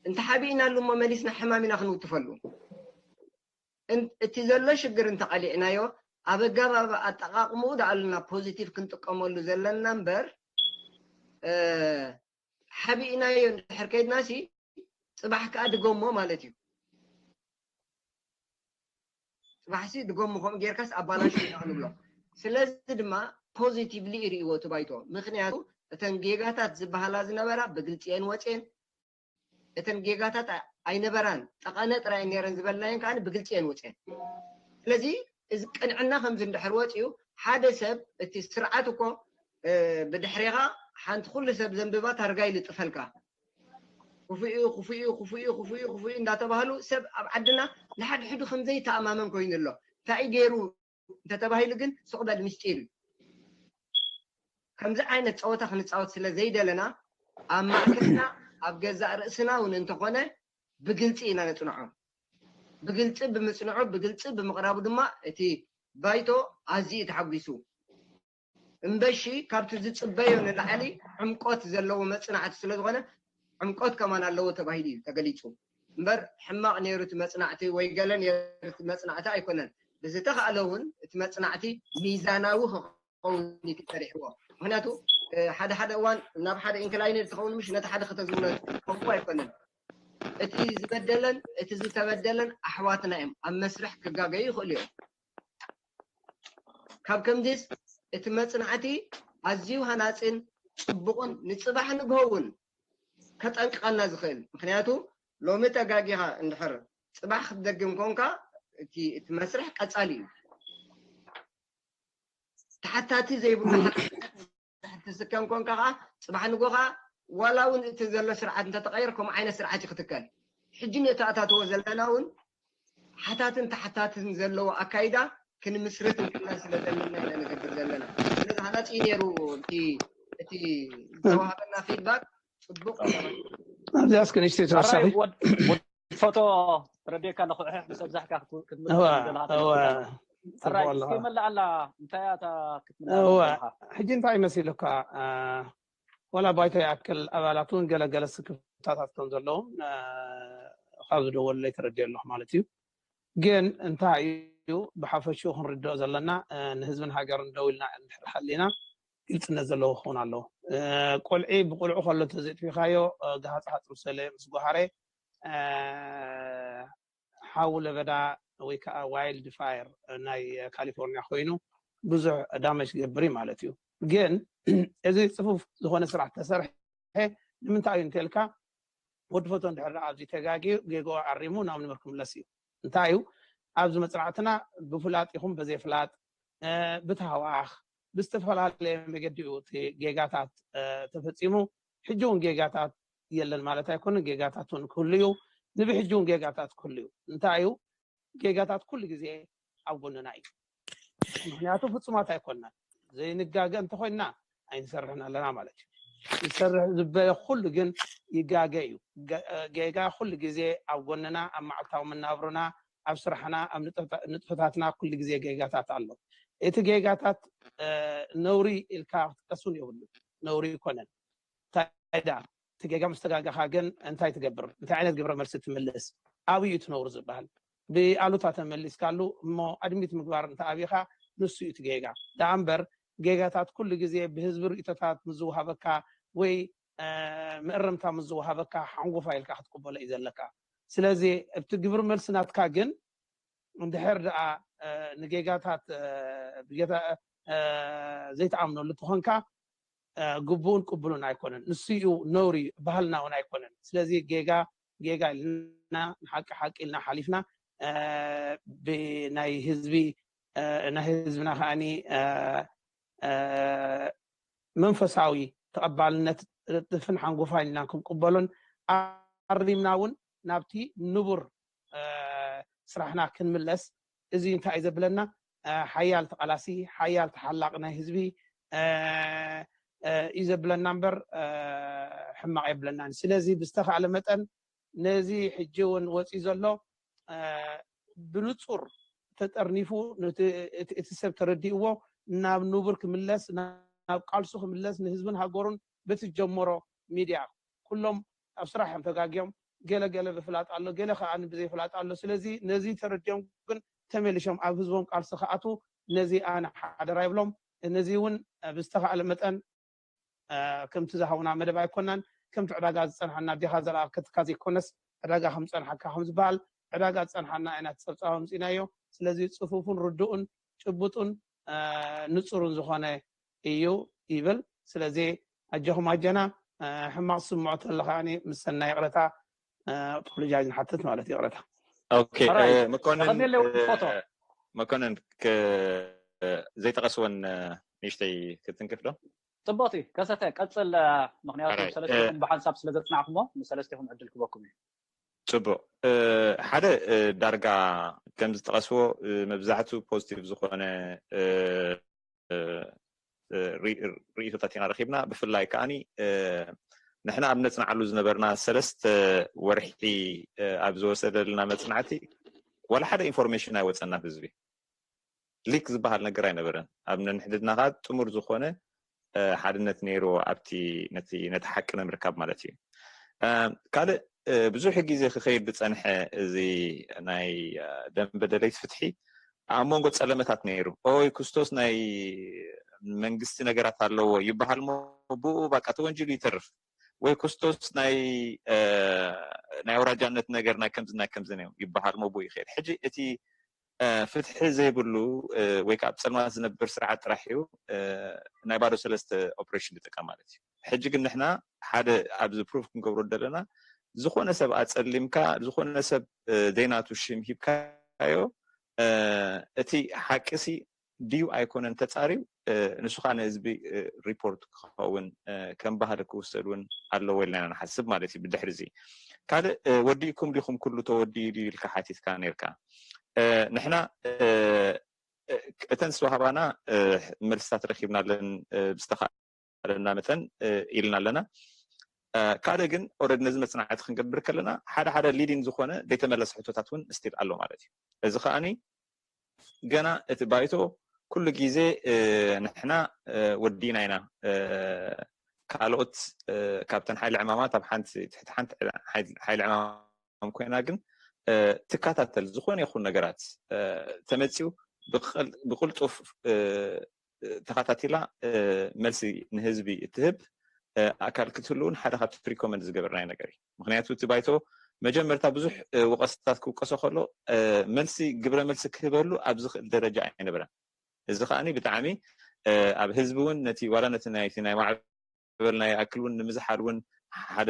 እንተሓቢእናሉ እሞ መሊስና ሕማም ኢና ክንውትፈሉ። እቲ ዘሎ ሽግር እንተቐሊዕናዮ ኣብ ኣገባብ ኣጠቓቕምኡ ደኣሉና ፖዚቲቭ ክንጥቀመሉ ዘለና እምበር ሓቢእናዮ እንድሕር ከይድና ሲ ፅባሕ ከዓ ድገሞ ማለት እዩ። ፅባሕሲ ድገሞ ከምኡ ጌርካስ ኣባላሽ ኢና ክንብሎ። ስለዚ ድማ ፖዚቲቭሊ ይርእይዎ እቲ ባይቶ። ምክንያቱ እተን ጌጋታት ዝበሃላ ዝነበራ ብግልፂ እየን ወፅየን። እተን ጌጋታት ኣይነበራን፣ ጠቐነ ጥራይ ነረን ዝበልናየን ከዓ ብግልፂ እየን ወፅአን። ስለዚ እዚ ቅንዕና ከምዚ እንድሕር ወፂኡ ሓደ ሰብ እቲ ስርዓት እኮ ብድሕሬኻ ሓንቲ ኩሉ ሰብ ዘንብባ ታርጋ ይልጥፈልካ። ክፉኡ ክፉኡ ክፉኡ ክፉኡ ክፉኡ እንዳተባህሉ ሰብ ኣብ ዓድና ንሓድሕዱ ከምዘይተኣማመን ኮይኑ ኣሎ። እንታይ ገይሩ እንተተባሂሉ ግን ስቕ በል ምስጢር እዩ። ከምዚ ዓይነት ፀወታ ክንፃወት ስለ ዘይደለና ኣብ ማእከልና ኣብ ገዛእ ርእስና እውን እንተኾነ ብግልፂ ኢና ነፅንዖ። ብግልፂ ብምፅንዑ ብግልፂ ብምቕራቡ ድማ እቲ ባይቶ ኣዝዩ ተሓጒሱ። እምበሺ ካብቲ ዝፅበዮ ንላዕሊ ዕምቆት ዘለዎ መፅናዕቲ ስለ ዝኾነ ዕምቆት ከማን ኣለዎ ተባሂሉ እዩ ተገሊፁ። እምበር ሕማቕ ነይሩ እቲ መፅናዕቲ ወይ ገለ ነይሩ እቲ መፅናዕቲ ኣይኮነን። ብዝተኻእለ እውን እቲ መፅናዕቲ ሚዛናዊ ክኸውን እዩ ተሰሪሕዎ። ምክንያቱ ሓደ ሓደ እዋን ናብ ሓደ ኢንክላይነድ ትኸውን ምሽ ነቲ ሓደ ከተዝውረ ከምኡ ኣይኮነን። እቲ ዝበደለን እቲ ዝተበደለን ኣሕዋትና እዮም። ኣብ መስርሕ ክጋገዩ ይኽእሉ እዮም። ካብ ከምዚስ እቲ መፅናዕቲ ኣዝዩ ሃናፅን ፅቡቕን ንፅባሕ ንግሆ እውን ከጠንቅቐና ዝኽእል። ምክንያቱ ሎሚ ተጋጊኻ እንድሕር ፅባሕ ክትደግም ኮንካ እቲ እቲ መስርሕ ቀፃሊ እዩ። ተሓታቲ ዘይብሉ ሓጢኣት ትስከም ኮንካ ከዓ ፅባሕ ንጎኻ ዋላ እውን እቲ ዘሎ ስርዓት እንተተቐየር ከምኡ ዓይነት ስርዓት እዩ ክትከል። ሕጂ ነተኣታትዎ ዘለና እውን ሓታትን ተሓታትን ዘለዎ ኣካይዳ ክንምስርት እንክልና ስለ ዘለና ኢና ንገብር ዘለና። ስለዚ ሃናፂ ነይሩ እቲ እቲ ዝተዋሃበና ፊድባክ ፅቡቅ። ኣብዚኣ እስኪ ንእሽተይ ተወሳኺ ፎቶ ረዴካ ኣለኹ ሕሕ ምስ ኣብዛሕካ ክትምልስ እዋ ዘለካ እዋ ተመልክታ። ሕራይ ጽቡቕ ኣለኻ እስከ መላእ ኣላ እንታይ እያ እታ ክትምልስ እዋ ዘለካ? ሕጂ እንታይ መሲሉካ አ፣ ወላ ባይቶ ይኣክል ኣባላት እውን ገለገለ ስክፍታታት ከም ዘለዎም አ፣ ካብ ዝደወሉለይ ተረዲኦ ኣለኹ ማለት እዩ። ግን እንታይ እዩ ብሓፈሽኡ ክንርድኦ ዘለና አ፣ ንህዝብን ሃገርን ደው ኢልና እንድሕር ሓሊና ግልፅነት ዘለዎ ክኸውን ኣለዎ። አ፣ ቆልዒ ብቆልዑ ከሎ ተዘጥፊኻዮ አ፣ ገሃፅሃፅ ምሰለ ምስ ጓሃረ አ፣ ሓዊ ለበዳ ወይ ከዓ ዋይልድ ፋየር ናይ ካሊፎርኒያ ኮይኑ ብዙሕ ዳመጅ ክገብር እዩ ማለት እዩ። ግን እዚ ፅፉፍ ዝኾነ ስራሕ ተሰርሐ ንምንታይ እዩ እንተልካ ወዲ ፎቶ እንድሕር ኣብዚ ተጋጊዩ ጌግኡ ኣሪሙ ናብ ንበር ክምለስ እዩ። እንታይ እዩ ኣብዚ መፅናዕትና ብፍላጥ ይኹን በዘይፍላጥ እ፣ ብታህዋኽ ብዝተፈላለየ መገዲ እዩ እቲ ጌጋታት እ፣ ተፈፂሙ። ሕጂ እውን ጌጋታት የለን ማለት ኣይኮነን። ጌጋታት እውን ክህሉ እዩ። ንብሕጂ እውን ጌጋታት ክህሉ እዩ። እንታይ እዩ ጌጋታት ኩሉ ግዜ ኣብ ጎንና እዩ። ምክንያቱ ፍፁማት ኣይኮንናን። ዘይንጋገ እንተኮይንና ኣይንሰርሕን ኣለና ማለት እዩ። ይሰርሕ ዝበለ ኩሉ ግን ይጋገ እዩ። ገ- ጌጋ ኩሉ ግዜ ኣብ ጎንና፣ ኣብ መዓልታዊ መናብሮና፣ ኣብ ስራሕና፣ ኣብ ንጥፈታ- ንጥፈታትና ኩሉ ግዜ ጌጋታት ኣሎ። እቲ ጌጋታት እ፣ ነውሪ ኢልካ ክትቀሱን የብሉ፣ ነውሪ ይኮነን። እንታይ ደኣ እቲ ጌጋ ምስ ተጋገኻ ግን እንታይ ትገብር? እንታይ ዓይነት ግብረ መልሲ ትምልስ? ኣብዩ እቲ ነውሪ ዝበሃል ብኣሉታ ተመሊስካሉ እሞ ኣድሚት ምግባር እንተ ኣብኻ ንሱ እዩ እቲ ጌጋ። ደኣ እምበር ጌጋታት ኩሉ ግዜ ብህዝቢ ርእቶታት ምዝውሃበካ ወይ እ፣ ምእርምታ ምዝውሃበካ ሓንጎፋ ኢልካ ክትቅበሎ እዩ ዘለካ። ስለዚ እቲ ግብሪ መልሲ ናትካ ግን እንድሕር ደኣ እ፣ ንጌጋታት እ፣ ብጌታ እ፣ ዘይትኣምነሉ ተኾንካ እ፣ ግቡእን ቅቡልን ኣይኮነን። ንሱ እዩ ነውሪ፣ ባህልና እውን ኣይኮነን። ስለዚ ጌጋ ጌጋ ኢልና ንሓቂ ሓቂ ኢልና ሓሊፍና እ፣ ብናይ ህዝቢ እ፣ ናይ ህዝብና ከዓኒ እ፣ እ፣ መንፈሳዊ ተቐባልነት ጥፍን ሓንጎፋን ኢልና ክንቅበሎን ኣሪምና እውን ናብቲ ንቡር እ፣ ስራሕና ክንምለስ እዚ እንታይ እዩ ዘብለና? እ፣ ሓያል ተቓላሲ፣ ሓያል ተሓላቕ ናይ ህዝቢ እ፣ እ፣ እዩ ዘብለና እምበር እ፣ ሕማቕ የብለናን። ስለዚ ብዝተኻእለ መጠን ነዚ ሕጂ እውን ወፂኡ ዘሎ እ፣ ብንፁር ተጠርኒፉ ነቲ- እቲ እቲ ሰብ ተረዲእዎ ናብ ንቡር ክምለስ ናብ ቃልሱ ክምለስ ንህዝብን ሃገሩን በቲ ጀመሮ ሚድያ ኩሎም ኣብ ስራሕ እዮም ተጋግዮም። ገለ ገለ ብፍላጥ ኣሎ፣ ገለ ከዓ ብዘይፍላጥ ኣሎ። ስለዚ ነዚ ተረዲኦም ግን ተመሊሾም ኣብ ህዝቦም ቃልሲ ክኣትዉ ነዚ ኣነ ሓደራ ይብሎም። ነዚ እውን ብዝተኻእለ መጠን እ፣ ከምቲ ዝሃቡና መደብ ኣይኮናን። ከምቲ ዕዳጋ ዝፀንሓና ኣዴኻ ዘለኣኸትካ ዘይኮነስ ዕዳጋ ከም ዝፀንሓካ ከም ዝበሃል ዕዳጋ ዝፀንሓና ኢና እቲ ፀብፃብ ኣምፂናዮ። ስለዚ ፅፉፉን ርዱእን ጭቡጡን እ፣ ንፁሩን ዝኾነ እዩ ይብል። ስለዚ ኣጆኹም ኣጀና እ፣ ሕማቕ ዝስምዖ ተሎ ከዓኒ ምስ ሰናይ ይቕረታ ኣፖሎጃይዝ ንሓትት ማለት ይቕረታ። ኦኬ። መኮንን ፎቶ መኮንን ዘይጠቐስወን ንእሽተይ ክትንክፍ ዶ? ጽቡቕቲ ከሰተ ቀጽል። ምክንያቱ ሰለስቲኹም ብሓንሳብ ስለ ዘጽናዕኩሞ ንሰለስቲኹም ዕድል ክበኩም እዩ። ጽቡቕ። ሓደ ዳርጋ ከም ዝጠቐስዎ መብዛሕቱ ፖዚቲቭ ዝኾነ ርእቶታት ኢና ረኪብና። ብፍላይ ከዓኒ ንሕና ኣብ ነጽናዓሉ ዝነበርና ሰለስተ ወርሒ ኣብ ዝወሰደልና መጽናዕቲ ዋላ ሓደ ኢንፎርሜሽን ኣይወጸና ህዝቢ። ሊክ ዝበሃል ነገር ኣይነበረን። ኣብ ነንሕድድና ከዓ ጥሙር ዝኾነ ሓድነት ነይሩ ኣብቲ ነቲ ሓቂ ንምርካብ ማለት እዩ። ካልእ ብዙሕ ግዜ ክኸይድ ዝፀንሐ እዚ ናይ ደንበ ደለይቲ ፍትሒ ኣብ መንጎ ፀለመታት ነይሩ። ኦይ ክስቶስ ናይ መንግስቲ ነገራት ኣለዎ ይበሃል ሞ ብኡ ባቃ ተወንጅሉ ይተርፍ ወይ ክስቶስ ናይ ናይ ኣውራጃነት ነገር ናይ ከምዚ ናይ ከምዚ ይበሃል ሞ ብኡ ይኸይድ። ሕጂ እቲ ፍትሒ ዘይብሉ ወይ ከዓ ኣብ ፀልማት ዝነብር ስርዓት ጥራሕ እዩ ናይ ባዶ ሰለስተ ኦፕሬሽን ዝጥቀም ማለት እዩ። ሕጂ ግን ንሕና ሓደ ኣብዚ ፕሩፍ ክንገብሮ ዘለና ዝኾነ ሰብ ኣፀሊምካ ዝኾነ ሰብ ዘይናቱ ሽም ሂብካዮ እቲ ሓቂሲ ድዩ ኣይኮነን ተፃርዩ ንሱ ከዓ ንህዝቢ ሪፖርት ክኸውን ከም ባህሊ ክውሰድ እውን ኣለዎ ኢልና ኢና ንሓስብ ማለት እዩ። ብድሕሪ እዚ ካልእ ወዲእኩም ዲኹም ኩሉ ተወዲኡ ድዩ ኢልካ ሓቲትካ ነርካ። ንሕና እተን ዝተዋህባና መልስታት ረኪብናለን ብዝተኻለና መጠን ኢልና ኣለና። ካልእ ግን ኦረድ ነዚ መፅናዕቲ ክንገብር ከለና ሓደ ሓደ ሊዲን ዝኾነ ዘይተመለሰ ሕቶታት እውን ስቲል ኣሎ ማለት እዩ። እዚ ከዓኒ ገና እቲ ባይቶ ኩሉ ግዜ ንሕና ወዲና ኢና ካልኦት ካብተን ሓይሊ ዕማማት ኣብ ሓንቲ ትሕቲ ሓንቲ ሓይሊ ዕማም ኮይና ግን ትከታተል ዝኾነ ይኹን ነገራት ተመፂኡ ብቅልጡፍ ተኸታቲላ መልሲ ንህዝቢ እትህብ ኣካል ክትህልውን ሓደ ካብቲ ሪኮመንድ ዝገበርናዮ ነገር እዩ። ምክንያቱ እቲ ባይቶ መጀመርታ ብዙሕ ወቀስታት ክውቀሶ ከሎ መልሲ ግብረ መልሲ ክህበሉ ኣብ ዝኽእል ደረጃ ኣይነበረን። እዚ ከዓኒ ብጣዕሚ ኣብ ህዝቢ እውን ነቲ ዋላ ነቲ ናይቲ ናይ ማዕበል ናይ ኣክል እውን ንምዝሓል እውን ሓደ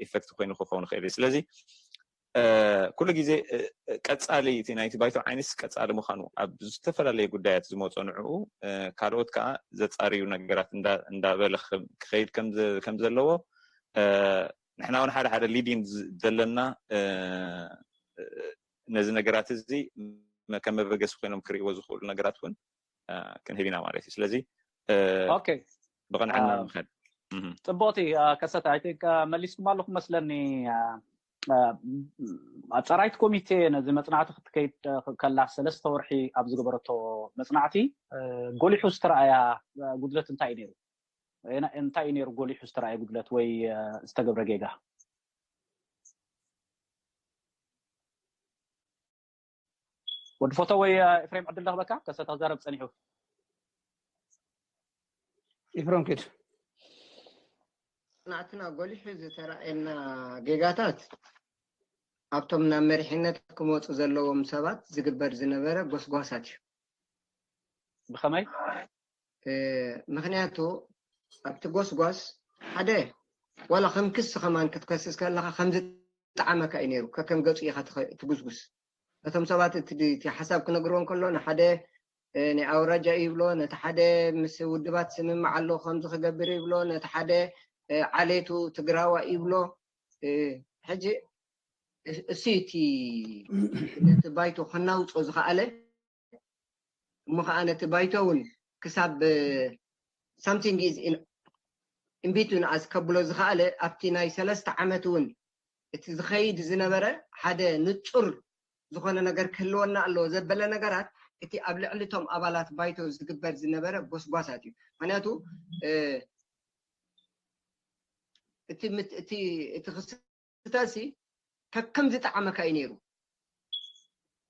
ኢፌክት ኮይኑ ክኸውን ይኽእል እዩ። ስለዚ ኩሉ ግዜ ቀፃሊ እቲ ናይቲ ባይቶ ዓይኒስ ቀፃሊ ምዃኑ ኣብ ዝተፈላለዩ ጉዳያት ዝመፆ ንዕኡ ካልኦት ከዓ ዘፃርዩ ነገራት እንዳበለ ክኸይድ ከም ዘለዎ ንሕና እውን ሓደ ሓደ ሊዲን ዘለና ነዚ ነገራት እዚ ከም መበገሲ ኮይኖም ክርእይዎ ዝኽእሉ ነገራት እውን ክንህብ ኢና ማለት እዩ። ስለዚ ብቕንዕና ምኸድ ጽቡቕቲ ከሰተ ኣይ ቲንክ መሊስኩም ኣለኹም መስለኒ። ኣጻራይት ኮሚቴ ነዚ መጽናዕቲ ክትከይድ ከላ ሰለስተ ወርሒ ኣብ ዝገበረቶ መጽናዕቲ ጎሊሑ ዝተረኣያ ጉድለት እንታይ እዩ ነይሩ? እንታይ እዩ ነይሩ ጎሊሑ ዝተረኣየ ጉድለት ወይ ዝተገብረ ጌጋ? ወዲ ፎቶ ወይ ኤፍሬም ዕድል ለኽበካ ከሰታ ዘረብ ጸኒሑ። ኤፍሬም ኪድ ናትና ጎሊሑ ዝተረኣየና ጌጋታት ኣብቶም ናብ መሪሕነት ክመፁ ዘለዎም ሰባት ዝግበር ዝነበረ ጎስጓሳት እዩ። ብኸመይ? ምክንያቱ ኣብቲ ጎስጓስ ሓደ ዋላ ከም ክሲ ከማን ክትከስስ ከለካ ከምዚ ጣዓመካ እዩ ነይሩ ከከም ገፁ ኢካ ትጉስጉስ ነቶም ሰባት እቲ ሓሳብ ክነግርዎ እንከሎ ንሓደ ናይ ኣውራጃ ይብሎ ነቲ ሓደ ምስ ውድባት ስምምዕ ኣሎ ከምዚ ክገብር ይብሎ ነቲ ሓደ ዓሌቱ ትግራዋ ይብሎ ሕጂ እሱ እቲ ነቲ ባይቶ ከናውፆ ዝኸኣለ እሞ ከዓ ነቲ ባይቶ እውን ክሳብ something is in between us ከብሎ ዝኸኣለ ኣብቲ ናይ ሰለስተ ዓመት እውን እቲ ዝኸይድ ዝነበረ ሓደ ንፁር ዝኾነ ነገር ክህልወና ኣለዎ ዘበለ ነገራት እቲ ኣብ ልዕሊ እቶም ኣባላት ባይቶ ዝግበር ዝነበረ ጎስጓሳት እዩ። ምክንያቱ እቲ እቲ ክስታሲ ከከም ዝጠዓመካ እዩ ነይሩ።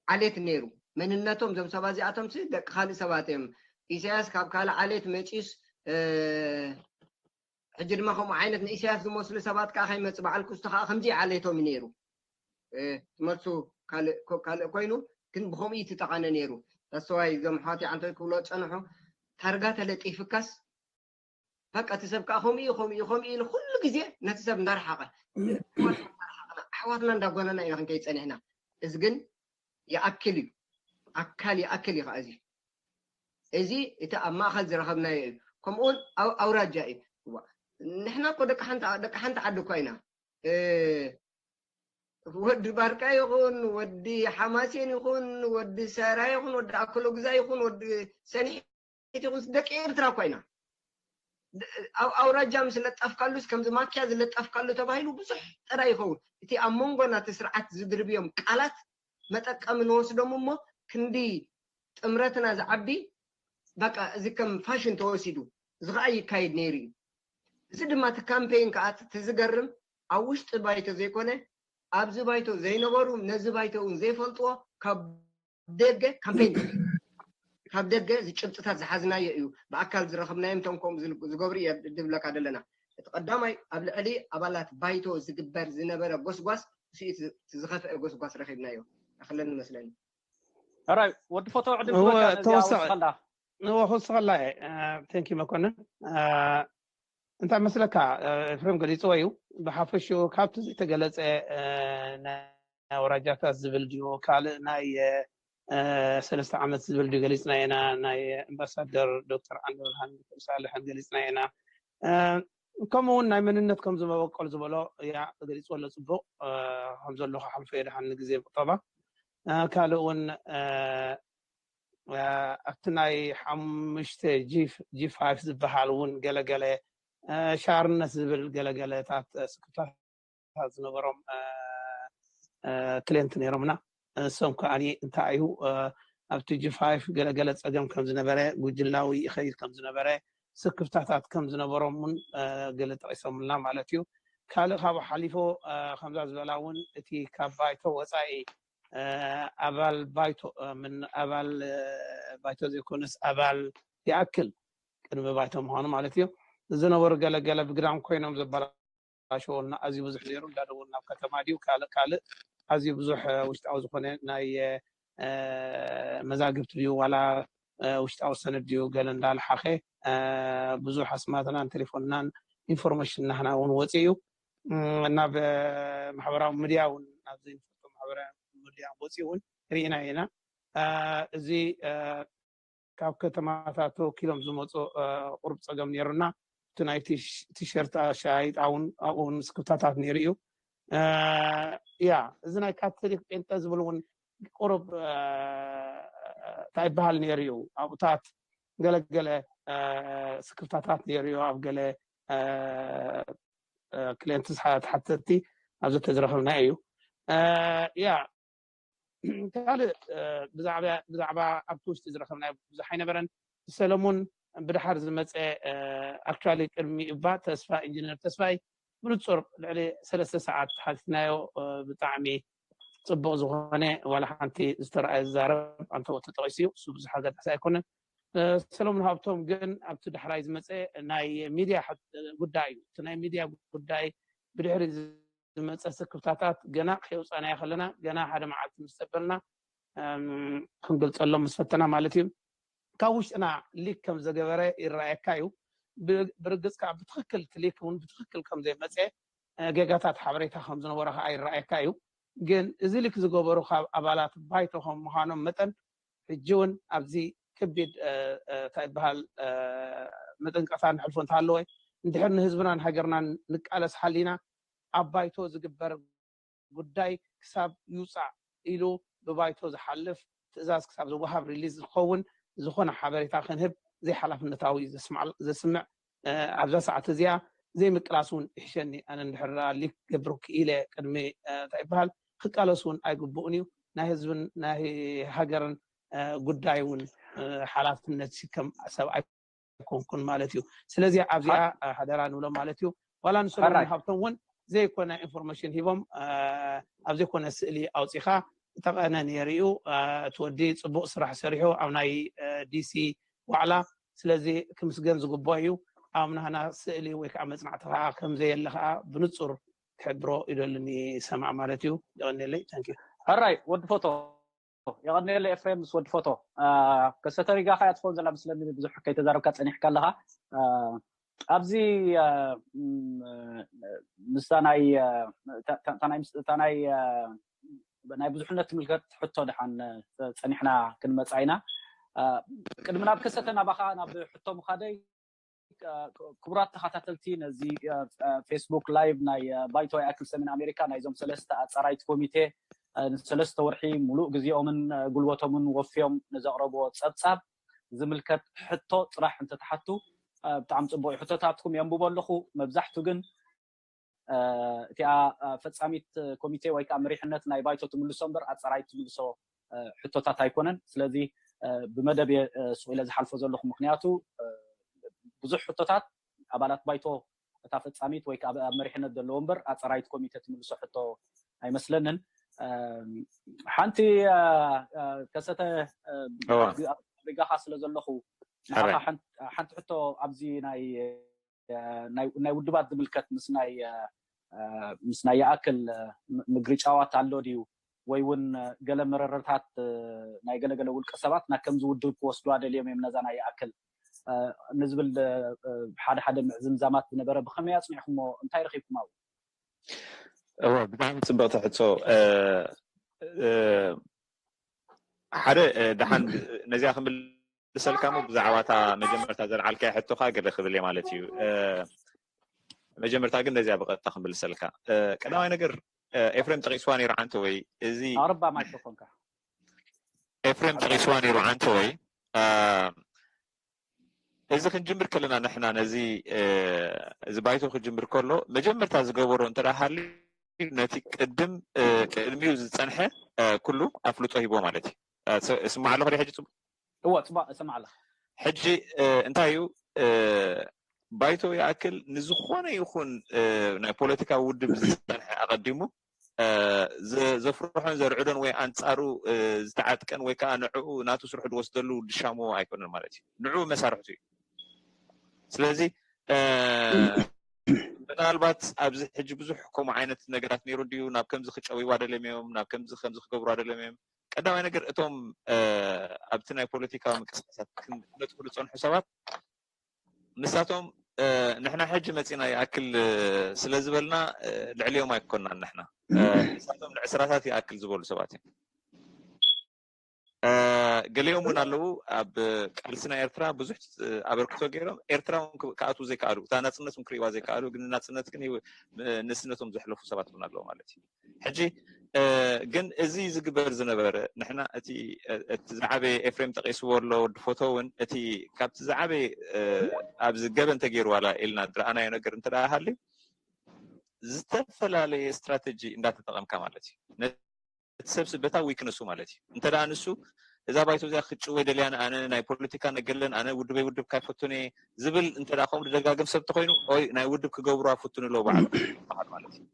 ዓሌት ነይሩ መንነቶም እዞም ሰባት እዚኣቶም ሲ ደቂ ካልእ ሰባት እዮም። ኢሳያስ ካብ ካልእ ዓሌት መፂኡስ ሕጂ ድማ ከምኡ ዓይነት ንኢሳያስ ዝመስሉ ሰባት ከዓ ከይመፅ በዓል ክስቶ ከዓ ከምዚ ዓሌቶም እዩ ነይሩ። ትመልሱ ካልእ ኮይኑ ግን ብከምኡ እዩ ትጠቐነ ነይሩ። ተሰዋይ እዞም ኣሕዋት ኣንቶይ ክብሎ ዝፀንሑ ታርጋ ተለጢፍካስ በቃ እቲ ሰብ ከዓ ከምኡ እዩ ከምኡ እዩ ከምኡ ኢሉ ኩሉ ግዜ ነቲ ሰብ እንዳረሓቐ ኣሕዋትና እንዳጎነና ኢና ክንከይድ ጸኒሕና። እዚ ግን ይኣክል እዩ። ኣካል ይኣክል እዩ ከዓ እዚ። እዚ እቲ ኣብ ማእኸል ዝረኸብናዮ እዩ። ከምኡውን ኣውራጃ እዩ። ንሕና እኮ ደቂ ሓንቲ ዓዲ እኳ ኢና። ወዲ ባርቃ ይኹን ወዲ ሓማሴን ይኹን ወዲ ሰራ ይኹን ወዲ ኣክሎ ግዛ ይኹን ወዲ ሰንሒት ይኹን ደቂ ኤርትራ እኳ ኢና። ኣብ ኣውራጃ ምስ ለጠፍካሉስ ከምዚ ማኪያ ዝለጠፍካሉ ተባሂሉ ብዙሕ ጥራይ ይኸውን። እቲ ኣብ መንጎና እቲ ስርዓት ዝድርብዮም ቃላት መጠቀሚ ንወስዶም እሞ ክንዲ ጥምረትና ዝዓቢ በቃ እዚ ከም ፋሽን ተወሲዱ እዚ ከዓ ይካየድ ነይሩ እዩ። እዚ ድማ እቲ ካምፔይን ከዓ እቲ ዝገርም ኣብ ውሽጢ ባይቶ ዘይኮነ ኣብዚ ባይቶ ዘይነበሩ ነዚ ባይቶ እውን ዘይፈልጥዎ ካብ ደገ ካምፔይን ካብ ደገ እዚ ጭብጥታት ዝሓዝናዮ እዩ። ብኣካል ዝረኸብናዮም እቶም ከምኡ ዝገብሩ እየ ድብለካ ዘለና። እቲ ቀዳማይ ኣብ ልዕሊ ኣባላት ባይቶ ዝግበር ዝነበረ ጎስጓስ እሱ እዩ እቲ ዝኸፍአ ጎስጓስ ረኺብናዮ። ኣኽለን መስለኒ። ሕራይ ወዲ ፎቶ ዕድል ክበካ ነዚኣ ወስኸላ ንወ ክውስኸላ እየ። ቴንኪ መኮንን እንታይ መስለካ? ኤፍሬም ገሊፅዎ እዩ። ብሓፈሽኡ ካብቲ ዘይተገለፀ ናይ ኣውራጃታት ዝብል ድዩ ካልእ ናይ ሰለስተ ዓመት ዝብል ድዩ ገሊፅና ኢና። ናይ ኣምባሳደር ዶክተር ዓንደብርሃን ሳልሕን ገሊፅና ኢና። ከምኡ እውን ናይ መንነት ከም ዝመበቆል ዝበሎ ያ ገሊፅዎ ኣሎ ፅቡቅ ከም ዘሎ ክሓልፎ እየ ድሓን ንግዜ ቁጠባ ካልእ እውን ኣብቲ ናይ ሓሙሽተ ጂ ፋይቭ ዝበሃል እውን ገለገለ ሻርነት ዝብል ገለገለታት ስክፍታታት ዝነበሮም ክሌንት ነይሮምና። እሶም ከዓ እንታይ እዩ ኣብቲ ጂ ፋይቭ ገለገለ ፀገም ከም ዝነበረ ጉጅላዊ ይኸይድ ከም ዝነበረ ስክፍታታት ከም ዝነበሮም እውን ገለ ጠቂሶምልና ማለት እዩ። ካልእ ካብኡ ሓሊፎ ከምዛ ዝበላ እውን እቲ ካብ ባይቶ ወፃኢ ኣባል ባይቶ ኣባል ባይቶ ዘይኮነስ ኣባል ይኣክል ቅድሚ ባይቶ ምዃኑ ማለት እዩ ዝነበሩ ገለገለ ብግዳም ኮይኖም ዘበላሸወልና ኣዝዩ ብዙሕ ነይሩ። እንዳደወሉ ናብ ከተማ ድዩ ካልእ ካልእ ኣዝዩ ብዙሕ ውሽጣዊ ዝኾነ ናይ መዛግብቲ ድዩ ዋላ ውሽጣዊ ሰነድ ድዩ ገለ እንዳልሓኸ ብዙሕ ኣስማትናን ቴሌፎንናን ኢንፎርሜሽን ናህና እውን ወፂ እዩ ናብ ማሕበራዊ ሚድያ እውን ናብ ዘይንፈልጦ ማሕበራዊ ሚድያ ወፂ እውን ርኢና ኢና። እዚ ካብ ከተማታት ተወኪሎም ዝመፁ ቁሩብ ፀገም ነይሩና። እቲ ናይ ቲሸርት ኣሻይጣ እውን ኣብኡ እውን ስክፍታታት ነይሩ እዩ። ያ እዚ ናይ ካቶሊክ ጴንጠ ዝብል እውን ቁሩብ እንታይ ይበሃል ነይሩ እዩ ኣብኡታት ገለገለ ስክፍታታት ነይሩ እዩ ኣብ ገለ ክሌንትስ ተሓተትቲ ኣብዚ ተዝረኸብና እዩ። ያ ካልእ ብዛዕባ ኣብቲ ውሽጢ ዝረኸብና ብዙሕ ኣይነበረን። ሰለሙን ብድሓር ዝመፀ ኣክቹዋሊ ቅድሚ እባ ተስፋ ኢንጂነር ተስፋይ ብንፁር ልዕሊ ሰለስተ ሰዓት ሓቲትናዮ። ብጣዕሚ ፅቡቅ ዝኾነ ዋላ ሓንቲ ዝተረኣየ ዝዛረብ ኣንተ ተጠቂሱ እዩ። እሱ ብዙሕ ኣገዳሲ ኣይኮነን። ሰለሙን ሃብቶም ግን ኣብቲ ዳሕራይ ዝመፀ ናይ ሚድያ ጉዳይ እዩ። እቲ ናይ ሚድያ ጉዳይ ብድሕሪ ዝመፀ ስክፍታታት ገና ከየውፃናዮ ከለና ገና ሓደ መዓልቲ ምስ ፀበልና ክንገልፀሎም ምስ ፈተና ማለት እዩ። ካብ ውሽጥና ሊክ ከም ዘገበረ ይረኣየካ እዩ። ብርግፅ ከዓ ብትክክል እቲ ሊክ እውን ብትክክል ከም ዘይመፀ ጌጋታት ሓበሬታ ከም ዝነበረ ከዓ ይረኣየካ እዩ። ግን እዚ ሊክ ዝገበሩ ካብ ኣባላት ባይቶ ከም ምዃኖም መጠን ሕጂ እውን ኣብዚ ከቢድ እንታይ ይበሃል መጠንቀቕታ ንሕልፎ እንተሃለወ እንድሕር ንህዝብናን ሃገርናን ንቃለስ ሓሊና ኣብ ባይቶ ዝግበር ጉዳይ ክሳብ ይውፃእ ኢሉ ብባይቶ ዝሓልፍ ትእዛዝ ክሳብ ዝወሃብ ሪሊዝ ዝኸውን ዝኾነ ሓበሬታ ክንህብ ዘይሓላፍነታዊ ዘስምዕ ኣብዛ ሰዓት እዚኣ ዘይምቅላስ እውን ይሕሸኒ። ኣነ እንድሕር ሊክ ክገብር ክኢለ ቅድሚ እንታይ ይበሃል ክቃለስ እውን ኣይግብኡን እዩ። ናይ ህዝብን ናይ ሃገርን ጉዳይ እውን ሓላፍነት ዝሽከም ሰብ ኣይኮንኩን ማለት እዩ። ስለዚ ኣብዚኣ ሓደራ ንብሎም ማለት እዩ። ዋላ ንሰለሙን ሃብቶም እውን ዘይኮነ ኢንፎርሜሽን ሂቦም ኣብ ዘይኮነ ስእሊ ኣውፂኻ ጠቐነ ነይሩ እዩ። እቲ ወዲ ፅቡቅ ስራሕ ሰሪሑ ኣብ ናይ ዲሲ ዋዕላ ስለዚ ክምስገን ዝግብኦ እዩ። ኣብ ናህና ስእሊ ወይ ከዓ መፅናዕቲ ከዓ ከም ዘየለ ከዓ ብንፁር ክሕብሮ ይደልኒ ሰማዕ ማለት እዩ። የቐንየለይ። ታንኪዩ። ሕራይ ወዲ ፎቶ የቐንየለ ኤፍሬም ምስ ወዲ ፎቶ ከሰተሪጋ ከያ ትኸውን ዘላ ምስለኒ ብዙሕ ከይተዛረብካ ፀኒሕካ ኣለኻ። ኣብዚ ምስታ ናይ ናይ ብዙሕነት ትምልከት ሕቶ ድሓን ጸኒሕና ክንመጻ ኢና። ቅድሚ ናብ ከሰተ ናባኻ ናብ ሕቶ ምኻደይ፣ ክቡራት ተኸታተልቲ ነዚ ፌስቡክ ላይቭ ናይ ባይቶ ይኣክል ሰሜን ኣሜሪካ ናይዞም ሰለስተ ኣጻራይቲ ኮሚቴ ንሰለስተ ወርሒ ሙሉእ ግዜኦምን ጉልበቶምን ወፍዮም ንዘቕረብዎ ጸብጻብ ዝምልከት ሕቶ ጥራሕ እንተተሓቱ ብጣዕሚ ጽቡቅ እዩ። ሕቶታትኩም የንብቦ ኣለኹ። መብዛሕቱ ግን እቲኣ ፈጻሚት ኮሚቴ ወይ ከዓ መሪሕነት ናይ ባይቶ ትምልሶ እምበር ኣጻራይ ትምልሶ ሕቶታት ኣይኮነን። ስለዚ ብመደብ እየ ስቕ ኢለ ዝሓልፎ ዘለኹ። ምክንያቱ ብዙሕ ሕቶታት ኣባላት ባይቶ እታ ፈጻሚት ወይ ከዓ ኣብ መሪሕነት ዘለዎ እምበር ኣጻራይት ኮሚቴ ትምልሶ ሕቶ ኣይመስለንን። ሓንቲ ከሰተ ሪጋኻ ስለ ዘለኹ ንዓኻ ሓንቲ ሕቶ ኣብዚ ናይ ናይ ውድባት ዝምልከት ምስ ናይ ምስ ናይ ይኣክል ምግሪ ጫዋት ኣሎ ድዩ ወይ እውን ገለ መረረታት ናይ ገለገለ ውልቀ ሰባት ናብ ከምዚ ውድብ ክወስድዋ ደልዮም እዮም ነዛ ናይ ይኣክል ንዝብል ሓደ ሓደ ምዕዝምዛማት ዝነበረ ብኸመይ ኣፅኒዕኩሞ እንታይ ረኺብኩም ኣብኡ? እወ ብጣዕሚ ፅብቕቲ ሕቶ። ሓደ ደሓን ነዚኣ ክምልሰልካ ሞ ብዛዕባ እታ መጀመርታ ዘልዓልካያ ሕቶኻ ገለ ክብል እየ ማለት እዩ። መጀመርታ ግን ነዚኣ ብቐጥታ ክምልሰልካ። ቀዳማይ ነገር ኤፍሬም ጠቒስዋ ነይሩ ዓንተ ወይ እዚ ኣረባ ማይክሮፎንካ ኤፍሬም ጠቒስዋ ነይሩ ዓንተ ወይ እዚ ክንጅምር ከለና ንሕና ነዚ እዚ ባይቶ ክጅምር ከሎ መጀመርታ ዝገበሮ እንተ ሃልዩ ነቲ ቅድም ቅድሚኡ ዝፀንሐ ኩሉ ኣፍልጦ ሂቦ ማለት እዩ። እስማዕ ኣለኹ ሕጂ ፅቡቅ? እወ ፅቡቅ እሰማዕ ኣለኹ። ሕጂ እንታይ እዩ ባይቶ ይኣክል ንዝኾነ ይኹን ናይ ፖለቲካ ውድብ ዝፀንሐ ኣቐዲሙ ዘፍርሖን ዘርዕዶን ወይ ኣንፃሩ ዝተዓጥቀን ወይ ከዓ ንዕኡ ናቱ ስርሑ ዝወስደሉ ድሻሞ ኣይኮነን ማለት እዩ። ንዕኡ መሳርሕቱ እዩ። ስለዚ ምናልባት ኣብዚ ሕጂ ብዙሕ ከምኡ ዓይነት ነገራት ነይሩ ድዩ ናብ ከምዚ ክጨውይዋ ደለም እዮም ናብ ከምዚ ከምዚ ክገብሩ ደለም እዮም። ቀዳማይ ነገር እቶም ኣብቲ ናይ ፖለቲካዊ ምንቅስቃሳት ክነጥፉ ዝፀንሑ ሰባት ንሳቶም ንሕና ሕጂ መፂና ይኣክል ስለ ዝበልና ልዕሊኦም ኣይኮናን ንሕና ንሳቶም ንዕስራታት ይኣክል ዝበሉ ሰባት እዮም። ገሊኦም እውን ኣለዉ ኣብ ቃልሲ ናይ ኤርትራ ብዙሕ ኣበርክቶ ገይሮም ኤርትራ እውን ክኣትዉ ዘይከኣሉ እታ ናፅነት እውን ክርእዋ ዘይከኣሉ ግን ናፅነት ግን ንስነቶም ዘሕለፉ ሰባት እውን ኣለዉ ማለት እዩ። ሕጂ ግን እዚ ዝግበር ዝነበረ ንሕና እቲ እቲ ዝዓበየ ኤፍሬም ጠቂስዎ ኣሎ ወዲ ፎቶ እውን እቲ ካብቲ ዝዓበየ ኣብዚ ገበን ተገይሩ ዋላ ኢልና ዝረኣናዮ ነገር እንተ ሃልዩ ዝተፈላለየ ስትራተጂ እንዳተጠቐምካ ማለት እዩ። ነቲ ሰብ በታ ዊክነሱ ማለት እዩ። እንተ ንሱ እዛ ባይቶ እዚኣ ክጭወይ ደልያን ኣነ ናይ ፖለቲካ ነገለን ኣነ ውድበይ ውድብ ካይፈቱን እየ ዝብል እንተ ከምኡ ደጋግም ሰብ ተኮይኑ ይ ናይ ውድብ ክገብሩ ኣፍቱን ኣለዎ በዓሉ በሃል ማለት እዩ።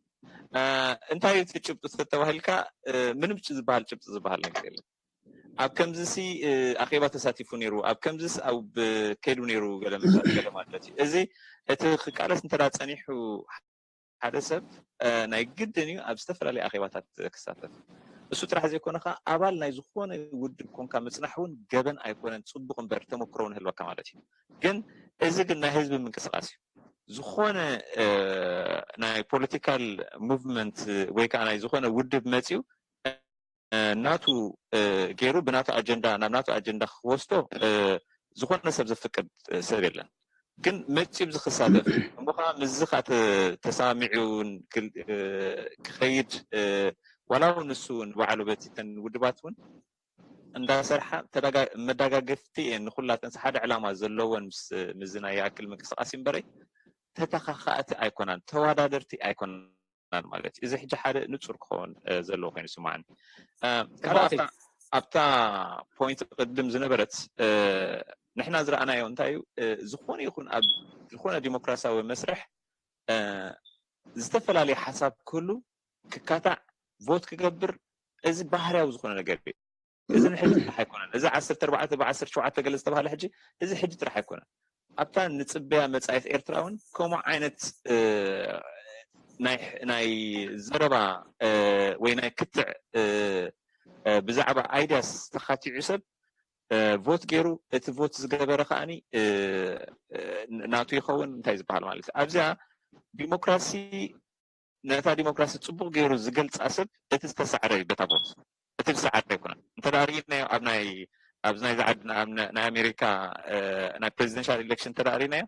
እንታይ እቲ ጭብጡ ተተባሂልካ ምንም ዝበሃል ጭብጡ ዝበሃል ነገር የለን። ኣብ ከምዚሲ ኣኼባ ተሳቲፉ ነይሩ ኣብ ከምዚስ ኣብ ከይዱ ነይሩ ገለ ማለት እዩ። እዚ እቲ ክቃለስ እንተ ጸኒሑ ሓደ ሰብ ናይ ግድን እዩ ኣብ ዝተፈላለዩ ኣኼባታት ክሳተፍ። እሱ ጥራሕ ዘይኮነ ከዓ ኣባል ናይ ዝኾነ ውድብ ኮንካ ምፅናሕ እውን ገበን ኣይኮነን፣ ፅቡቅ እምበር ተመክሮ እውን ህልወካ ማለት እዩ። ግን እዚ ግን ናይ ህዝቢ ምንቅስቃስ እዩ። ዝኾነ ናይ ፖለቲካል ሙቭመንት ወይ ከዓ ናይ ዝኾነ ውድብ መፅዩ ናቱ ገይሩ ብናቱ ኣጀንዳ ናብ ናቱ ኣጀንዳ ክወስዶ ዝኾነ ሰብ ዘፍቅድ ሰብ የለን። ግን መፂኡ ብዚ ክሳተፍ እሞ ከዓ ምስዚ ከዓ ተሳሚዑ ክኸይድ ዋላ እውን ንሱ እውን ባዕሉ በቲ ተን ውድባት እውን እንዳሰርሓ መዳጋገፍቲ እየን ንኩላተንስ ሓደ ዕላማ ዘለወን ምስዚ ናይ ይኣክል ምንቅስቃስ እምበረይ ተተኻኻእቲ ኣይኮናን፣ ተዋዳደርቲ ኣይኮናን። ማለት እዩ። እዚ ሕጂ ሓደ ንፁር ክኸውን ዘለዎ ኮይኑ ይስማዓኒ። ካልእ ኣብታ ፖይንት ቅድም ዝነበረት ንሕና ዝረኣናዮ እንታይ እዩ፣ ዝኾነ ይኹን ኣብ ዝኾነ ዲሞክራሲያዊ መስርሕ ዝተፈላለየ ሓሳብ ክህሉ ክካታዕ ቮት ክገብር እዚ ባህርያዊ ዝኾነ ነገር እዩ። እዚ ንሕጂ ጥራሕ ኣይኮነን። እዚ ዓሰርተ ኣርባዕተ ብዓሰርተ ሸውዓተ ገለ ዝተባህለ ሕጂ እዚ ሕጂ ጥራሕ ኣይኮነን። ኣብታ ንፅበያ መፃኢት ኤርትራ እውን ከምኡ ዓይነት ናይ ዘረባ ወይ ናይ ክትዕ ብዛዕባ ኣይድያስ ተኻቲዑ ሰብ እ፣ ቮት ገይሩ፣ እቲ ቮት ዝገበረ ከዓኒ፣ እ፣ እ፣ ናቱ ይኸውን፣ እንታይ ዝበሃል ማለት እዩ። ኣብዚኣ ዲሞክራሲ፣ ነታ ዲሞክራሲ ጽቡቕ ገይሩ ዝገልጻ ሰብ እቲ ዝተሳዕረ እዩ በታ ቮት። እቲ ዝሰዓረ ኣይኮነን። እንተ ደኣ ርኢናዮ ኣብ ናይ፣ ኣብዚ ናይ ዝዓድና፣ ኣብ ናይ ኣሜሪካ፣ እ፣ ናይ ፕሬዚደንሻል ኢሌክሽን እንተ ደኣ ርኢናዮ፣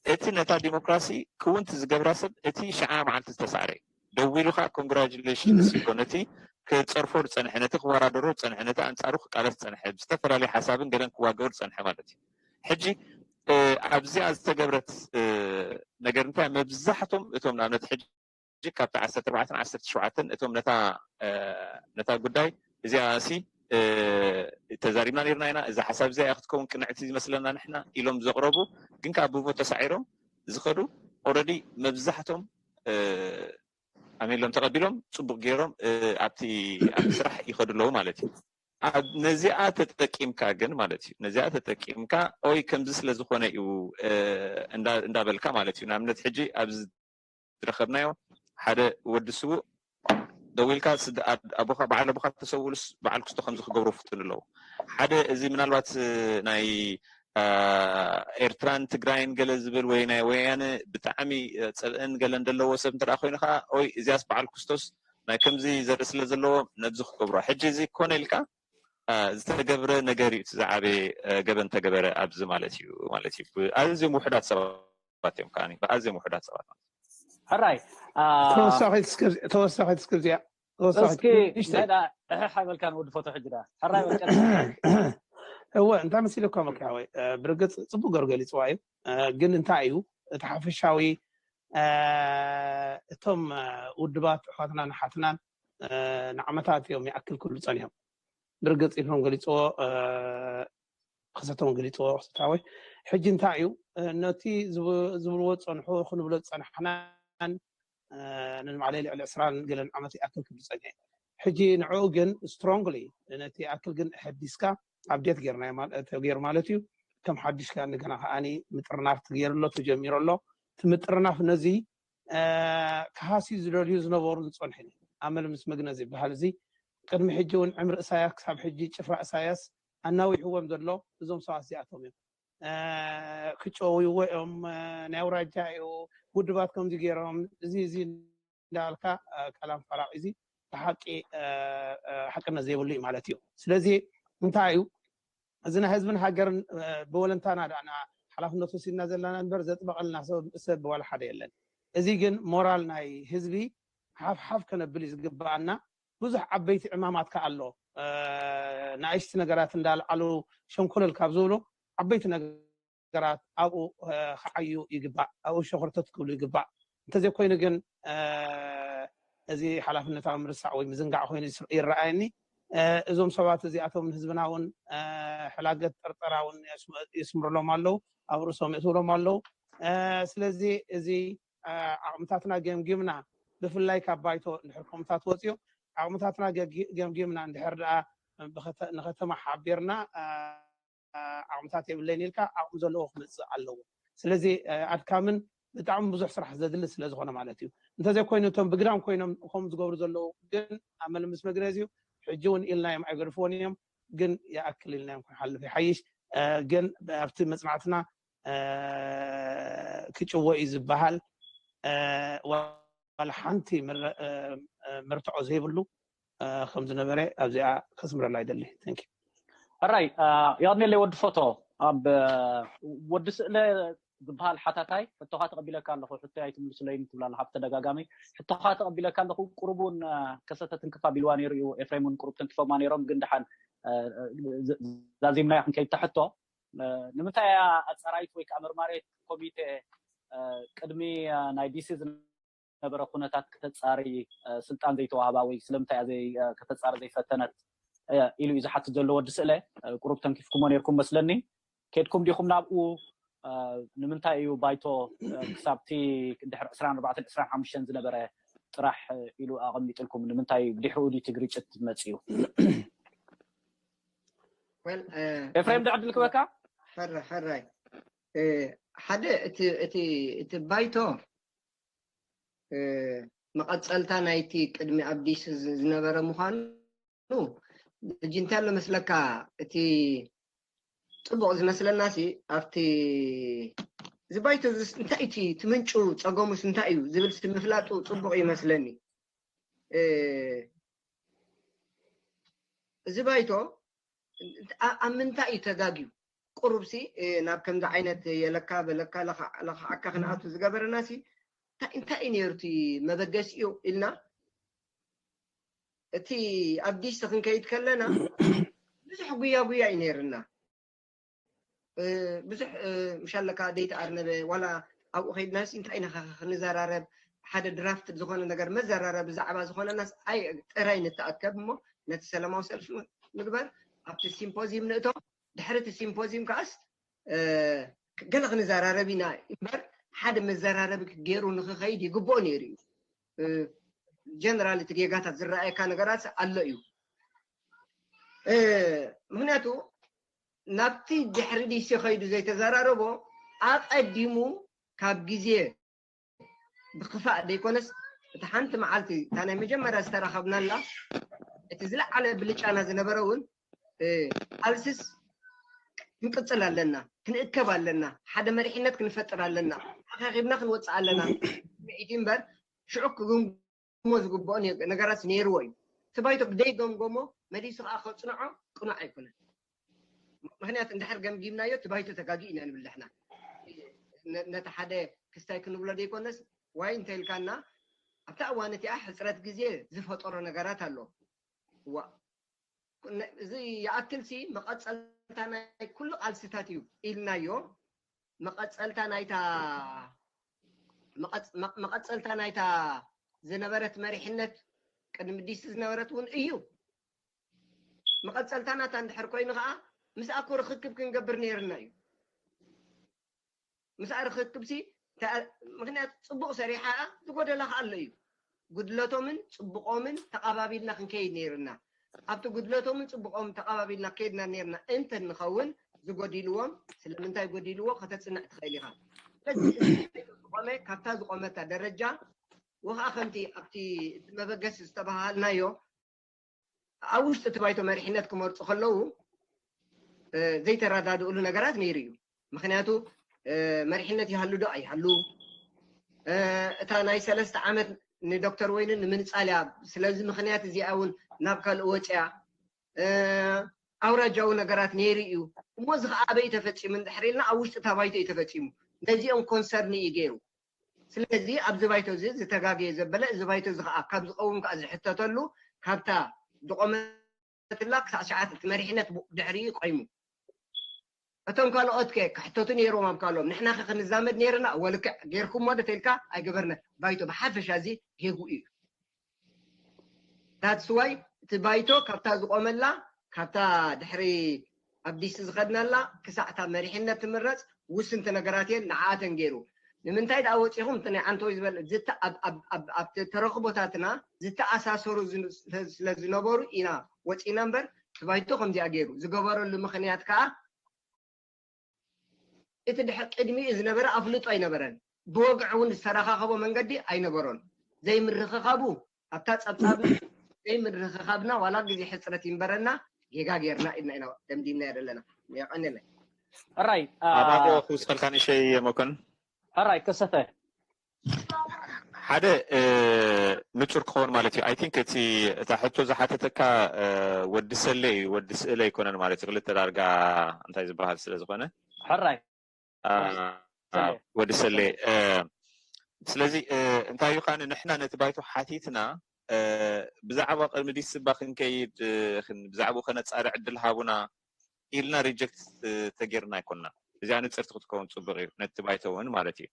እቲ ነታ ዲሞክራሲ ክውንቲ ዝገብራ ሰብ እቲ ሽዓ መዓልቲ ዝተሳዕረ እዩ። ደዊሉ ከዓ ኮንግራጁሌሽንስ ይኮን፣ እቲ ክፀርፎ ዝፀንሐ፣ ነቲ ክወዳደሮ ዝፀንሐ፣ ነቲ ኣንፃሩ ክቃለስ ዝፀንሐ፣ ብዝተፈላለየ ሓሳብን ገለን ክዋገሩ ዝፀንሐ ማለት እዩ። ሕጂ፣ እ፣ ኣብዚኣ ዝተገብረት፣ እ፣ ነገር እንታይ፣ መብዛሕቶም እቶም ንኣብነት ሕጂ ካብቲ ዓሰርተ ኣርባዕተን ዓሰርተ ሸውዓተን እቶም ነታ፣ እ፣ ነታ ጉዳይ እዚኣ ሲ፣ እ፣ ተዛሪብና ነርና ኢና፣ እዛ ሓሳብ እዚኣ ክትከውን ቅንዕቲ ዝመስለና ንሕና ኢሎም ዘቕረቡ፣ ግን ከዓ ብቮት ተሳዒሮም ዝኸዱ፣ ኦልሬዲ መብዛሕቶም፣ እ፣ ኣሜሎም ተቐቢሎም፣ ጽቡቕ ገይሮም፣ እ፣ ኣብቲ፣ ኣብቲ ስራሕ ይኸዱ ኣለዉ ማለት እዩ። ኣብ ነዚኣ ተጠቂምካ ግን ማለት እዩ፣ ነዚኣ ተጠቂምካ፣ ኦይ ከምዚ ስለ ዝኾነ እዩ፣ እ፣ እንዳ-፣ እንዳበልካ ማለት እዩ። ንኣብነት ሕጂ ኣብዚ ዝረኸብናዮ ሓደ ወዲ ስዉእ ደዊልካ ስድ-፣ ኣድ-፣ ኣቦኻ፣ በዓል ኣቦኻ ተሰውኡሉስ በዓል ክስቶ ከምዚ ክገብሩ ፍትኑ ኣለዉ። ሓደ እዚ ምናልባት፣ እ፣ ናይ፣ እ፣ ኤርትራን ትግራይን ገለ ዝብል ወይ ናይ ወያነ ብጣዕሚ፣ እ፣ ጽልእን ገለን ዘለዎ ሰብ እንተ ደኣ ኮይኑ ከኣ፣ ኦይ እዚያስ በዓል ክስቶስ ናይ ከምዚ ዘርኢ ስለ ዘለዎ ነብዚ ክገብሮ። ሕጂ እዚ ኮነ ኢልካ፣ እ፣ ዝተገብረ ነገር እዩ፣ እቲ ዝዓበየ፣ እ፣ ገበን ተገበረ ኣብዚ ማለት እዩ፣ ማለት እዩ። ኣዝዮም ውሑዳት ሰባት እዮም ከኣ፣ ኣዝዮም ውሑዳት ሰባት ማለት እዩ። ሕራይ፣ እ፣ ተወሳኺት እስክብ-፣ ተወሳኺት እስክብ እዚኣ፣ ተወሳኺት እስኪ ንእሽተይ። እንታይ ደኣ እሕሕ ኣይበልካን ወዲ ፎቶ ሕጂ ደኣ። ሕራይ በል ቀጽል። እወ፣ እንታይ መሲልካ መኪያወይ፣ እ፣ ብርግጽ ጽቡቅ ገሩ ገሊጽዋ እዩ። እ፣ ግን እንታይ እዩ እቲ ሓፈሻዊ፣ እ፣ እቶም፣ እ፣ ውድባት ኣሕዋትናን ኣሓትናን፣ እ፣ ንዓመታት እዮም ይኣክል ክብሉ ጸኒሖም። ብርግጽ ኢልኩም ገሊጽዎ፣ እ፣ ክሰቶም ገሊጽዎ ክሰታወይ። ሕጂ እንታይ እዩ፣ እ፣ ነቲ ዝብ-፣ ዝብልዎ ዝጸንሑ ክንብሎ ዝጸናሕናን፣ እ፣ ንማዕለይ ልዕሊ ዕስራን ገለን ዓመት ይኣክል ክብሉ ጸኒሐ። ሕጂ ንዕኡ ግን ስትሮንግሊ ነቲ ይኣክል ግን ሕዲስካ ኣፕዴት ጌርናዮ ማለ-፣ ተገይሩ ማለት እዩ። ከም ሓድሽ ከኣ እንደገና ከኣኒ ምጥርናፍ ተገይሩ ኣሎ፣ ተጀሚሩ ኣሎ። እቲ ምጥርናፍ ነዚ፣ እ፣ ክሃስዩ ዝደልዩ ዝነበሩን ዝጸንሑን እዩ። ኣመል ምስ መግነ ዝበሃል እዚ ቅድሚ ሕጂ እውን ዕምሪ እሳያስ ክሳብ ሕጂ ጭፍራ እሳያስ ኣናዊሕዎም ዘሎ እዞም ሰባት እዚኣቶም እዮም። እ፣ ክጨውይዎ እዮም፣ እ፣ ናይ ኣውራጃ እዩ፣ ውድባት ከምዚ ገይሮም፣ እዚ፣ እዚ እንዳልካ፣ እ፣ ካላም ፋራቕ እዚ ብሓቂ፣ እ፣ እ፣ ሓቅነት ዘይብሉ እዩ ማለት እዩ። ስለዚ እንታይ እዩ፣ እዚ ናይ ህዝብን ሃገርን፣ እ፣ ብወለንታና ደኣ ሓላፍነት ወሲድና ዘለና እምበር ዘጥበቐልና ሰብ፣ ሰብ ዋላ ሓደ የለን። እዚ ግን ሞራል ናይ ህዝቢ ሓፍ ሓፍ ከነብል እዩ ዝግብኣና። ብዙሕ ዓበይቲ ዕማማት ከኣ ኣሎ። እ፣ ንኣሽቲ ነገራት እንዳልዓሉ ሸንኮለል ካብ ዝብሉ ዓበይቲ ነገራት ኣብኡ፣ እ፣ ክዓዩ ይግባእ፣ ኣብኡ ሸኾርተት ክብሉ ይግባእ። እንተዘይኮይኑ ግን፣ እ፣ እዚ ሓላፍነታዊ ምርሳዕ ወይ ምዝንጋዕ ኮይኑ ይስ-፣ ይረኣየኒ። እ፣ እዞም ሰባት እዚኣቶም ንህዝብና እውን፣ እ፣ ሕላገት ጠርጠራ እውን የስም-፣ የስምሩሎም ኣለዉ፣ ኣብ ርእሶም የእትውሎም ኣለዉ። እ፣ ስለዚ እዚ፣ እ፣ ዓቕምታትና ገምጊምና፣ ብፍላይ ካብ ባይቶ እንድሕር ከምታት ወፅዮ ዓቕምታትና ገጊ-፣ ገምጊምና እንድሕር ደኣ ብኸተ-፣ ንከተማ ሓቢርና፣ እ፣ ዓቕምታት የብለይን ኢልካ ዓቕሚ ዘለዎ ክመፅእ ኣለዎ። ስለዚ፣ እ፣ ኣድካምን ብጣዕሚ ብዙሕ ስራሕ ዘድሊ ስለ ዝኾነ ማለት እዩ። እንተዘይኮይኑ እቶም ብግዳም ኮይኖም ከም ዝገብሩ ዘለዉ ግን ኣመል ምስ መግነዝ እዩ። ሕጂ እውን ኢልናዮም ኣይገድፍዎን እዮም፣ ግን ይኣክል ኢልናዮም ክንሓልፍ ይሓይሽ። እ፣ ግን ኣብቲ መፅናዕትና፣ እ፣ ክጭወ እዩ ዝበሃል፣ እ፣ ዋላ ሓንቲ ምረ-፣ እ፣ እ፣ መርትዖ ዘይብሉ፣ እ፣ ከም ዝነበረ ኣብዚኣ ከስምረላ ይደሊ። Thank you። ሕራይ፣ እ፣ የቐንየለይ ወዲ ፎቶ። ኣብ፣ እ፣ ወዲ ስእለ ዝበሃል ሓታታይ ሕቶኻ ተቐቢለካ ኣለኹ፣ ሕቶይ ኣይትምልስለይን ትብል ኣለኻ ብተደጋጋሚ። ሕቶኻ ተቐቢለካ ኣለኹ፣ ቁሩብ እውን፣ እ፣ ከሰተ ትንክፍ ኣቢልዋ ነይሩ እዩ፣ ኤፍሬም እውን ቁሩብ ተንኪፎማ ነይሮም፣ ግን ደሓን፣ እ፣ እ፣ ዝ-፣ ዛዚምናዮ ክንከይድ እታ ሕቶ። እ፣ ንምንታይ እያ ኣጻራይት ወይ ከዓ መርማሪት ኮሚቴ፣ እ፣ ቅድሚ፣ እ፣ ናይ ዲሲ ዝነበረ ኩነታት ከተጻሪ፣ እ፣ ስልጣን ዘይተዋህባ ወይ ስለምንታይ እያ ዘይ-፣ እ፣ ከተጻሪ ዘይፈተነት፣ እ፣ ኢሉ እዩ ዝሓትት ዘሎ ወዲ ስእለ። እ፣ ቁሩብ ተንኪፍኩሞ ነይርኩም መስለኒ። ከድኩም ዲኹም ናብኡ? እ፣ ንምንታይ እዩ ባይቶ፣ እ፣ ክሳብቲ ድሕሪ ዕስራን ኣርባዕተን ዕስራን ሓሙሽተን ዝነበረ ጥራሕ፣ እ፣ ኢሉ ኣቐሚጥልኩም? ንምንታይ ድሕሪኡ ድዩ እቲ ግርጭት መጽዩ? Well፣ እ፣ ኤፍሬም፣ ድዕድል ክበካ? ሕረ-፣ ሕራይ፣ እ፣ ሓደ እቲ፣ እቲ፣ እቲ ባይቶ፣ እ፣ መቐጸልታ ናይቲ ቅድሚ ኣብ ዲሲ ዝ-፣ ዝነበረ ምዃኑ፣ ሕጂ እንታይ ኣሎ መስለካ፣ እቲ ጽቡቕ ዝመስለና ሲ ኣብቲ እዚ ባይቶ እዚስ እንታይ እቲ እቲ ምንጩ ጸገሙስ እንታይ እዩ ዝብል ሲ ምፍላጡ ጽቡቕ ይመስለኒ። እ፣ እዚ ባይቶ እ፣ ኣ-፣ ኣብ ምንታይ እዩ ተጋግዩ? ቁሩብ ሲ እ፣ ናብ ከምዚ ዓይነት የለካ በለካ ለኻ-፣ ለኻዓካ ክንኣቱ ዝገበረና ሲ እንታይ፣ እንታይ እዩ ነይሩ እቲ መበገሲኡ ኢልና እቲ ኣብ ዲሲ ክንከይድ ከለና ብዙሕ ጉያ ጉያ እዩ ነይርና። እ፣ ብዙሕ እ፣ ምሻለካ ደይተኣርነበ ዋላ ኣብኡ ከይድናስ እንታይ ኢና ኸ ክንዘራረብ፣ ሓደ ድራፍት ዝኾነ ነገር መዘራረብ ብዛዕባ ዝኾነናስ ኣይ ጥራይ ንተኣከብ እሞ ነቲ ሰላማዊ ሰልፊ ምግበር ኣብቲ ሲምፖዚየም ንእቶ። ድሕሪ እቲ ሲምፖዚየም ከኣስ እ፣ ገለ ክንዘራረብ ኢና እምበር ሓደ መዘራረቢ ገይሩ ንክኸይድ ይግብኦ ነይሩ እዩ። እ፣ ጀነራል እቲ ጌጋታት ዝረኣየካ ነገራት ኣሎ እዩ። እ፣ ምክንያቱ ናብቲ ድሕሪ ዲሲ ከይዱ ዘይተዘራረቦ ኣቐዲሙ ካብ ግዜ ብክፋእ ዘይኮነስ እቲ ሓንቲ መዓልቲ እታ ናይ መጀመርያ ዝተራኸብናላ እቲ ዝለዓለ ብልጫና ዝነበረ እውን እ፣ ቃልስስ ክንቅጽል ኣለና፣ ክንእከብ ኣለና፣ ሓደ መሪሕነት ክንፈጥር ኣለና፣ ተኣኻኺብና ክንወጽእ ኣለና። ስምዒት እምበር ሽዑ ክግምግሞ ዝግብኦ ነ-፣ ነገራት ነይርዎ እዩ። እቲ ባይቶ ደይገምገሞ መሊሱ ከዓ ከጽንዖ ቅኑዕ ኣይኮነን። ምክንያቱ እንድሕር ገምጊምናዮ እቲ ባይቶ ተጋጊ ኢና ንብል ንሕና። ነ-፣ ነቲ ሓደ ክስታይ ክንብሎ ዘይኮነስ ዋይ እንተኢልካና ኣብታ እዋን እቲኣ ሕፅረት ግዜ ዝፈጠሮ ነገራት ኣሎ። ዋ፣ ነ-፣ እዚ ይኣክል ሲ መቐፀልታ ናይ ኩሉ ቃልስታት እዩ ኢልናዮ። መቐፀልታ ናይታ መቐፅ-፣ መ-፣ መቐፀልታ ናይታ ዝነበረት መሪሕነት ቅድሚ ዲሲ ዝነበረት እውን እዩ። መቐፀልታ ናታ እንድሕር ኮይኑ ከዓ ምስኣ እኮ ርኽክብ ክንገብር ነይርና እዩ። ምስኣ ርኽክብ ሲ ተ-፣ ምክንያቱ ፅቡቕ ሰሪሓ እያ፣ ዝጎደላ ከዓ ኣሎ እዩ። ጉድለቶምን ፅቡቆምን ተቐባቢልና ክንከይድ ነይርና። ኣብቲ ጉድለቶምን ፅቡቆምን ተቐባቢልና ከይድና ነይርና እንተ ንኸውን ዝጎዲልዎም ስለምንታይ ጎዲልዎ ከተፅንዕ ትኽእል ኢኻ። ስለዚ እዚ ዝቆመ ካብታ ዝቆመታ ደረጃ ወኸዓ ከምቲ ኣብቲ እቲ መበገሲ ዝተባሃልናዮ ኣብ ውሽጢ እቲ ባይቶ መሪሕነት ክመርፁ ከለዉ እ፣ ዘይተረዳድእሉ ነገራት ነይሩ እዩ። ምክንያቱ እ፣ መሪሕነት ይሃሉ ዶ ኣይሃሉ እ፣ እታ ናይ ሰለስተ ዓመት ንዶክተር ወይኒ ንምንፃል እያ። ስለዚ ምክንያት እዚኣ እውን ናብ ካልእ ወፅያ እ፣ ኣውራጃዊ ነገራት ነይሩ እዩ። እሞ እዚ ከዓ ኣበይ ተፈፂሙ እንድሕር ኢልና ኣብ ውሽጢ እታ ባይቶ እዩ ተፈፂሙ። ነዚኦም ኮንሰርኒ እዩ ገይሩ። ስለዚ ኣብዚ ባይቶ እዚ ዝተጋገየ ዘበለ እዚ ባይቶ እዚ ከዓ ካብ ዝቀውም ከዓ ዝሕተተሉ ካብታ ዝቆመትላ ክሳዕ ሰዓት እቲ መሪሕነት ቡ-፣ ድሕሪኡ ቆይሙ። እቶም ካልኦት ከ ክሕተቱ ነይሮም ኣብ ካልኦም ንሕና ከ ክንዛመድ ነይርና እወ ልክዕ ገይርኩሞ ዶ ተልካ ኣይገበርነ ባይቶ ብሓፈሻ እዚ ጌጉ እዩ። That's why እቲ ባይቶ ካብታ ዝቆመላ ካብታ ድሕሪ ኣብ ዲሲ ዝኸድናላ ክሳዕ እታ መሪሕነት ትምረፅ ውስንቲ ነገራት እየን ንዓኣተን ገይሩ። ንምንታይ ደኣ ወፂኹም እቲ ናይ ዓንተወይ ዝበል ዝተ-፣ ኣብ፣ ኣብ፣ ኣብ፣ ኣብቲ ተረኽቦታትና ዝተኣሳሰሩ ዝን-፣ ስለ፣ ስለ ዝነበሩ ኢና ወፂና እምበር እቲ ባይቶ ከምዚኣ ገይሩ ዝገበረሉ ምኽንያት ከዓ እቲ ድሕር ቅድሚኡ ዝነበረ ኣፍልጦ ኣይነበረን። ብወግዒ እውን ዝተረኻኸቦ መንገዲ ኣይነበሮን። ዘይምርኽኻቡ ኣብታ ጸብጻብ ዘይምርኽኻብና ዋላ ግዜ ሕጽረት ይንበረና ጌጋ ጌርና ኢልና ኢና ደምዲምናዮ ዘለና። የቐንየለይ። ሕራይ ኣባዶ ክውስኸልካ ንእሸይ መኮንን። ሕራይ ከሰተ ሓደ ንፁር ክኸውን ማለት እዩ። I think እቲ እታ ሕቶ ዝሓተተካ ወዲ ሰለ እዩ፣ ወዲ ስእለ ኣይኮነን ማለት እዩ። ክልተ ዳርጋ እንታይ ዝበሃል ስለ ዝኾነ ሕራይ ወዲ ሰለ። ስለዚ እንታይ እዩ ከኣ ንሕና ነቲ ባይቶ ሓቲትና ብዛዕባ ቅድሚ ዲስባ ክንከይድ ብዛዕባኡ ከነፃርዕ ዕድል ሃቡና ኢልና ሪጀክት ተጌርና ኣይኮንና። እዚኣ ንፅርቲ ክትከውን ፅቡቅ እዩ፣ ነቲ ባይቶ እውን ማለት እዩ።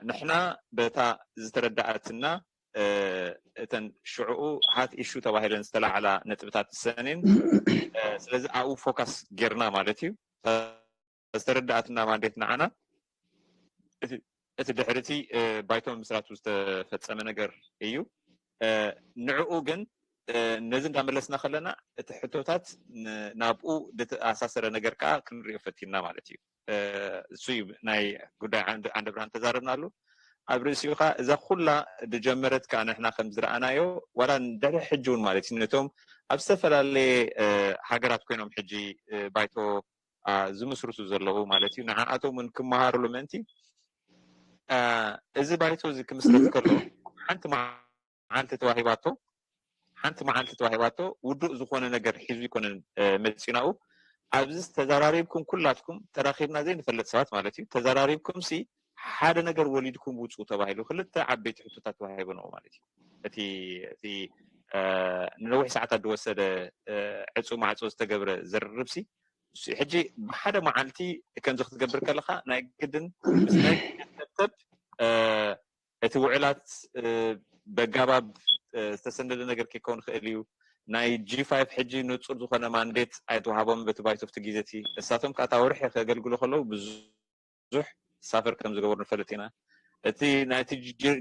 ንሕና በታ ዝተረዳኣትና እተን ሽዕኡ ሃት ኢሹ ተባሂለን ዝተላዕላ ነጥብታት ሰኔን ስለዚ ኣብኡ ፎካስ ጌርና ማለት እዩ። ዝተረዳኣትና ማንዴት ንዓና እቲ ድሕርቲ ባይቶ ምስራቱ ዝተፈፀመ ነገር እዩ። ንዕኡ ግን ነዚ እንዳመለስና ከለና እቲ ሕቶታት ናብኡ ዝተኣሳሰረ ነገር ከዓ ክንሪኦ ፈቲና ማለት እዩ። እሱ እዩ ናይ ጉዳይ ዓንደ ብርሃን ተዛረብናሉ። ኣብ ርእሲኡ ከዓ እዛ ኩላ ዝጀመረት ከዓ ንሕና ከም ዝረኣናዮ ዋላ ድሕሪ ሕጂ እውን ማለት እዩ ነቶም ኣብ ዝተፈላለየ ሃገራት ኮይኖም ሕጂ ባይቶ ዝምስርቱ ዘለዉ ማለት እዩ። ንዓኣቶም እውን ክመሃርሉ ምእንቲ እዚ ባይቶ እዚ ክምስረት ከሎ ሓንቲ መዓልቲ ተዋሂባቶ ሓንቲ መዓልቲ ተዋሂባቶ ውዱእ ዝኾነ ነገር ሒዙ ይኮነን መፂናኡ ኣብዚ ተዘራሪብኩም ኩላትኩም ተራኺብና ዘይንፈልጥ ሰባት ማለት እዩ ተዘራሪብኩም ሲ ሓደ ነገር ወሊድኩም ውፁ ተባሂሉ ክልተ ዓበይቲ ሕቶታት ተዋሂቡ ነው ማለት እዩ እቲ እቲ ንነዊሕ ሰዓታት ዝወሰደ ዕፁ ማዕፆ ዝተገብረ ዝርርብ ሲ ሕጂ ብሓደ መዓልቲ ከምዚ ክትገብር ከለካ ናይ ግድን ምስ ናይ ተብተብ እቲ ውዕላት በጋባብ ዝተሰነደ ነገር ክከውን ይኽእል እዩ ናይ ጂ ፋይቭ ሕጂ ንፁር ዝኾነ ማንዴት ኣይተዋሃቦም በቲ ባይቶፍቲ ግዜቲ እሳቶም ከዓ ታወርሒ ከገልግሉ ከለዉ ብዙሕ ሳፈር ከም ዝገበሩ ንፈልጥ ኢና እቲ ናይቲ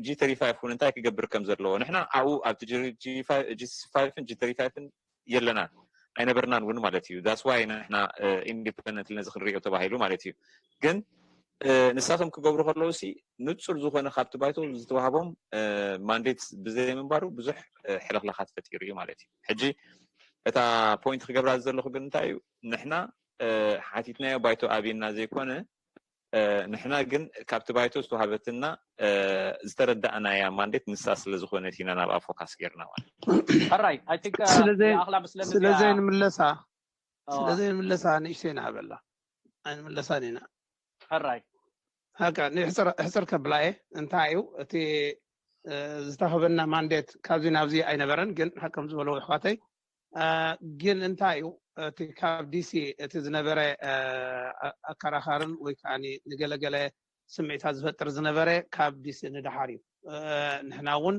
ጂ ተሪ ፋይቭ እውን እንታይ ክገብር ከም ዘለዎ ንሕና ኣብኡ ኣብቲ ጂ ፋይቭን ጂ ተሪ ፋይቭን የለናን ኣይነበርናን እውን ማለት እዩ that's why ንሕና independently ነዚ ክንሪኦ ተባሂሉ ማለት እዩ ግን ንሳቶም ክገብሩ ከለዉ ሲ ንፁር ዝኾነ ካብቲ ባይቶ ዝተዋህቦም ማንዴት ብዘይ ምንባሩ ብዙሕ ሕልኽላኻት ፈጢሩ እዩ ማለት እዩ ሕጂ እታ point ክገብራ ዘለኹ ግን እንታይ እዩ ንሕና ሓቲትናዮ ባይቶ ኣብና ዘይኮነ ንሕና ግን ካብቲ ባይቶ ዝተዋሃበትና ዝተረዳእናያ ማንዴት ንሳ ስለ ዝኾነት ኢና ናብኣ focus ጌርና ማለት ሕራይ ኣክላ ስለዘይንምለሳ ስለዘይንምለሳ ንእሽተይ ንሃበላ ኣይንምለሳን ኢና ሕራይ ሃካ ሕፅር ከብላ እየ እንታይ እዩ እቲ ዝተኸበና ማንዴት ካብዚ ናብዚ ኣይነበረን ግን ከም ዝበለዎ ኣሕዋተይ ግን እንታይ እዩ እቲ ካብ ዲሲ እቲ ዝነበረ ኣከራኻርን ወይ ከዓ ንገለገለ ስምዒታት ዝፈጥር ዝነበረ ካብ ዲሲ ንደሓር እዩ ንሕና እውን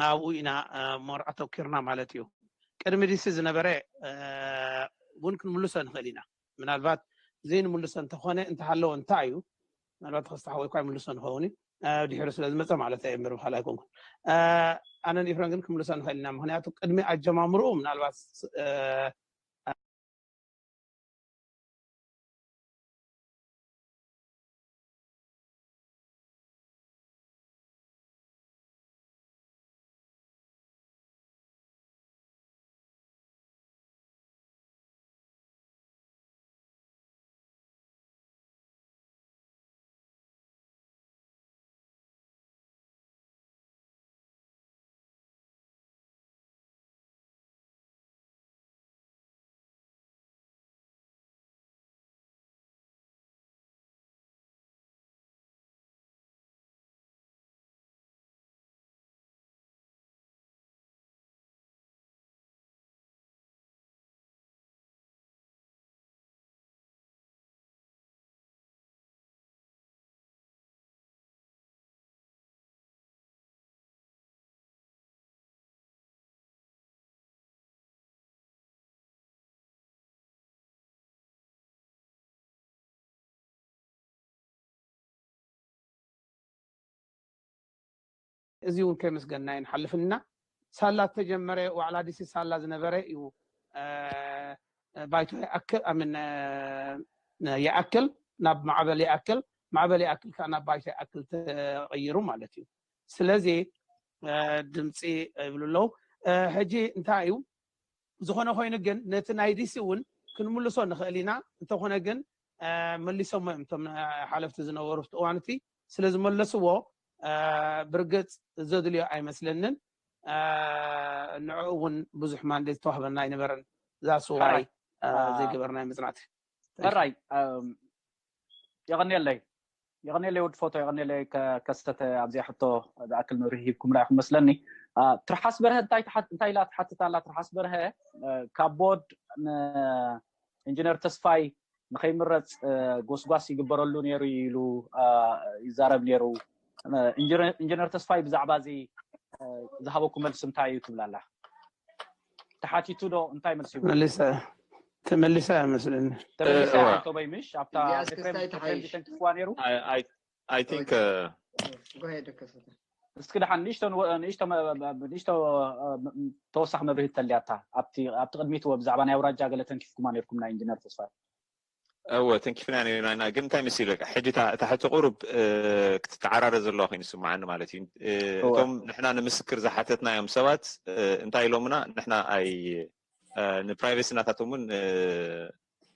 ኣብኡ ኢና ሞር ኣተኪርና ማለት እዩ ቅድሚ ዲሲ ዝነበረ እውን ክንምልሶ ንኽእል ኢና ምናልባት ዘይንምልሶ እንተኾነ እንተሃለወ እንታይ እዩ ምናልባት ክስታሓወይ እኳ ይምልሶ ንኸውን እዩ ድሕሪ ስለ ዝመፀ ማለት እየ ምርብሃል ኣይኮንኩን ኣነ ንኢፍረን ግን ክምልሶ ንኽእል ኢና ምክንያቱ ቅድሚ ኣጀማምርኡ ምናልባት እዚ እውን ከይመስገንና ይንሓልፍ እና ሳላ ዝተጀመረ ዋዕላ ዲሲ ሳላ ዝነበረ እዩ ባይቶ ይኣክል ኣምን ይኣክል ናብ ማዕበል ይኣክል ማዕበል ይኣክል ከዓ ናብ ባይቶ ይኣክል ተቐይሩ ማለት እዩ ስለዚ ድምፂ ይብሉ ኣለዉ ሕጂ እንታይ እዩ ዝኾነ ኮይኑ ግን ነቲ ናይ ዲሲ እውን ክንምልሶ ንኽእል ኢና እንተኾነ ግን መሊሶሞ እዮም እቶም ሓለፍቲ ዝነበሩ እቲ እዋን እቲ ስለ ዝመለስዎ ብርግፅ ዘድልዮ ኣይመስለንን ንዕኡ እውን ብዙሕ ማንዴት ዝተዋህበና ኣይነበረን ዛስዋይ ዘይገበርናዮ መፅናዕቲ ሕራይ የቐንየለይ የቐንየለይ ወዲ ፎቶ የቐንየለይ ከሰተ ኣብዚኣ ሕቶ ዝኣክል መብርሂ ሂብኩምላ ኢኹም መስለኒ ትርሓስ በርሀ እንታይ ኢላ ትሓትት ኣላ ትርሓስ በርሀ ካብ ቦርድ ኢንጂነር ተስፋይ ንኸይምረፅ ጎስጓስ ይግበረሉ ነይሩ ኢሉ ይዛረብ ነይሩ ኢንጂነር ተስፋይ ብዛዕባ እዚ ዝሃበኩ መልሲ እንታይ እዩ ትብል ኣላ ተሓቲቱ ዶ እንታይ መልሲ ይብሉ ተመሊሳ ተመሊሳ መስለኒ ተመሊሳ ቶበይ ምሽ ኣብታ ተንኪፍዋ ነይሩ እስኪ ደሓን ንእሽቶ ንእሽቶ ተወሳኺ መብርሂ ተልያታ ኣብቲ ቅድሚት ብዛዕባ ናይ ኣውራጃ ገለ ተንኪፍኩማ ነርኩም ናይ ኢንጂነር ተስፋ እወ ተንኪፍና ነርና ኢና ግን እንታይ መሲሉ ሕጂ እታ ሕቶ ቁሩብ ክትተዓራረ ዘለዋ ኮይኑ ይስምዓኒ ማለት እዩ እቶም ንሕና ንምስክር ዝሓተትናዮም ሰባት እንታይ ኢሎምና ንሕና ኣይ ንፕራይቬሲ ናታቶም እውን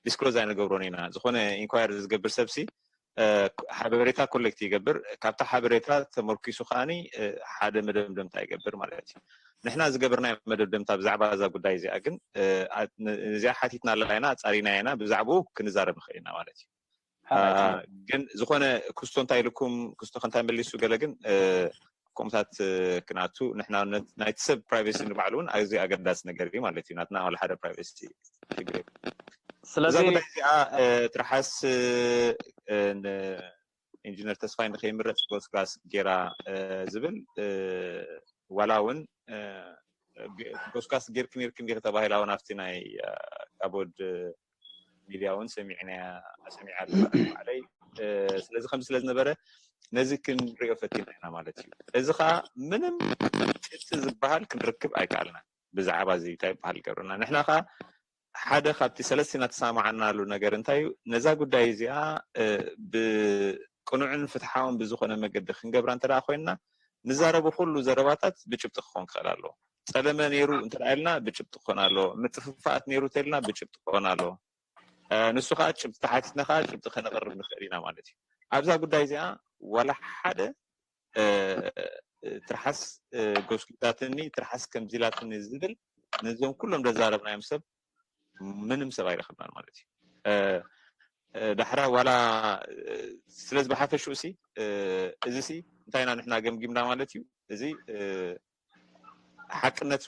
ዲስክሎዝ ኣይንገብሮን ኢና። ዝኾነ ኢንኳየር ዝገብር ሰብሲ ሓበሬታ ኮሌክት ይገብር። ካብታ ሓበሬታ ተመርኪሱ ከዓኒ ሓደ መደምደምታ ይገብር ማለት እዩ። ንሕና ዝገበርናዮ መደምደምታ ብዛዕባ እዛ ጉዳይ እዚኣ ግን እዚኣ ሓቲትና ኣለና ኢና፣ ኣጻሪና ኢና፣ ብዛዕባኡ ክንዛረብ ንኽእል ኢና ማለት እዩ። ግን ዝኾነ ክስቶ እንታይ ኢልኩም፣ ክስቶ ከንታይ መሊሱ ገለ ግን ከምኡታት ክንኣቱ ንሕና ናይቲ ሰብ ፕራይቬሲ ንባዕሉ እውን ኣዝዩ ኣገዳሲ ነገር እዩ ማለት እዩ። ናትና ዋላ ሓደ ፕራይቬሲ ሽግር። ስለዚ እዛ ጉዳይ እዚኣ ትርሓስ ኢንጂነር ተስፋይ ንከይምረፅ ጎስጋስ ጌራ ዝብል ዋላ እውን ጎስጋስ ጌርክ ነርክ እንዲክ ተባሂላ እውን ኣብቲ ናይ ካቦድ ሚድያ እውን ሰሚዕናያ፣ ሰሚዓ ኣለኹ ባዕለይ። ስለዚ ከምዚ ስለ ዝነበረ ነዚ ክንሪኦ ፈቲና ኢና ማለት እዩ። እዚ ከዓ ምንም ጭብጢ ዝበሃል ክንርክብ ኣይከኣልና። ብዛዕባ እዚ እንታይ ይበሃል ገብርና ንሕና ከዓ ሓደ ካብቲ ሰለስቲና ተሰማማዓናሉ ነገር እንታይ እዩ? ነዛ ጉዳይ እዚኣ ብቅኑዕን ፍትሓውን ብዝኾነ መገዲ ክንገብራ እንተ ኮይንና ንዛረቡ ኩሉ ዘረባታት ብጭብጢ ክኾን ክኽእል ኣለዎ። ጸለመ ነይሩ እንተ ኢልና ብጭብጢ ክኾን ኣለዎ። ምጥፍፋኣት ነይሩ ተልና ብጭብጢ ክኾን ኣለዎ። ንሱ ከዓ ጭብጢ ተሓቲትና ከዓ ጭብጢ ከነቕርብ ንኽእል ኢና ማለት እዩ። ኣብዛ ጉዳይ እዚኣ ዋላ ሓደ ትርሓስ ጎስኪታትኒ፣ ትርሓስ ከምዚላትኒ ዝብል ነዞም ኩሎም ዘዛረብናዮም ሰብ ምንም ሰብ ኣይረኸብናን ማለት እዩ። ዳሕራ ዋላ ስለዚ ብሓፈሽኡ ሲ እዚ ሲ እንታይ ኢና ንሕና ገምጊምና ማለት እዩ። እዚ ሓቅነቱ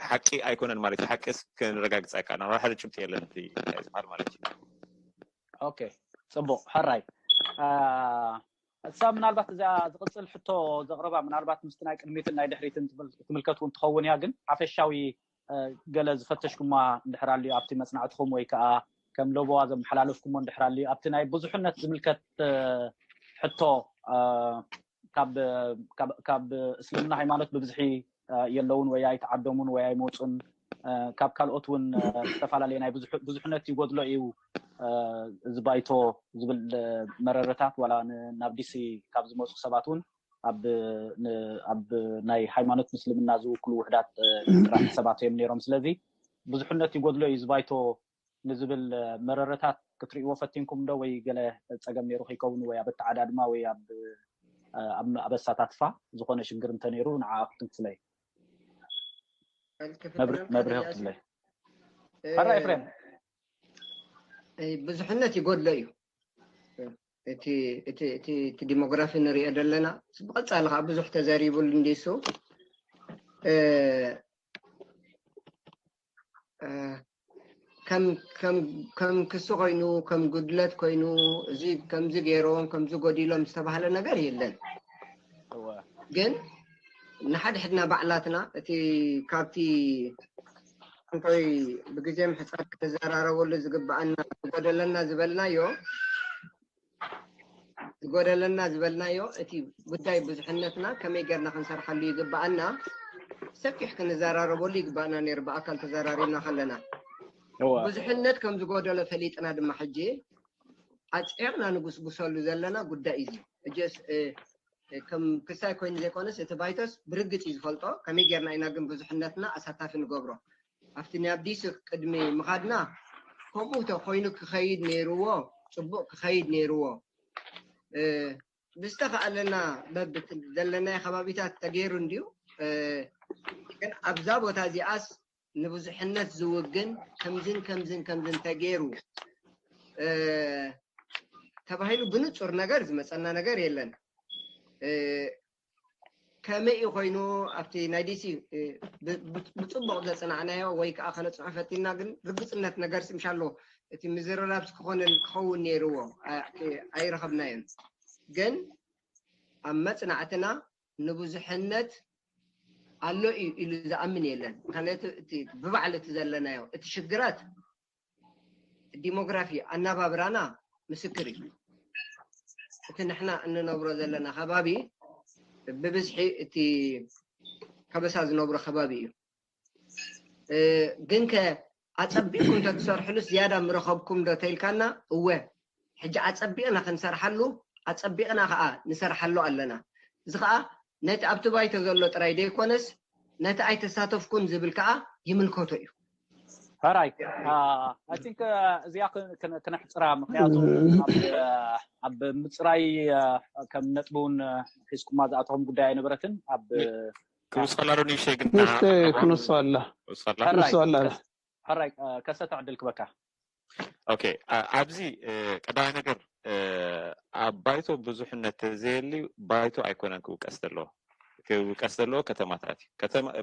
ሓቂ ኣይኮነን ማለት እዩ። ሓቂ ክንረጋግፅ ኣይከኣልና። ዋላ ሓደ ጭብጢ የለን እቲ ዝበሃል ማለት እዩ። ኦኬ፣ ፅቡቕ፣ ሕራይ። እሳ ምናልባት እዚኣ ዝቕፅል ሕቶ ዘቕረባ ምናልባት ምስቲ ናይ ቅድሚትን ናይ ድሕሪትን ትምልከት እውን ትኸውን እያ። ግን ሓፈሻዊ ገለ ዝፈተሽኩማ እንድሕር ኣልዩ ኣብቲ መፅናዕትኹም ወይ ከዓ ከም ለበዋ ዘመሓላለፍኩሞ እንድሕር ኣልዩ ኣብቲ ናይ ብዙሕነት ዝምልከት ሕቶ ካብ እስልምና ሃይማኖት ብብዝሒ የለውን ወይ ኣይተዓደሙን ወይ ኣይመፁን፣ ካብ ካልኦት እውን ዝተፈላለየ ናይ ብዙሕነት ይጎድሎ እዩ እዚ ባይቶ ዝብል መረረታት ዋላ ናብ ዲሲ ካብ ዝመፁ ሰባት እውን ኣብ ናይ ሃይማኖት ምስልምና ዝውክሉ ውሕዳት ጥራሕ ሰባት እዮም ነይሮም። ስለዚ ብዙሕነት ይጎድሎ እዩ እዚ ባይቶ ንዝብል መረረታት ክትርእይዎ ፈቲንኩም ዶ ወይ ገለ ፀገም ነይሩ ከይከውን ወይ ኣብ ኣተዓዳድማ ወይ ኣብ ኣብ ኣበሳታትፋ ዝኾነ ሽግር እንተነይሩ ንዓ ክትንክፍለይ መብርህ ክትብለይ። ሕራ ኤፍሬም ብዙሕነት ይጎድሎ እዩ። እቲ ዲሞግራፊ ንሪኦ ዘለና ብቐፃሊ ከዓ ብዙሕ ተዘሪቡሉ እንዲሱ ከም ክሲ ኮይኑ ከም ጉድለት ኮይኑ እዚ ከምዚ ገይሮም ከምዚ ጎዲሎም ዝተባህለ ነገር የለን። ግን ንሓድሕድና ባዕላትና እቲ ካብቲ እንቶይ ብግዜ ምሕፃር ክንዘራረበሉ ዝግበኣና ዝጎደለና ዝበልናዮ ዝጎደለና ዝበልናዮ እቲ ጉዳይ ብዙሕነትና ከመይ ጌርና ክንሰርሓሉ ይግበኣና ሰፊሕ ክንዘራረበሉ ይግበኣና ነይሩ ብኣካል ተዘራሪብና ከለና ብዙሕነት ከም ዝጎደሎ ፈሊጥና ድማ ሕጂ ኣፅዒቕና ንጉስጉሰሉ ዘለና ጉዳይ እዩ። ሕጂ ከም ክሳይ ኮይኑ ዘይኮነስ እቲ ባይቶስ ብርግፅ እዩ ዝፈልጦ ከመይ ጌርና ኢና ግን ብዙሕነትና ኣሳታፊ ንገብሮ ኣብቲ ናብ ዲሲ ቅድሚ ምኻድና ከምኡ ተኮይኑ ክኸይድ ነይርዎ፣ ፅቡቅ ክኸይድ ነይርዎ። ብዝተኸኣለና በብ ዘለናዮ ከባቢታት ተገይሩ እንድዩ። ግን ኣብዛ ቦታ እዚኣስ ንብዙሕነት ዝውግን ከምዝን ከምዝን ከምዝን ተገይሩ ተባሂሉ ብንፁር ነገር ዝመፀና ነገር የለን። ከመይ እዩ ኮይኑ ኣብቲ ናይ ዲሲ ብፅቡቅ ዘፅናዕናዮ ወይ ከዓ ከነፅንዖ ፈቲና ግን ርግፅነት ነገር ስምሻሎ እቲ ምዝርራብ ክኾነን ክኸውን ነይርዎ ኣይረኸብናዮን። ግን ኣብ መፅናዕትና ንብዙሕነት ኣሎ እዩ ኢሉ ዝኣምን የለን። ምክንያቱ ብባዕሉ እቲ ዘለናዮ እቲ ሽግራት ዲሞግራፊ ኣናባብራና ምስክር እዩ። እቲ ንሕና እንነብሮ ዘለና ከባቢ ብብዝሒ እቲ ከበሳ ዝነብሮ ከባቢ እዩ። ግን ከ ኣፀቢቕኩም ተትሰርሕሉ ዝያዳ ምረኸብኩም ዶ ተይልካና? እወ፣ ሕጂ ኣፀቢቕና ክንሰርሓሉ ኣፀቢቕና ከዓ ንሰርሓሉ ኣለና። እዚ ከዓ ነቲ ኣብቲ ባይቶ ዘሎ ጥራይ ዘይኮነስ ነቲ ኣይተሳተፍኩን ዝብል ከዓ ይምልከቶ እዩ። ሕራይ። I think እዚኣ ክነሕፅራ፣ ምክንያቱ ኣብ ምፅራይ ከም ነጥቢ እውን ሒዝኩማ ዝኣተኹም ጉዳይ ኣይነበረትን። ኣብ ክውስኸላ ዶ ንእሽተይ ግን ንእሽተይ ክንውስኸላ ሕራይ። ክንውስኸላ ሕራይ። ከሰተ ዕድል ክበካ። ኦኬ፣ ኣብዚ ቀዳማይ ነገር ኣብ ባይቶ ብዙሕነት ተዘየልዩ ባይቶ ኣይኮነን ክውቀስ ዘለዎ። ክውቀስ ዘለዎ ከተማታት እዩ።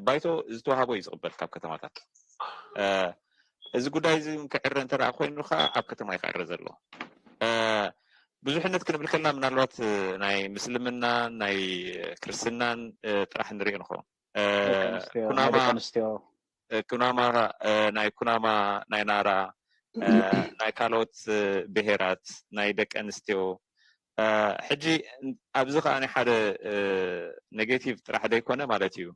ባይቶ ዝተዋህቦ እዩ ዝቕበል ካብ ከተማታት። እዚ ጉዳይ እዚ ክዕረ እንተ ኮይኑ ከዓ ኣብ ከተማ እዩ ክዕረ ዘለዎ። ብዙሕነት ክንብል ከልና ምናልባት ናይ ምስልምና ናይ ክርስትናን ጥራሕ ንሪኦ ንኸውን። ኩናማ ኩናማ ናይ ኩናማ ናይ ናራ ናይ ካልኦት ብሄራት ናይ ደቂ ኣንስትዮ ሕጂ ኣብዚ ከዓ ሓደ ኔጌቲቭ ጥራሕ ዘይኮነ ማለት እዩ።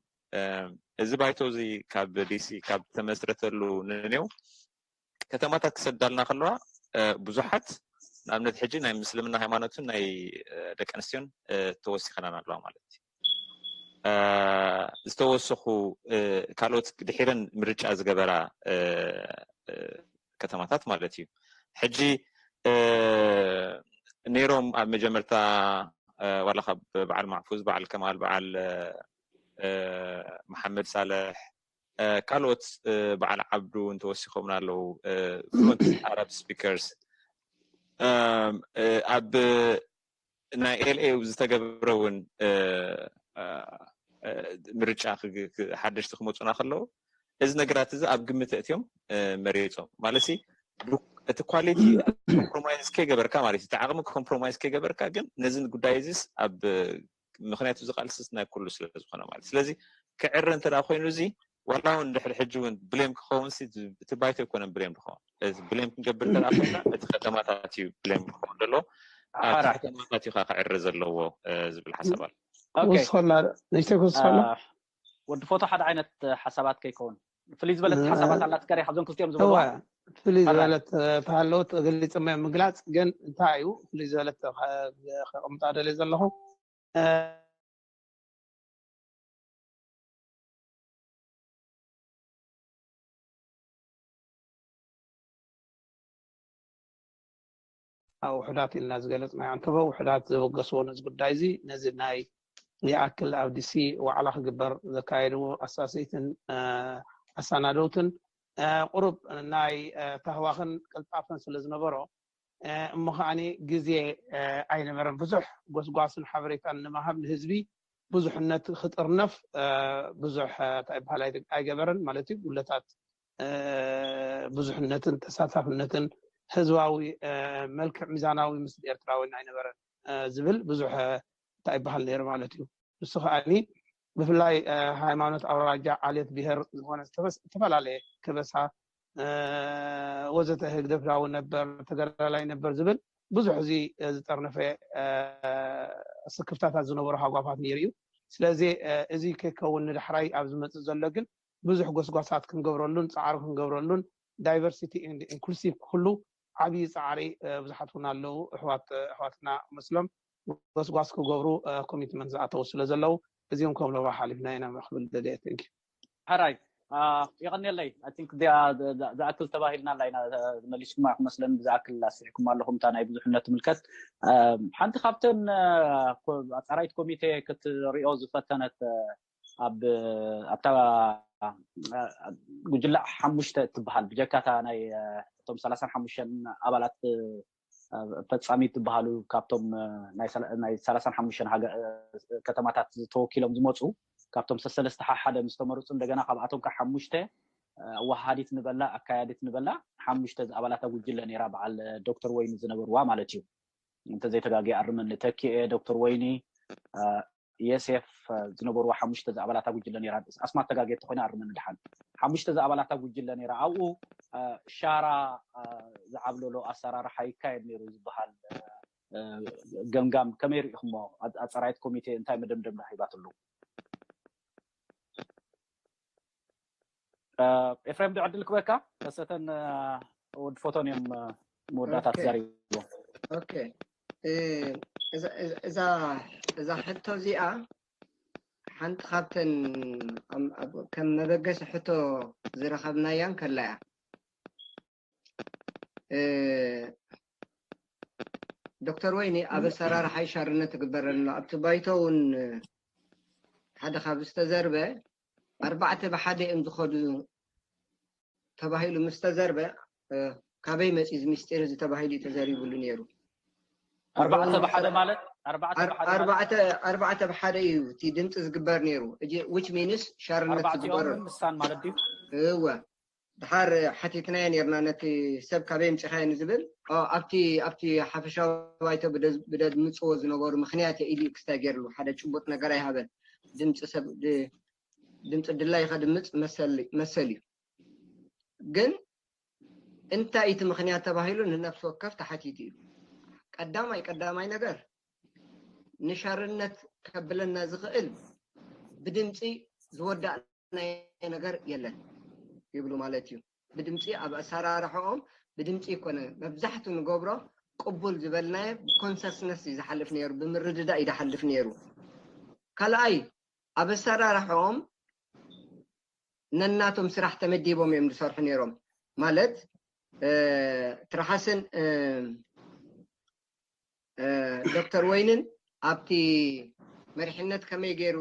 እዚ ባይቶ እዚ ካብ ዲሲ ካብ ተመስረተሉ ንኔው ከተማታት ክሰዳልና ከለዋ ብዙሓት ንኣብነት ሕጂ ናይ ምስልምና ሃይማኖትን ናይ ደቂ ኣንስትዮን ተወሲኸናን ኣለዋ ማለት እዩ። ዝተወሰኹ ካልኦት ድሒረን ምርጫ ዝገበራ ከተማታት ማለት እዩ። ሕጂ ነይሮም ኣብ መጀመርታ ዋላ ካብ በዓል ማሕፉዝ፣ በዓል ከማል፣ በዓል መሓመድ ሳልሕ፣ ካልኦት በዓል ዓብዱ እንተወሲኾምና ኣለዉ፣ ፍሉንት ኣረብ ስፒከርስ ኣብ ናይ ኤልኤ ዝተገብረ እውን ምርጫ ሓደሽቲ ክመፁና ከለዉ እዚ ነገራት እዚ ኣብ ግምት እትዮም መሪፆም ማለት እቲ ኳሊቲ ኮምፕሮማይዝ ከይገበርካ ማለት እቲ ዓቕሚ ኮምፕሮማይዝ ከይገበርካ ግን ነዚ ጉዳይ እዚስ ኣብ ምክንያቱ እዚ ቃልስስ ናይ ኩሉ ስለ ዝኾነ ማለት ስለዚ ክዕረ እንተ ኮይኑ እዚ ዋላ እውን ድሕሪ ሕጂ እውን ብሌም ክኸውን እቲ ባይቶ ኣይኮነን ብሌም ዝኸውን ብሌም ክንገብር እንተ ኮይና እቲ ከተማታት እዩ ብሌም ክኸውን ዘለዎ ኣብቲ ከተማታት እዩ ክዕረ ዘለዎ ዝብል ሓሳብ ኣሎ። ክወስኸላ ንእሽተይ ክወስኸላ ወዲ ፎቶ ሓደ ዓይነት ሓሳባት ከይከውን ፍልይ ዝበለት ሓሳባት ኣላት ቀሪ ካብዞም ክልቲኦም ዝበልዋ ፍልይ ዝበለት ተሃለወት ገሊፅማ ምግላፅ ግን እንታይ እዩ ፍልይ ዝበለት ከቕምጣ ደልየ ዘለኹ ኣብ ውሕዳት ኢልና ዝገለፅናዮ እንተበ ውሕዳት ዘበገስዎ ነዚ ጉዳይ እዚ ነዚ ናይ ይኣክል ኣብ ዲሲ ዋዕላ ክግበር ዘካየድዎ ኣሳሰይትን ኣሰናደውትን ቁሩብ ናይ ታህዋኽን ቅልጣፈን ስለ ዝነበሮ እሞ ከዓኒ ግዜ ኣይነበረን ብዙሕ ጎስጓስን ሓበሬታን ንምሃብ ንህዝቢ ብዙሕነት ክጥርነፍ ብዙሕ እንታይ ይበሃል ኣይገበረን ማለት እዩ። ጉለታት ብዙሕነትን ተሳታፍነትን ህዝባዊ መልክዕ ሚዛናዊ ምስ ኤርትራውያን ኣይነበረን ዝብል ብዙሕ እንታይ ይበሃል ነይሩ ማለት እዩ። ንሱ ከዓኒ ብፍላይ ሃይማኖት፣ ኣውራጃ፣ ዓሌት፣ ብሄር ዝኾነ ዝተፈላለየ ከበሳ ወዘተ ህግደፍራዊ ነበር፣ ተገዳላይ ነበር ዝብል ብዙሕ እዚ ዝጠርነፈ ስክፍታታት ዝነበሩ ሃጓፋት ነይሩ እዩ። ስለዚ እዚ ከይከውን ንዳሕራይ ኣብ ዝመፅእ ዘሎ ግን ብዙሕ ጎስጓሳት ክንገብረሉን ፃዕሪ ክንገብረሉን ዳይቨርሲቲ ኢንክሉሲቭ ክህሉ ዓብዪ ፃዕሪ ብዙሓት እውን ኣለዉ ኣሕዋትና መስሎም ጎስጓስ ክገብሩ ኮሚትመንት ዝኣተዉ ስለ ዘለዉ እዚኦም ከም ለባ ሓሊፍና ኢና ክብል ደልየ። Thank you። ሕራይ የቐንየለይ። I think እዚኣ ዝኣክል ተባሂልና ኣላ ኢና መሊስኩማ ክመስለኒ ብዝኣክል ኣስሒኩም ኣለኹም እታ ናይ ብዙሕነት ትምልከት። ሓንቲ ካብተን ኣፃራይት ኮሚቴ ክትሪኦ ዝፈተነት ኣብ ኣብታ ጉጅለ ሓሙሽተ እትበሃል ብጀካታ ናይ እቶም ሰላሳን ሓሙሽተን ኣባላት ፈፃሚ ትበሃሉ ካብቶም ናይ ሰላሳን ሓሙሽተን ከተማታት ተወኪሎም ዝመፁ ካብቶም ሰሰለስተ ሓደ ምስ ተመረፁ እንደገና ካብኣቶም ከዓ ሓሙሽተ ኣወሃሃዲት ንበላ ኣካያዲት ንበላ ሓሙሽተ ኣባላት ጉጅለ ነይራ በዓል ዶክተር ወይኒ ዝነበርዋ ማለት እዩ። እንተዘይተጋጊ ኣርመኒ ተኪኤ ዶክተር ወይኒ የሴፍ ዝነበርዋ ሓሙሽተ ዝኣባላታ ጉጅለ ነራ ኣስማት ተጋጌ ተኮይና ኣርመኒ ድሓን ሓሙሽተ ዝኣባላታ ጉጅለ ነራ ኣብኡ ሻራ ዝዓብለሎ ኣሰራርሓ ይካየድ ነሩ ዝበሃል ገምጋም ከመይ ርኢኹሞ? ኣፀራየት ኮሚቴ እንታይ መደምደም ሂባትሉ? ኤፍሬም ዶ ዕድል ክበካ ከሰተን ወዲ ፎቶን እዮም መወዳእታ ተዛሪቦም። እዛ ሕቶ እዚኣ ሓንቲ ካብተን ከም መበገሲ ሕቶ ዝረኸብናያን ከላ እያ። ዶክተር ወይኒ ኣብ ኣሰራርሓ ሻርነት ትግበረን ኣሎ። ኣብቲ ባይቶ እውን ሓደ ካብ ዝተዘርበ ኣርባዕተ ብሓደ እዮም ዝኸዱ ተባሂሉ ምስ ተዘርበ፣ ካበይ መፂ እዚ ምስጢር እዚ ተባሂሉ እዩ ተዘሪብሉ ነይሩ። ኣርባዕተ ብሓደ ማለት ኣርባዕተ ብሓደ ማለት ኣርባዕተ ኣርባዕተ ብሓደ እዩ እቲ ድምፂ ዝግበር ነይሩ። which means ሻርነት ዝግበሩ ኣርባዕቲኦም ምሳን ማለት ድዩ? እወ። ድሓር ሓቲትናዮ ነርና ነቲ ሰብ ካበይ ምፅኻዮ ንዝብል። ኣብቲ ኣብቲ ሓፈሻዊ ባይቶ ብደምፅዎ ዝነበሩ ምክንያት ኢሉ ክስታይ ገይርሉ ሓደ ጭቡጥ ነገር ኣይሃበን። ድምፂ ሰብ ድምፂ ድላይካ ድምፅ መሰል እዩ። ግን እንታይ እቲ ምክንያት ተባሂሉ ንነፍሲ ወከፍ ተሓቲቱ እዩ። ቀዳማይ ቀዳማይ ነገር ንሻርነት ከብለና ዝኽእል ብድምፂ ዝወዳእናዮ ነገር የለን ይብሉ ማለት እዩ። ብድምፂ ኣብ ኣሰራርሕኦም ብድምፂ ይኮነ መብዛሕቱ ንገብሮ ቅቡል ዝበልናዮ ብኮንሰስነስ እዩ ዝሓልፍ ነይሩ፣ ብምርድዳእ እዩ ዝሓልፍ ነይሩ። ካልኣይ ኣብ ኣሰራርሕኦም ነናቶም ስራሕ ተመዲቦም እዮም ዝሰርሑ ነይሮም። ማለት ትርሓስን ዶክተር ወይንን ኣብቲ መሪሕነት ከመይ ገይሩ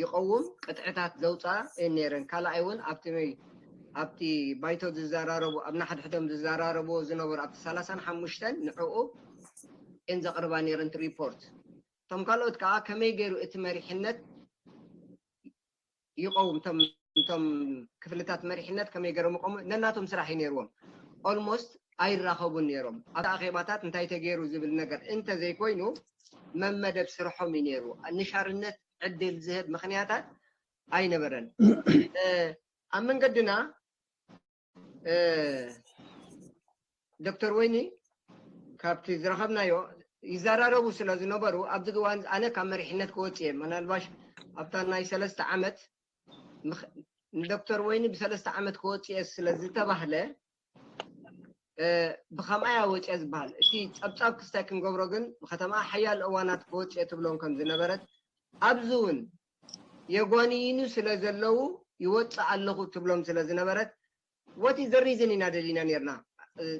ይቐውም ቅጥዕታት ዘውፅኣ እየን ነይረን። ካልኣይ እውን ኣብቲ ኣብቲ ባይቶ ዝዘራረቡ ኣብ ናሕድሕዶም ዝዘራረብዎ ዝነበሩ ኣብቲ ሰላሳን ሓሙሽተን ንዕኡ እየን ዘቕርባ ነይረን ሪፖርት። እቶም ካልኦት ከዓ ከመይ ገይሩ እቲ መሪሕነት ይቐውም እቶም ክፍልታት መሪሕነት ከመይ ገይሮም ይቐሙ ነናቶም ስራሕ እዩ ነይርዎም። ኦልሞስት ኣይራኸቡን ነይሮም። ኣብ ኣኼባታት እንታይ ተገይሩ ዝብል ነገር እንተዘይኮይኑ መመደብ ስርሖም እዩ ነይሩ። ንሻርነት ዕድል ዝህብ ምክንያታት ኣይነበረን። ኣብ መንገድና ዶክተር ወይኒ ካብቲ ዝረኸብናዮ ይዘራረቡ ስለ ዝነበሩ ኣብዚ ግዋን ኣነ ካብ መሪሕነት ክወፅእ እየ። ምናልባሽ ኣብታ ናይ ሰለስተ ዓመት ንዶክተር ወይኒ ብሰለስተ ዓመት ክወፅእ እየ ስለ ዝተባህለ ብከምኣያ ወፅአ ዝበሃል እቲ ፀብፃብ ክስታይ ክንገብሮ ግን ብከተማ ሓያል እዋናት ክወፅእ ትብሎም ከም ዝነበረት ኣብዚ እውን የጓንይኑ ስለ ዘለዉ ይወፅእ ኣለኹ ትብሎም ስለ ዝነበረት what is the reason ኢና ደሊና ነርና።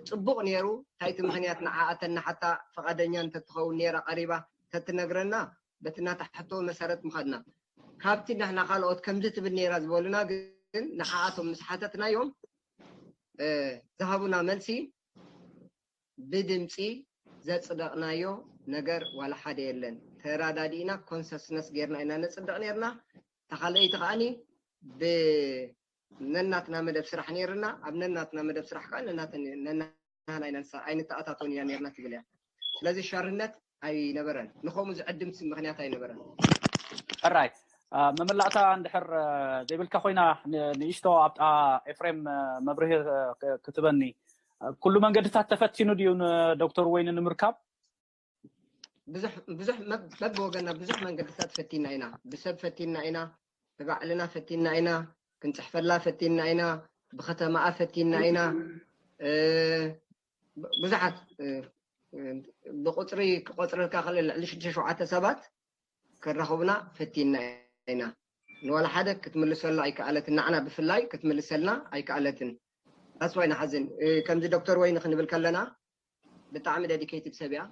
ፅቡቕ ነይሩ። እንታይ እቲ ምክንያት ንዓኣተን ንሓታ ፈቓደኛ እንተትኸውን ነይራ ቀሪባ ተትነግረና በቲ ናታ ሕቶ መሰረት ምኸድና። ካብቲ ንሕና ካልኦት ከምዚ ትብል ነይራ ዝበሉና ግን ንዓኣቶም ምስ ሓተትናዮም ዝሃቡና መልሲ ብድምፂ ዘፅደቕናዮ ነገር ዋላ ሓደ የለን። ተራዳዲእና ኮንሰስነስ ጌርና ኢና ነፅድቕ ነርና። ተኻለይቲ ከዓኒ ነናትና መደብ ስራሕ ነይርና ኣብ ነናትና መደብ ስራሕ ከዓ ነናትና ኣይንተኣታቶን ኢና ነርና ትብል እያ። ስለዚ ሻርነት ኣይነበረን። ንኸምኡ ዝዕድም ምክንያት ኣይነበረን። ራይት መመላእታ እንድሕር ዘይብልካ ኮይና ንእሽቶ ኣብጣ ኤፍሬም መብርሂ ክትበኒ ኩሉ መንገድታት ተፈቲኑ ድዩ ንዶክተር ወይኒ ንምርካብ? ብዙሕ በብወገና ብዙሕ መንገድታት ፈቲና ኢና። ብሰብ ፈቲና ኢና፣ ብባዕልና ፈቲና ኢና፣ ክንፅሕፈላ ፈቲና ኢና፣ ብከተማኣ ፈቲና ኢና። ብዙሓት ብቁፅሪ ክቆፅረልካ ክእል ልዕሊ ሽዱሽተ ሸውዓተ ሰባት ከራኸቡና ፈቲና ኢና። ንዋላ ሓደ ክትምልሰሉ ኣይከኣለትን፣ ንዓና ብፍላይ ክትምልሰልና ኣይከኣለትን። ዳስዋይ ንሓዝን ከምዚ ዶክተር ወይኒ ክንብል ከለና ብጣዕሚ ደዲኬትድ ሰብ እያ።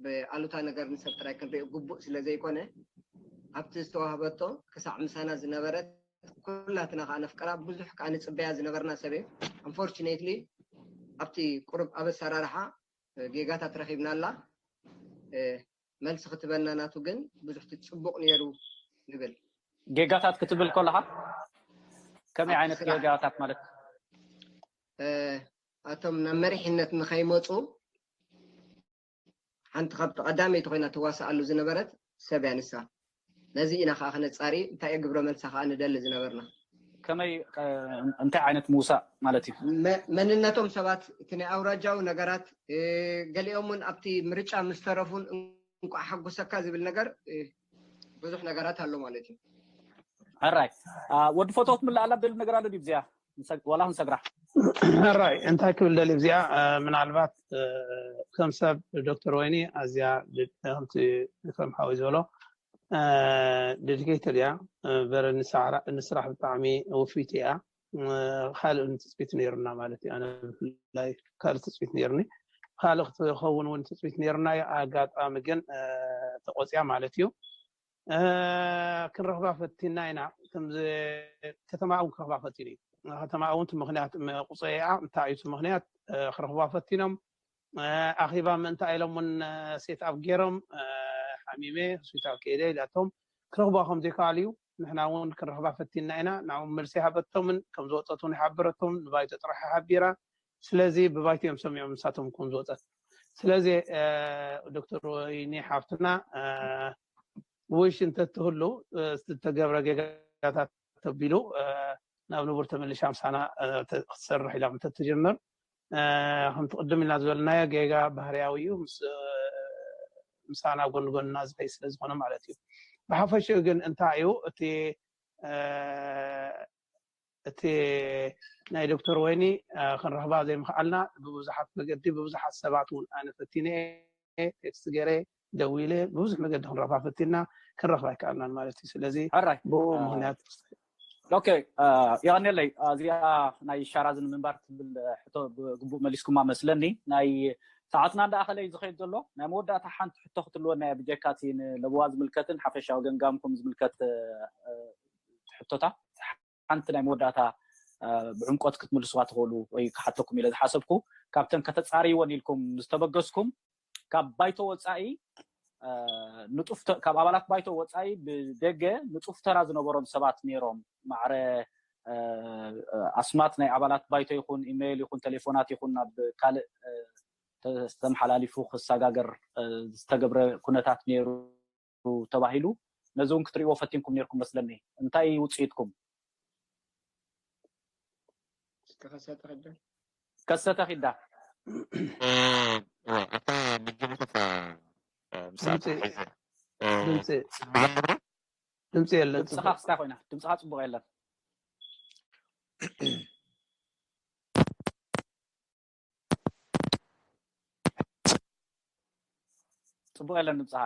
ብኣሉታ ነገር ንሰብ ጥራይ ክንሪኦ ግቡእ ስለ ዘይኮነ ኣብቲ ዝተዋህበቶ ክሳዕ ምሳና ዝነበረት ኩላትና ከዓ ነፍቀራ ብዙሕ ከዓ ንፅበያ ዝነበርና ሰብ እየ። ኣንፎርቹኔትሊ ኣብቲ ቁሩብ ኣብ ኣሰራርሓ ጌጋታት ረኺብና ኣላ። መልሲ ክትበና ናቱ ግን ብዙሕ ትፅቡቕ ነይሩ ንብል። ጌጋታት ክትብል ከለካ ከመይ ዓይነት ጌጋታት ማለት? ኣቶም ናብ መሪሕነት ንኸይመፁ ሓንቲ ካብቲ ቀዳመይቲ ኮይና ትዋሳኣሉ ዝነበረት ሰብ እያ ንሳ። ነዚ ኢና ከዓ ክነፃሪ እንታይ እየ ግብረ መልሳ ከዓ ንደሊ ዝነበርና። ከመይ እንታይ ዓይነት ምውሳእ ማለት እዩ? መንነቶም ሰባት እቲ ናይ ኣውራጃዊ ነገራት ገሊኦም እውን ኣብቲ ምርጫ ምስ ተረፉን እንቋዕ ሓጎሰካ ዝብል ነገር ብዙሕ ነገራት ኣሎ ማለት እዩ። ሕራይ ወዲ ፎቶ ክትምልኣላ ደሊ ነገር ኣሎ ድዩ ብዚኣ ዋላ ክንሰግራ? ሕራይ እንታይ ክብል ደሊ ብዚኣ ምናልባት ከም ሰብ ዶክተር ወይኒ ኣዝያ ከምቲ ከም ሓወይ ዝበሎ ዴዲኬትድ እያ። በረ ንስራሕ ብጣዕሚ ውፍይቲ እያ። ካልእ ትፅቢት ነይሩና ማለት እዩ። ኣነ ብፍላይ ካልእ ትፅቢት ነይሩኒ። ካልእ ክትኸውን እውን ትፅቢት ነይሩና እዩ። ኣጋጣሚ ግን ተቆፅያ ማለት እዩ። ክንረኽባ ፈቲና ኢና። ከምዚ ከተማ እውን ክረኽባ ፈቲኑ እዩ። ከተማ እውን ምክንያት ቁፀያ እንታይ እዩ ምክንያት ክረኽባ ፈቲኖም። ኣኺባ ምእንታ ኢሎም እውን ሴት ኣፕ ገይሮም ሓሚመ ሆስፒታል ከይደ ኢላቶም ክረኽባ ከም ዘይከኣሉ እዩ። ንሕና እውን ክንረኽባ ፈቲና ኢና። ንዕኦም መልሲ ሃበቶምን ከም ዝወፀት እውን ሓበረቶም። ንባይቶ ጥራሕ ሓቢራ። ስለዚ ብባይቶ እዮም ሰሚዖም ንሳቶም ከም ዝወፀት። ስለዚ ዶክተር ወይኒ ሓፍትና ውሽ እንተትህሉ ዝተገብረ ጌጋታት ተቢሉ ናብ ንቡር ተመልሻ ምሳና ክትሰርሕ ኢላ እንተትጀምር ከምቲ ቅድም ኢልና ዝበልናዮ ጌጋ ባህርያዊ እዩ። ምሳና ጎን ጎንና ዝኸይ ስለ ዝኾነ ማለት እዩ። ብሓፈሽኡ ግን እንታይ እዩ እቲ እቲ ናይ ዶክተር ወይኒ ክንረኽባ ዘይምኽኣልና ብብዙሓት መገዲ ብብዙሓት ሰባት እውን ኣነ ፈቲነ ቴክስት ገይረ ደዊለ ብብዙሕ መገዲ ክንረኽባ ፈቲና ክንረኽባ ኣይከኣልናን ማለት እዩ። ስለዚ ሕራይ ብኡ ምክንያት ኦኬ የቐንየለይ። እዚኣ ናይ ሻራዝን ምንባር ትብል ሕቶ ብግቡእ መሊስኩማ መስለኒ። ናይ ሰዓትና እንዳኣኸለ እዩ ዝኸይድ ዘሎ። ናይ መወዳእታ ሓንቲ ሕቶ ክትልወና እያ ብጀካ እቲ ንለብዋ ዝምልከትን ሓፈሻዊ ገምጋምኩም ዝምልከት ሕቶታት ሓንቲ ናይ መወዳእታ ብዕምቆት ክትምልስዋ ትኽእሉ ወይ ክሓተኩም ኢለ ዝሓሰብኩ ካብተን ከተፃርይወን ኢልኩም ዝተበገስኩም ካብ ባይቶ ወፃኢ ንጡፍ ካብ ኣባላት ባይቶ ወፃኢ ብደገ ንጡፍ ተራ ዝነበሮም ሰባት ነይሮም። ማዕረ ኣስማት ናይ ኣባላት ባይቶ ይኹን ኢሜይል ይኹን ቴሌፎናት ይኹን ናብ ካልእ ተመሓላሊፉ ክሰጋገር ዝተገብረ ኩነታት ነይሩ ተባሂሉ ነዚ እውን ክትሪእዎ ፈቲንኩም ነርኩም መስለኒ። እንታይ ውፅኢትኩም? ከሰተ ኸዳ ከሰተ ኺዳ እታ መጀመርታ ምሳሌ ድምፂ የለን። ድምፅኻ ክስታ ኮይና ድምፅኻ ፅቡቅ የለን። ፅቡቅ የለን ድምፅኻ።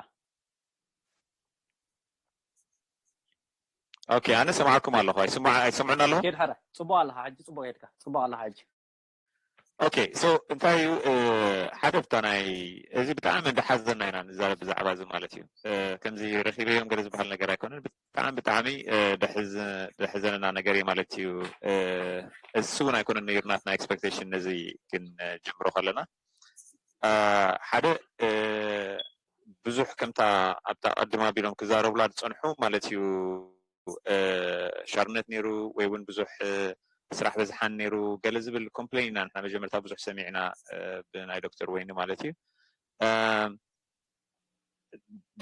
ኦኬ ኣነ ሰማዕኩም ኣለኹ። ኣይስምዑን ኣለኹ። ኬድ ሓረ ፅቡቅ ኣለኻ ሕጂ ፅቡቅ ሄድካ ፅቡቅ ኣለኻ ሕጂ። ኦኬ ሶ እንታይ እዩ ሓደ ብታ ናይ እዚ ብጣዕሚ እንዳሓዘና ኢና ንዛረብ ብዛዕባ እዚ ማለት እዩ። ከምዚ ረኺበዮም ገለ ዝበሃል ነገር ኣይኮነን። ብጣዕሚ ብጣዕሚ ደሕዘነና ነገር እዩ ማለት እዩ። እሱ እውን ኣይኮነን ነይሩ ናትና ኤክስፐክቴሽን ነዚ ግን ጅምሮ ከለና ሓደ ብዙሕ ከምታ ኣብታ ቀድማ ቢሎም ክዛረቡላ ዝፀንሑ ማለት እዩ ሻርነት ነይሩ ወይ እውን ብዙሕ ስራሕ በዝሓን ነይሩ ገለ ዝብል ኮምፕሌን ኢና ንሕና መጀመርታ ብዙሕ ሰሚዕና ብናይ ዶክተር ወይኒ ማለት እዩ።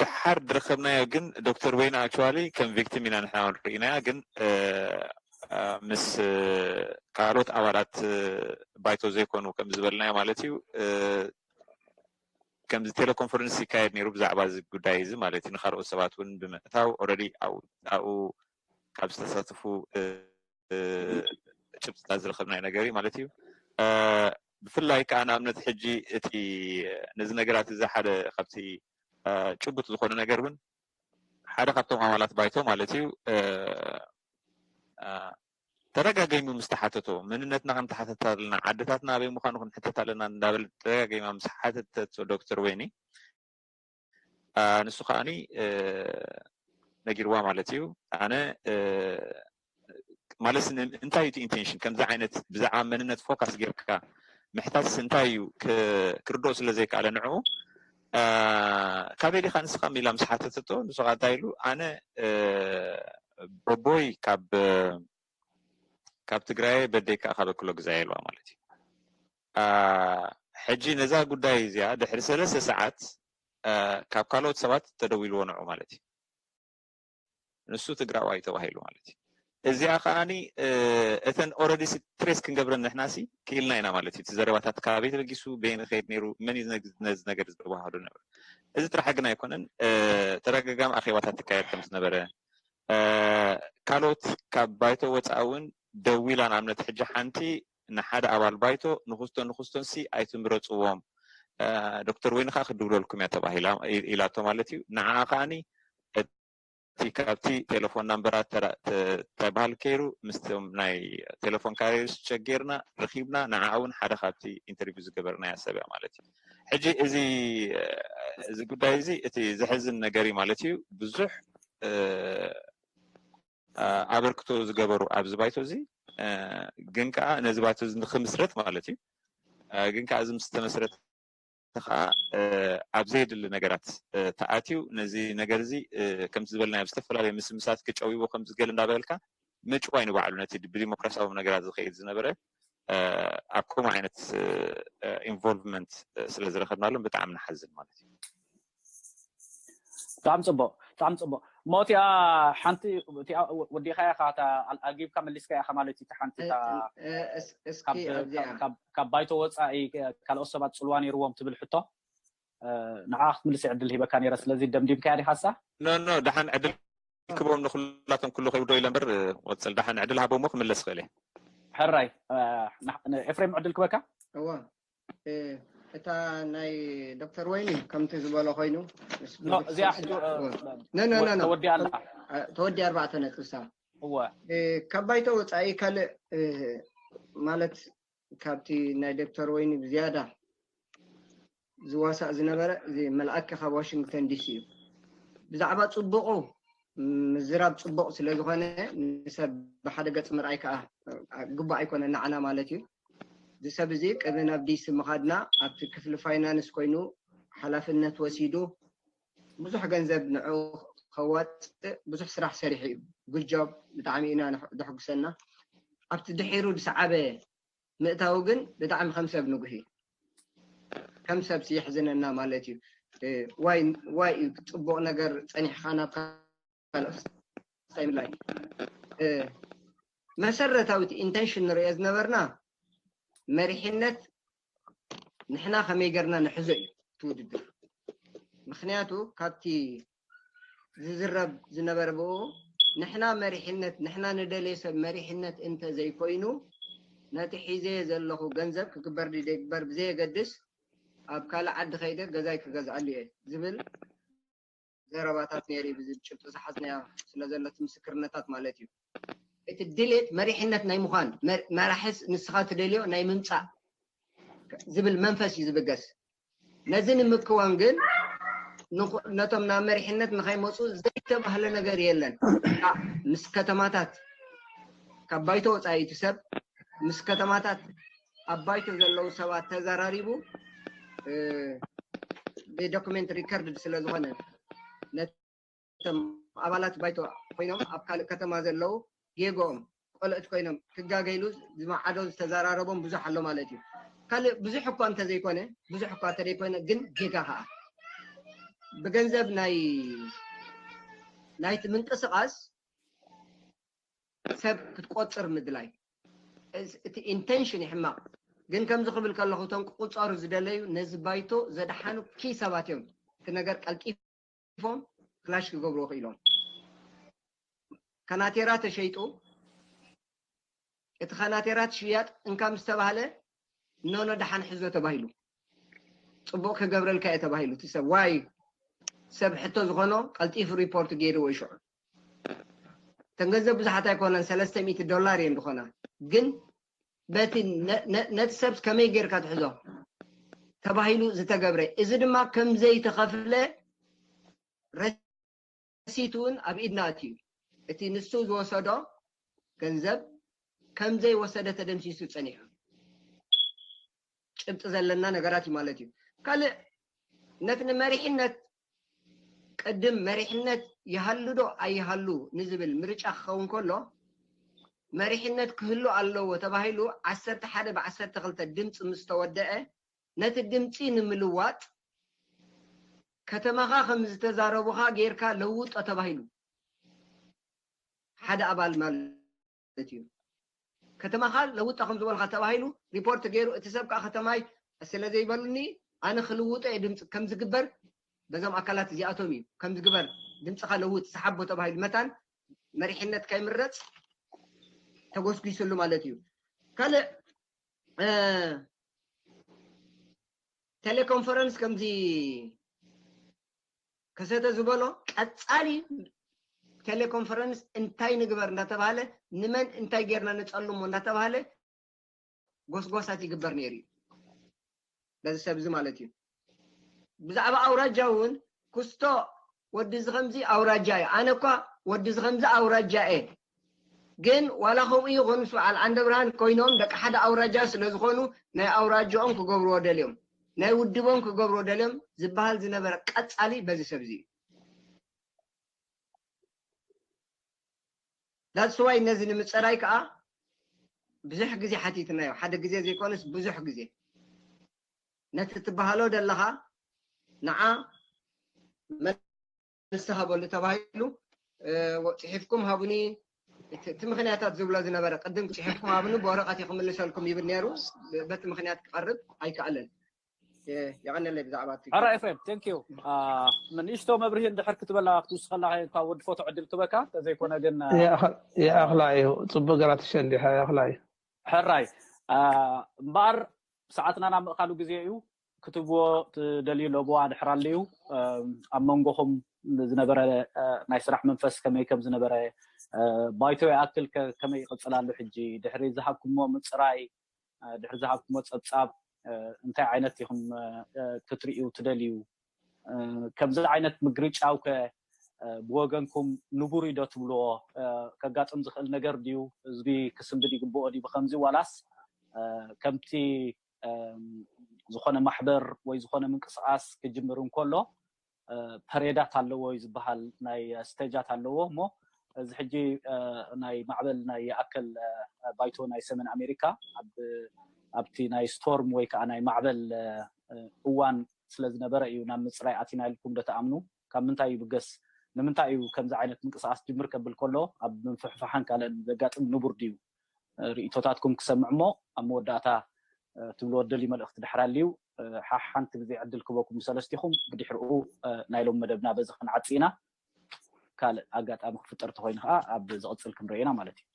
ድሓር ዝረኸብናዮ ግን ዶክተር ወይኒ ኣክቹዋሊ ከም ቪክቲም ኢና ንሕና ርኢናያ ግን ምስ ካልኦት ኣባላት ባይቶ ዘይኮኑ ከም ዝበልናዮ ማለት እዩ ከምዚ ቴሌኮንፈረንስ ይካየድ ነይሩ ብዛዕባ እዚ ጉዳይ እዚ ማለት እዩ ንካልኦት ሰባት እውን ብምእታው ኦረዲ ኣብኡ ካብ ዝተሳተፉ ጭብጥታት ዝረኸብናዮ ነገር እዩ ማለት እዩ። ብፍላይ ከዓ ንኣብነት ሕጂ እቲ ነዚ ነገራት እዚ ሓደ ካብቲ ጭቡጥ ዝኾነ ነገር እውን ሓደ ካብቶም ኣባላት ባይቶ ማለት እዩ ተደጋጊሙ ምስ ተሓተቶ መንነትና ክንተሓተት ኣለና፣ ዓድታትና ኣበይ ምዃኑ ክንሕተት ኣለና እንዳበለ ተደጋጊማ ምስ ሓተተቶ ዶክተር ወይኒ ንሱ ከዓኒ ነጊርዋ ማለት እዩ። ኣነ ማለት እንታይ እዩ ኢንቴንሽን ከምዚ ዓይነት ብዛዕባ መንነት ፎካስ ጌርካ ምሕታትስ እንታይ እዩ ክርድኦ ስለ ዘይከኣለ ንዕኡ ካበይ ዲኻ ንስኻ ኢላ ምስ ሓተተቶ ንሱ ከዓ እንታይ ኢሉ ኣነ ቦቦይ ካብ ካብ ትግራይ በደይ ከዓ ካብ ኣክሎ ግዛይ ኢልዋ ማለት እዩ። ሕጂ ነዛ ጉዳይ እዚኣ ድሕሪ ሰለስተ ሰዓት ካብ ካልኦት ሰባት ተደዊልዎ ንዑ ማለት እዩ። ንሱ ትግራዋይ ተባሂሉ ማለት እዩ። እዚኣ ከዓኒ እተን ኦረዲ ትሬስ ክንገብረን ንሕና ሲ ክኢልና ኢና ማለት እዩ። እቲ ዘረባታት ካበይ ተበጊሱ በየን ከይድ ነይሩ መን እዩ ነዚ ነገር ዝተባሃሉ ነበር። እዚ ጥራሕ ግን ኣይኮነን። ተደጋጋሚ ኣኼባታት ትካየድ ከም ዝነበረ ካልኦት ካብ ባይቶ ወፃኢ እውን ደዊላ ንኣብነት ሕጂ ሓንቲ ንሓደ ኣባል ባይቶ ንክስቶን ንክስቶን ሲ ኣይትምረፅዎም ዶክተር ወይኒ ከዓ ክድውለልኩም እያ ተባሂላ ኢላቶ ማለት እዩ። ንዓ ከዓኒ እቲ ካብቲ ቴሌፎን ናምበራት እንታይ በሃል ከይሩ ምስቶም ናይ ቴሌፎን ካሪርስ ሸጊርና ረኺብና ንዓ እውን ሓደ ካብቲ ኢንተርቪው ዝገበርናያ ሰብ እያ ማለት እዩ። ሕጂ እዚ እዚ ጉዳይ እዚ እቲ ዘሕዝን ነገር እዩ ማለት እዩ። ብዙሕ ኣበርክቶ ዝገበሩ ኣብዚ ባይቶ እዚ ግን ከዓ ነዚ ባይቶ እዚ ንክምስረት ማለት እዩ። ግን ከዓ እዚ ምስ ተመስረተ ከዓ ኣብ ዘየድሊ ነገራት ተኣትዩ ነዚ ነገር እዚ ከምቲ ዝበልናዮ ብዝተፈላለዩ ምስምሳት ክጨዊቦ ከም ዝገል እንዳበልካ ምጭዋይ ንባዕሉ ነቲ ብዲሞክራሲያዊ ነገራት ዝኸይድ ዝነበረ ኣብ ከምኡ ዓይነት ኢንቮልቭመንት ስለ ዝረኸብናሎም ብጣዕሚ ንሓዝን ማለት እዩ። ብጣዕሚ ፅቡቅ ብጣዕሚ ፅቡቅ እሞ እቲኣ ሓንቲ እቲኣ ወዲእካያ ኢኻ ኣልጊብካ መሊስካ ኢኻ ማለት እዩ ሓንቲ ካብ ባይቶ ወፃኢ ካልኦት ሰባት ፅልዋ ነይርዎም ትብል ሕቶ ንዓ ክትምልስ ዕድል ሂበካ ነይረ ስለዚ ደምዲምካያ ዲኻ ሳ ኖ ኖ ደሓን ዕድል ክቦም ንኩላቶም ኩሉ ከይብዶ ኢለ እምበር ወፅል ደሓን ዕድል ሃቦሞ ክምለስ ክእል እየ ሕራይ ኤፍሬም ዕድል ክበካ እዋ እታ ናይ ዶክተር ወይኒ ከምቲ ዝበሎ ኮይኑ እዚኣ ሕጂ ተወዲኣ ኣላ ተወዲ ኣርባዕተ ነጥብሳ እወ ካብ ባይቶ ወፃኢ ካልእ ማለት ካብቲ ናይ ዶክተር ወይኒ ብዝያዳ ዝዋሳእ ዝነበረ እዚ መልኣከ ካብ ዋሽንግተን ዲሲ እዩ ብዛዕባ ፅቡቁ ምዝራብ ፅቡቅ ስለዝኮነ ንሰብ ብሓደ ገፅ ምርኣይ ከዓ ግቡእ ኣይኮነ ንዓና ማለት እዩ እዚ ሰብ እዚ ቅድሚ ናብ ዲሲ ምኻድና ኣብቲ ክፍሊ ፋይናንስ ኮይኑ ሓላፍነት ወሲዱ ብዙሕ ገንዘብ ንዑ ከዋፅእ ብዙሕ ስራሕ ሰሪሑ እዩ good job ብጣዕሚ ኢና ደሕጉሰና ኣብቲ ድሒሩ ዝሰዓበ ምእታው ግን ብጣዕሚ ከም ሰብ ንጉሂ ከም ሰብ የሕዝነና ማለት እዩ ዋይ እዩ ፅቡቅ ነገር ፀኒሕካ ናብ ካልኦት ምላይ መሰረታዊት ኢንቴንሽን ንሪኦ ዝነበርና መሪሕነት ንሕና ከመይ ገርና ንሕዞ እዩ ትውድድር ምክንያቱ ካብቲ ዝዝረብ ዝነበረ ብኡ ንሕና መሪሕነት ንሕና ንደልየ ሰብ መሪሕነት እንተ ዘይኮይኑ ነቲ ሒዘየ ዘለኹ ገንዘብ ክግበር ድደግበር ብዘየገድስ ኣብ ካልእ ዓዲ ከይደ ገዛይ ክገዝኣሉ እየ ዝብል ዘረባታት ነይሩ ብዝብል ጭብጢ ዝሓዝናዮ ስለ ዘሎ እቲ ምስክርነታት ማለት እዩ። እቲ ድሌት መሪሕነት ናይ ምዃን መራሒ ንስኻ ትደልዮ ናይ ምምፃእ ዝብል መንፈስ እዩ ዝብገስ። ነዚ ንምክዋን ግን ነቶም ናብ መሪሕነት ንኸይመፁ ዘይተባህለ ነገር የለን። ምስ ከተማታት ካብ ባይቶ ወፃኢ እቲ ሰብ ምስ ከተማታት ኣብ ባይቶ ዘለዉ ሰባት ተዘራሪቡ ብዶክመንት ሪከርድ ስለዝኾነ ነቶም ኣባላት ባይቶ ኮይኖም ኣብ ካልእ ከተማ ዘለዉ ጌግኦም ቆልዑት ኮይኖም ክጋገይሉ ዝመዓዶ ዝተዘራረቦም ብዙሕ ኣሎ ማለት እዩ። ካልእ ብዙሕ እኳ እንተዘይኮነ ብዙሕ እኳ እንተዘይኮነ ግን ጌጋ ከዓ ብገንዘብ ናይ ናይቲ ምንቅስቃስ ሰብ ክትቆፅር ምድላይ እቲ ኢንቴንሽን ይሕማቕ ግን ከምዚ ክብል ከለኹ እቶም ክቁፀሩ ዝደለዩ ነዚ ባይቶ ዘድሓኑ ኪ ሰባት እዮም እቲ ነገር ቀልጢፎም ክላሽ ክገብርዎ ክኢሎም ከናቴራ ተሸይጡ እቲ ከናቴራ ትሽያጥ እንካ ምስ ተባህለ ኖኖ ደሓን ሕዞ ተባሂሉ ፅቡቅ ክገብረልካ እየ ተባሂሉ እቲ ሰብ ዋይ ሰብ ሕቶ ዝኾኖ ቀልጢፉ ሪፖርት ገይርዎ ይሽዑ እተን ገንዘብ ብዙሓት ኣይኮነን ሰለስተ ሚእቲ ዶላር እየን ዝኾና ግን በቲ ነቲ ሰብ ከመይ ጌርካ ትሕዞ ተባሂሉ ዝተገብረ እዚ ድማ ከምዘይተኸፍለ ረሲት እውን ኣብ ኢድና ኣትዩ እቲ ንሱ ዝወሰዶ ገንዘብ ከምዘይወሰደ ተደምሲሱ ፀኒሑ ጭብጢ ዘለና ነገራት እዩ ማለት እዩ ካልእ ነቲ ንመሪሕነት ቅድም መሪሕነት ይሃሉ ዶ ኣይሃሉ ንዝብል ምርጫ ክኸውን ከሎ መሪሕነት ክህሉ ኣለዎ ተባሂሉ ዓሰርተ ሓደ ብዓሰርተ ክልተ ድምፂ ምስ ተወደአ ነቲ ድምፂ ንምልዋጥ ከተማኻ ከም ዝተዛረቡኻ ጌርካ ለውጦ ተባሂሉ ሓደ ኣባል ማለት እዩ ከተማኻ ለውጦ ከም ዝበልካ ተባሂሉ ሪፖርት ገይሩ እቲ ሰብ ከዓ ከተማይ ስለ ዘይበሉኒ ኣነ ክልውጦ እየ ድምፂ ከም ዝግበር በዞም ኣካላት እዚኣቶም እዩ ከም ዝግበር ድምፅኻ ለውጥ ሰሓቦ ተባሂሉ መታን መሪሕነት ከይምረፅ ተጎስጒስሉ ማለት እዩ ካልእ ቴሌኮንፈረንስ ከምዚ ከሰተ ዝበሎ ቀፃሊ ቴሌኮንፈረንስ እንታይ ንግበር እንዳተባሃለ፣ ንመን እንታይ ጌርና ንጸልሞ እንዳተባሃለ ጎስጓሳት ይግበር ነይሩ እዩ። በዚ ሰብ እዚ ማለት እዩ። ብዛዕባ ኣውራጃ እውን፣ ክስቶ ወዲ እዚ ከምዚ ኣውራጃ እዩ፣ ኣነ እኳ ወዲ እዚ ከምዚ ኣውራጃ እየ። ግን ዋላ ከምኡ ይኹን፣ ምስ በዓል ዓንደ ብርሃን ኮይኖም ደቂ ሓደ ኣውራጃ ስለ ዝኾኑ፣ ናይ ኣውራጃኦም ክገብርዎ ደልዮም፣ ናይ ውድቦም ክገብርዎ ደልዮም ዝበሃል ዝነበረ ቀጻሊ በዚ ሰብ እዚ እዩ። That's why ነዚ ንምጽራይ ከዓ ብዙሕ ግዜ ሓቲትናዮ። ሓደ ግዜ ዘይኮነስ ብዙሕ ግዜ። ነቲ ትበሃሎ ደለኻ ንዓ መልሲ ሃበሉ ተባሂሉ፣ እ፣ ጽሒፍኩም ሃቡኒ። እቲ፣ እቲ ምኽንያታት ዝብሎ ዝነበረ ቅድም ጽሒፍኩም ሃቡኒ፣ ብወረቐት እየ ክምልሰልኩም ይብል ነይሩ። በቲ ምኽንያት ክቐርብ ኣይከኣለን። የ-፣ የቐነለይ ብዛዕባ እቲ ሕራ ኤፍሬም፣ thank you። አ፣ ንእሽቶ መብርሂ እንድሕር ክትበላ ክትውስኸላ ካብ ወዲ ፎቶ ዕድል ክበካ፣ እንተዘይኮነ ግን፣ አ፣ ይኣኽ-፣ ይኣኽላ እዩ። ጽቡቅ ገራ ትሸንዲሓ ይኣኽላ እዩ። ሕራይ፣ አ፣ እምበኣር ሰዓትና ናብ ምእካሉ ግዜ እዩ። ክትብዎ ትደልዩ ለበዋ ድሕር ኣለዩ። አ፣ ኣብ መንጎኹም ዝነበረ፣ አ፣ ናይ ስራሕ መንፈስ ከመይ ከም ዝነበረ፣ አ፣ ባይቶ ይኣክል ከ-፣ ከመይ ይቕጽል ኣሎ ሕጂ? ድሕሪ ዝሃብኩሞ ምጽራይ፣ አ፣ ድሕሪ ዝሃብኩሞ ጸብጻብ፣ አ፣ እንታይ ዓይነት ኢኹም፣ አ፣ አ፣ ክትርእዩ ትደልዩ? አ፣ ከምዚ ዓይነት ምግርጫው ከ፣ አ፣ ብወገንኩም ንቡር እዩ ዶ ትብልዎ? አ፣ ከጋጥም ዝኽእል ነገር ድዩ? ህዝቢ ክስንብድ ይግብኦ ድዩ ብኸምዚ? ዋላስ፣ አ፣ ከምቲ፣ አ፣ ዝኾነ ማሕበር ወይ ዝኾነ ምንቅስቓስ ክጅምር እንከሎ፣ አ፣ ፐሬዳት ኣለዎ እዩ ዝበሃል፣ ናይ ስቴጃት ኣለዎ እሞ፣ እዚ ሕጂ፣ አ፣ ናይ ማዕበል ናይ ይኣክል፣ አ፣ ባይቶ ናይ ሰሜን ኣሜሪካ ኣብ፣ ኣብቲ ናይ ስቶርም ወይ ከዓ ናይ ማዕበል፣ አ፣ እዋን ስለ ዝነበረ እዩ ናብ ምጽራይ ኣቲና ኢልኩም ዶ ትኣምኑ? ካብ ምንታይ ይብገስ? ንምንታይ እዩ ከምዚ ዓይነት ምንቅስቓስ ጅምር ከብል ከሎ ኣብ ምፍሕፋሕን ካልእን ዘጋጥም ንቡር ድዩ? አ፣ ርእይቶታትኩም ክሰምዕ እሞ ኣብ መወዳእታ፣ አ፣ ትብልዎ ደልዩ መልእኽቲ ድሕር ኣልዩ፣ አ፣ ሓ-፣ ሓንቲ ግዜ ዕድል ክበኩም ንሰለስቲኹም፣ ብድሕርኡ፣ አ፣ ናይ ሎም መደብና በዚ ክንዓጽ ኢና። ካልእ ኣጋጣሚ ክፍጠር ተኾይኑ ከኣ ኣብ ዝቕጽል ክንርእዮ ኢና ማለት እዩ።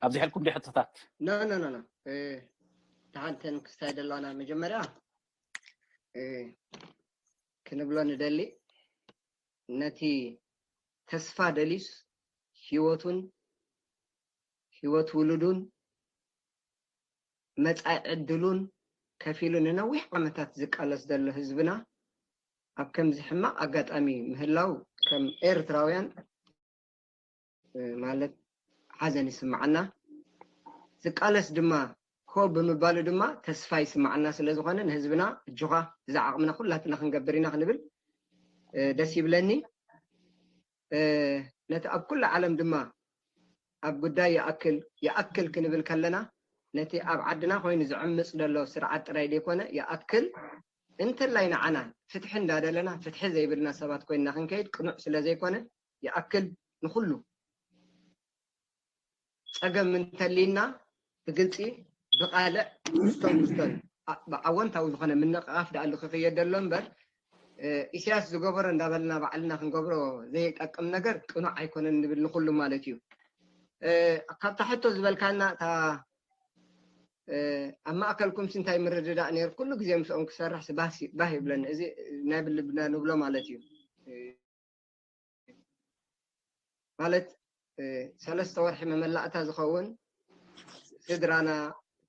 ኣብዚሐልኩም ዲ ሕቶታት? ኖ፣ ኖ፣ ኖ፣ ኖ። እ፣ ደሓን ተን ክስታይ ደለዋና መጀመርያ፣ እ፣ ክንብሎ ንደሊ፣ ነቲ ተስፋ ደልዩስ ህይወቱን ህይወት ውሉዱን መጻኢ ዕድሉን ከፊሉ ንነዊሕ ዓመታት ዝቃለስ ዘሎ ህዝብና ኣብ ከምዚ ሕማቕ ኣጋጣሚ ምህላው ከም ኤርትራውያን፣ እ፣ ማለት ሓዘን ይስምዓና። ዝቃለስ ድማ ኮ ብምባሉ ድማ ተስፋ ይስምዓና ስለ ዝኾነ ንህዝብና እጆኻ እዚ ዓቕምና ኩላትና ክንገብር ኢና ክንብል፣ እ፣ ደስ ይብለኒ። እ፣ ነቲ ኣብ ኩሉ ዓለም ድማ ኣብ ጉዳይ ይኣክል፣ ይኣክል ክንብል ከለና ነቲ ኣብ ዓድና ኮይኑ ዝዕምጽ ዘሎ ስርዓት ጥራይ ዘይኮነ ይኣክል እንተላይ ንዓና ፍትሒ እንዳደለና ፍትሒ ዘይብልና ሰባት ኮይንና ክንከይድ ቅኑዕ ስለ ዘይኮነ ይኣክል ንኹሉ ጸገም እንተልዩና ብግልጺ ብቓልዕ ምስቶም ምስቶም ኣ-፣ ብኣወንታዊ ዝኾነ ምንቕቓፍ ደኣ ክኽየድ ዘሎ እምበር፣ እ፣ ኢሳያስ ዝገበሮ እንዳበልና ባዕልና ክንገብሮ ዘይጠቅም ነገር ቅኑዕ ኣይኮነን ንብል ንኹሉ ማለት እዩ። እ፣ ካብታ ሕቶ ዝበልካና እታ፣ እ፣ ኣብ ማእከልኩምሲ እንታይ ምርድዳእ ነይሩ? ኩሉ ግዜ ምስኦም ክሰርሕሲ ባህ ሲ-፣ ባህ ይብለኒ። እዚ ናይ ብልብና ንብሎ ማለት እዩ። እ፣ ማለት፣ እ፣ ሰለስተ ወርሒ መመላእታ ዝኸውን ስድራና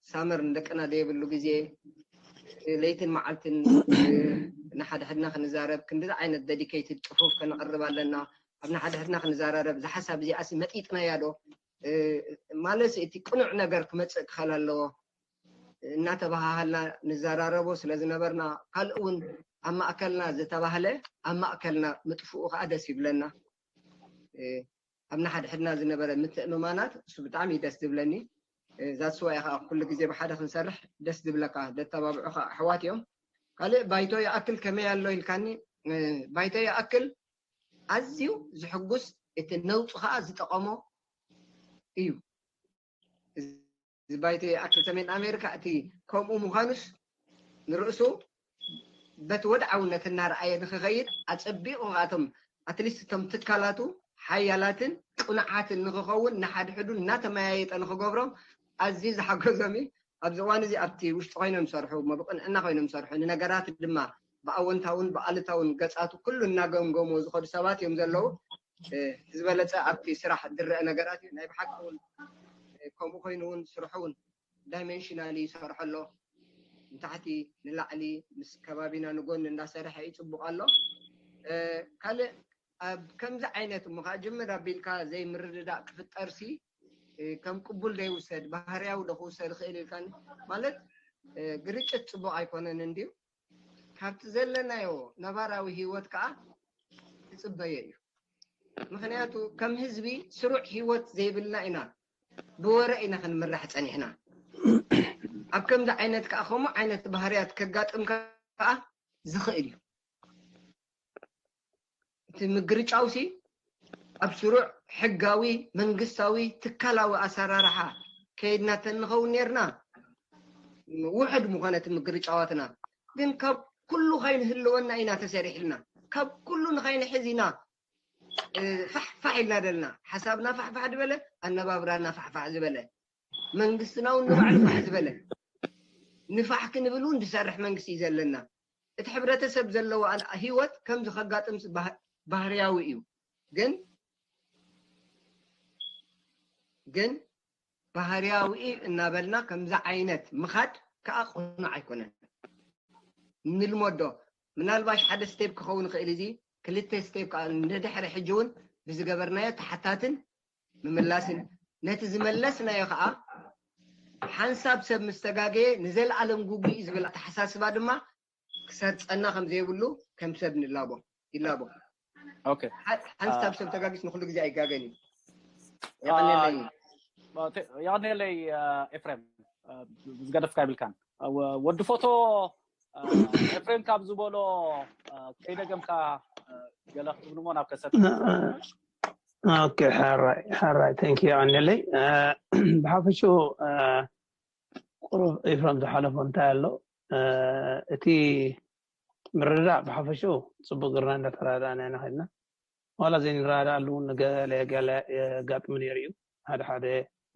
ሳመር ንደቅና ዘይብሉ ግዜ፣ እ፣ ለይትን መዓልትን፣ እ፣ ንሓድሕድና ክንዛረብ ክንድዚ ዓይነት ደዲኬይትድ ጽፉፍ ከነቕርብ ኣለና። ኣብ ንሓድሕድና ክንዘራረብ፣ እዛ ሓሳብ እዚኣሲ መጢጥናያ ዶ? እ፣ ማለት እቲ ቅኑዕ ነገር ክመጽእ ክኸል ኣለዎ። እናተባሃሃልና ንዘራረቦ ስለ ዝነበርና፣ ካልእ እውን ኣብ ማእከልና ዝተባህለ ኣብ ማእከልና ምጥፍኡ ከዓ ደስ ይብለና። እ፣ ኣብ ንሓድሕድና ዝነበረ ምትእምማናት እሱ ብጣዕሚ እዩ ደስ ዝብለኒ። እ፣ ዛትስ ዋይ ከዓ ኩሉ ግዜ ብሓደ ክንሰርሕ ደስ ዝብለካ፣ ደተባብዑኻ ኣሕዋት እዮም። ካልእ ባይቶ ይኣክል ከመይ ኣሎ ኢልካኒ፣ እ፣ ባይቶ ይኣክል ኣዝዩ ዝሕጉስ፣ እቲ ነውጹ ከዓ ዝጠቐሞ እዩ። እዚ ባይቶ ይኣክል ሰሜን ኣሜሪካ እቲ ከምኡ ምዃኑስ ንርእሱ በቲ ወድዓውነት እናረኣየ ንክኸይድ ኣጸቢቑ፣ ኣቶም ኣትሊስት እቶም ትካላቱ ሓያላትን ቅኑዓትን ንክኸውን ንሓድሕዱ እናተመያየጠ ንክገብሮም ኣዝዩ ዝሓገዞም እዩ። ኣብዚ እዋን እዚ ኣብቲ ውሽጢ ኮይኖም ዝሰርሑ፣ እሞ ብቅንዕና ኮይኖም ዝሰርሑ፣ ንነገራት ድማ ብኣወንታውን ብኣሉታውን ገጻቱ ኩሉ እናገምገሙ ዝኸዱ ሰባት እዮም ዘለዉ። እ፣ ዝበለጸ ኣብቲ ስራሕ ዝረአ ነገራት እዩ። ናይ ብሓቂ እውን፣ እ፣ ከምኡ ኮይኑ እውን ስርሑ እውን ዳይሜንሽናሊ ይሰርሖ ኣሎ። ንታሕቲ ንላዕሊ ምስ ከባቢና ንጎኒ እንዳሰርሐ እዩ፣ ጽቡቕ ኣሎ። እ፣ ካልእ ኣብ ከምዚ ዓይነት እሞ ከዓ ጅምር ኣቢልካ ዘይምርድዳእ ክፍጠርሲ፣ እ፣ ከም ቅቡል ዶ ይውሰድ፣ ባህርያዊ ዶ ክውሰድ ይኽእል ኢልካ ን-፣ ማለት፣ እ፣ ግርጭት ጽቡቕ ኣይኮነን እንድዩ። ካብቲ ዘለናዮ ነባራዊ ህይወት ከዓ ትጽበዮ እዩ። ምኽንያቱ ከም ህዝቢ ስሩዕ ህይወት ዘይብልና ኢና፣ ብወረ ኢና ክንምራሕ ጸኒሕና። ኣብ ከምዚ ዓይነት ከዓ ከምኡ ዓይነት ባህርያት ከጋጥም ከዓ ዝኽእል እዩ። እቲ ምግርጫውሲ ኣብ ስሩዕ ሕጋዊ መንግስታዊ ትካላዊ ኣሰራርሓ ከይድና ተንኸውን ነርና፣ ውሕድ ምኾነ እቲ ምግርጫዋትና። ግን ካብ ኩሉ ከይንህልወና ኢና ተሰሪሕልና። ካብ ኩሉ ንኸይንሕዝ ኢና፣ እ፣ ፋሕ ፋሕ ኢልና ደልና። ሓሳብና ፋሕ ፋሕ ዝበለ፣ ኣነባብራና ፋሕ ፋሕ ዝበለ፣ መንግስትና እውን ንባዕሉ ፋሕ ዝበለ፣ ንፋሕ ክንብል እውን ዝሰርሕ መንግስቲ እዩ ዘለና። እቲ ሕብረተሰብ ዘለዎ ኣን-፣ ህይወት ከምዚ ከጋጥም ስ-፣ ባህ-፣ ባህርያዊ እዩ። ግን፣ ግን ባህርያዊ እናበልና ከምዚ ዓይነት ምኻድ ከዓ ቅኑዕ ኣይኮነን። ንልመዶ። ምናልባሽ ሓደ ስቴፕ ክኸውን ይኽእል፣ እዚ ክልተ ስቴፕ ከዓ ንድሕሪ ሕጂ እውን ብዝገበርናዮ ተሓታትን ምምላስን፣ ነቲ ዝመለስናዮ ከዓ ሓንሳብ ሰብ ምስ ተጋገየ ንዘለኣለም ጉጉይ እዩ ዝብል ኣተሓሳስባ ድማ ክሰርጸና ከም ዘይብሉ ከም ሰብ ንላቦ፣ ይላቦ። ኦኬ። ሓ-፣ ሓንሳብ ሰብ ተጋጊስ ንኹሉ ግዜ ኣይጋገን እዩ። የቐንየለይ። የቐንየለይ፣ እ፣ ኤፍሬም፣ እ፣ ዝገደፍካ ይብልካን። እ፣ ወ-፣ ወዲ ፎቶ፣ እ፣ ኤፍሬም ካብ ዝበሎ፣ እ፣ ከይደገምካ፣ እ፣ ገለ ክትብልሞ ናብ ከሰት ኦኬ፣ ሕራይ፣ ሕራይ፣ ቴንክ ዩ፣ የቐንየለይ። እ፣ ብሓፈሽኡ፣ እ፣ ቁሩብ ኤፍሬም ዝሓለፎ እንታይ ኣሎ? እ፣ እቲ ምርድዳእ ብሓፈሽኡ ጽቡቕ ግርና እንዳተረዳእና ኢና ከድና። ዋላ ዘይንረዳዳኣሉ እውን ገለ ገለ የጋጥም ነይሩ እዩ። ሓደ ሓደ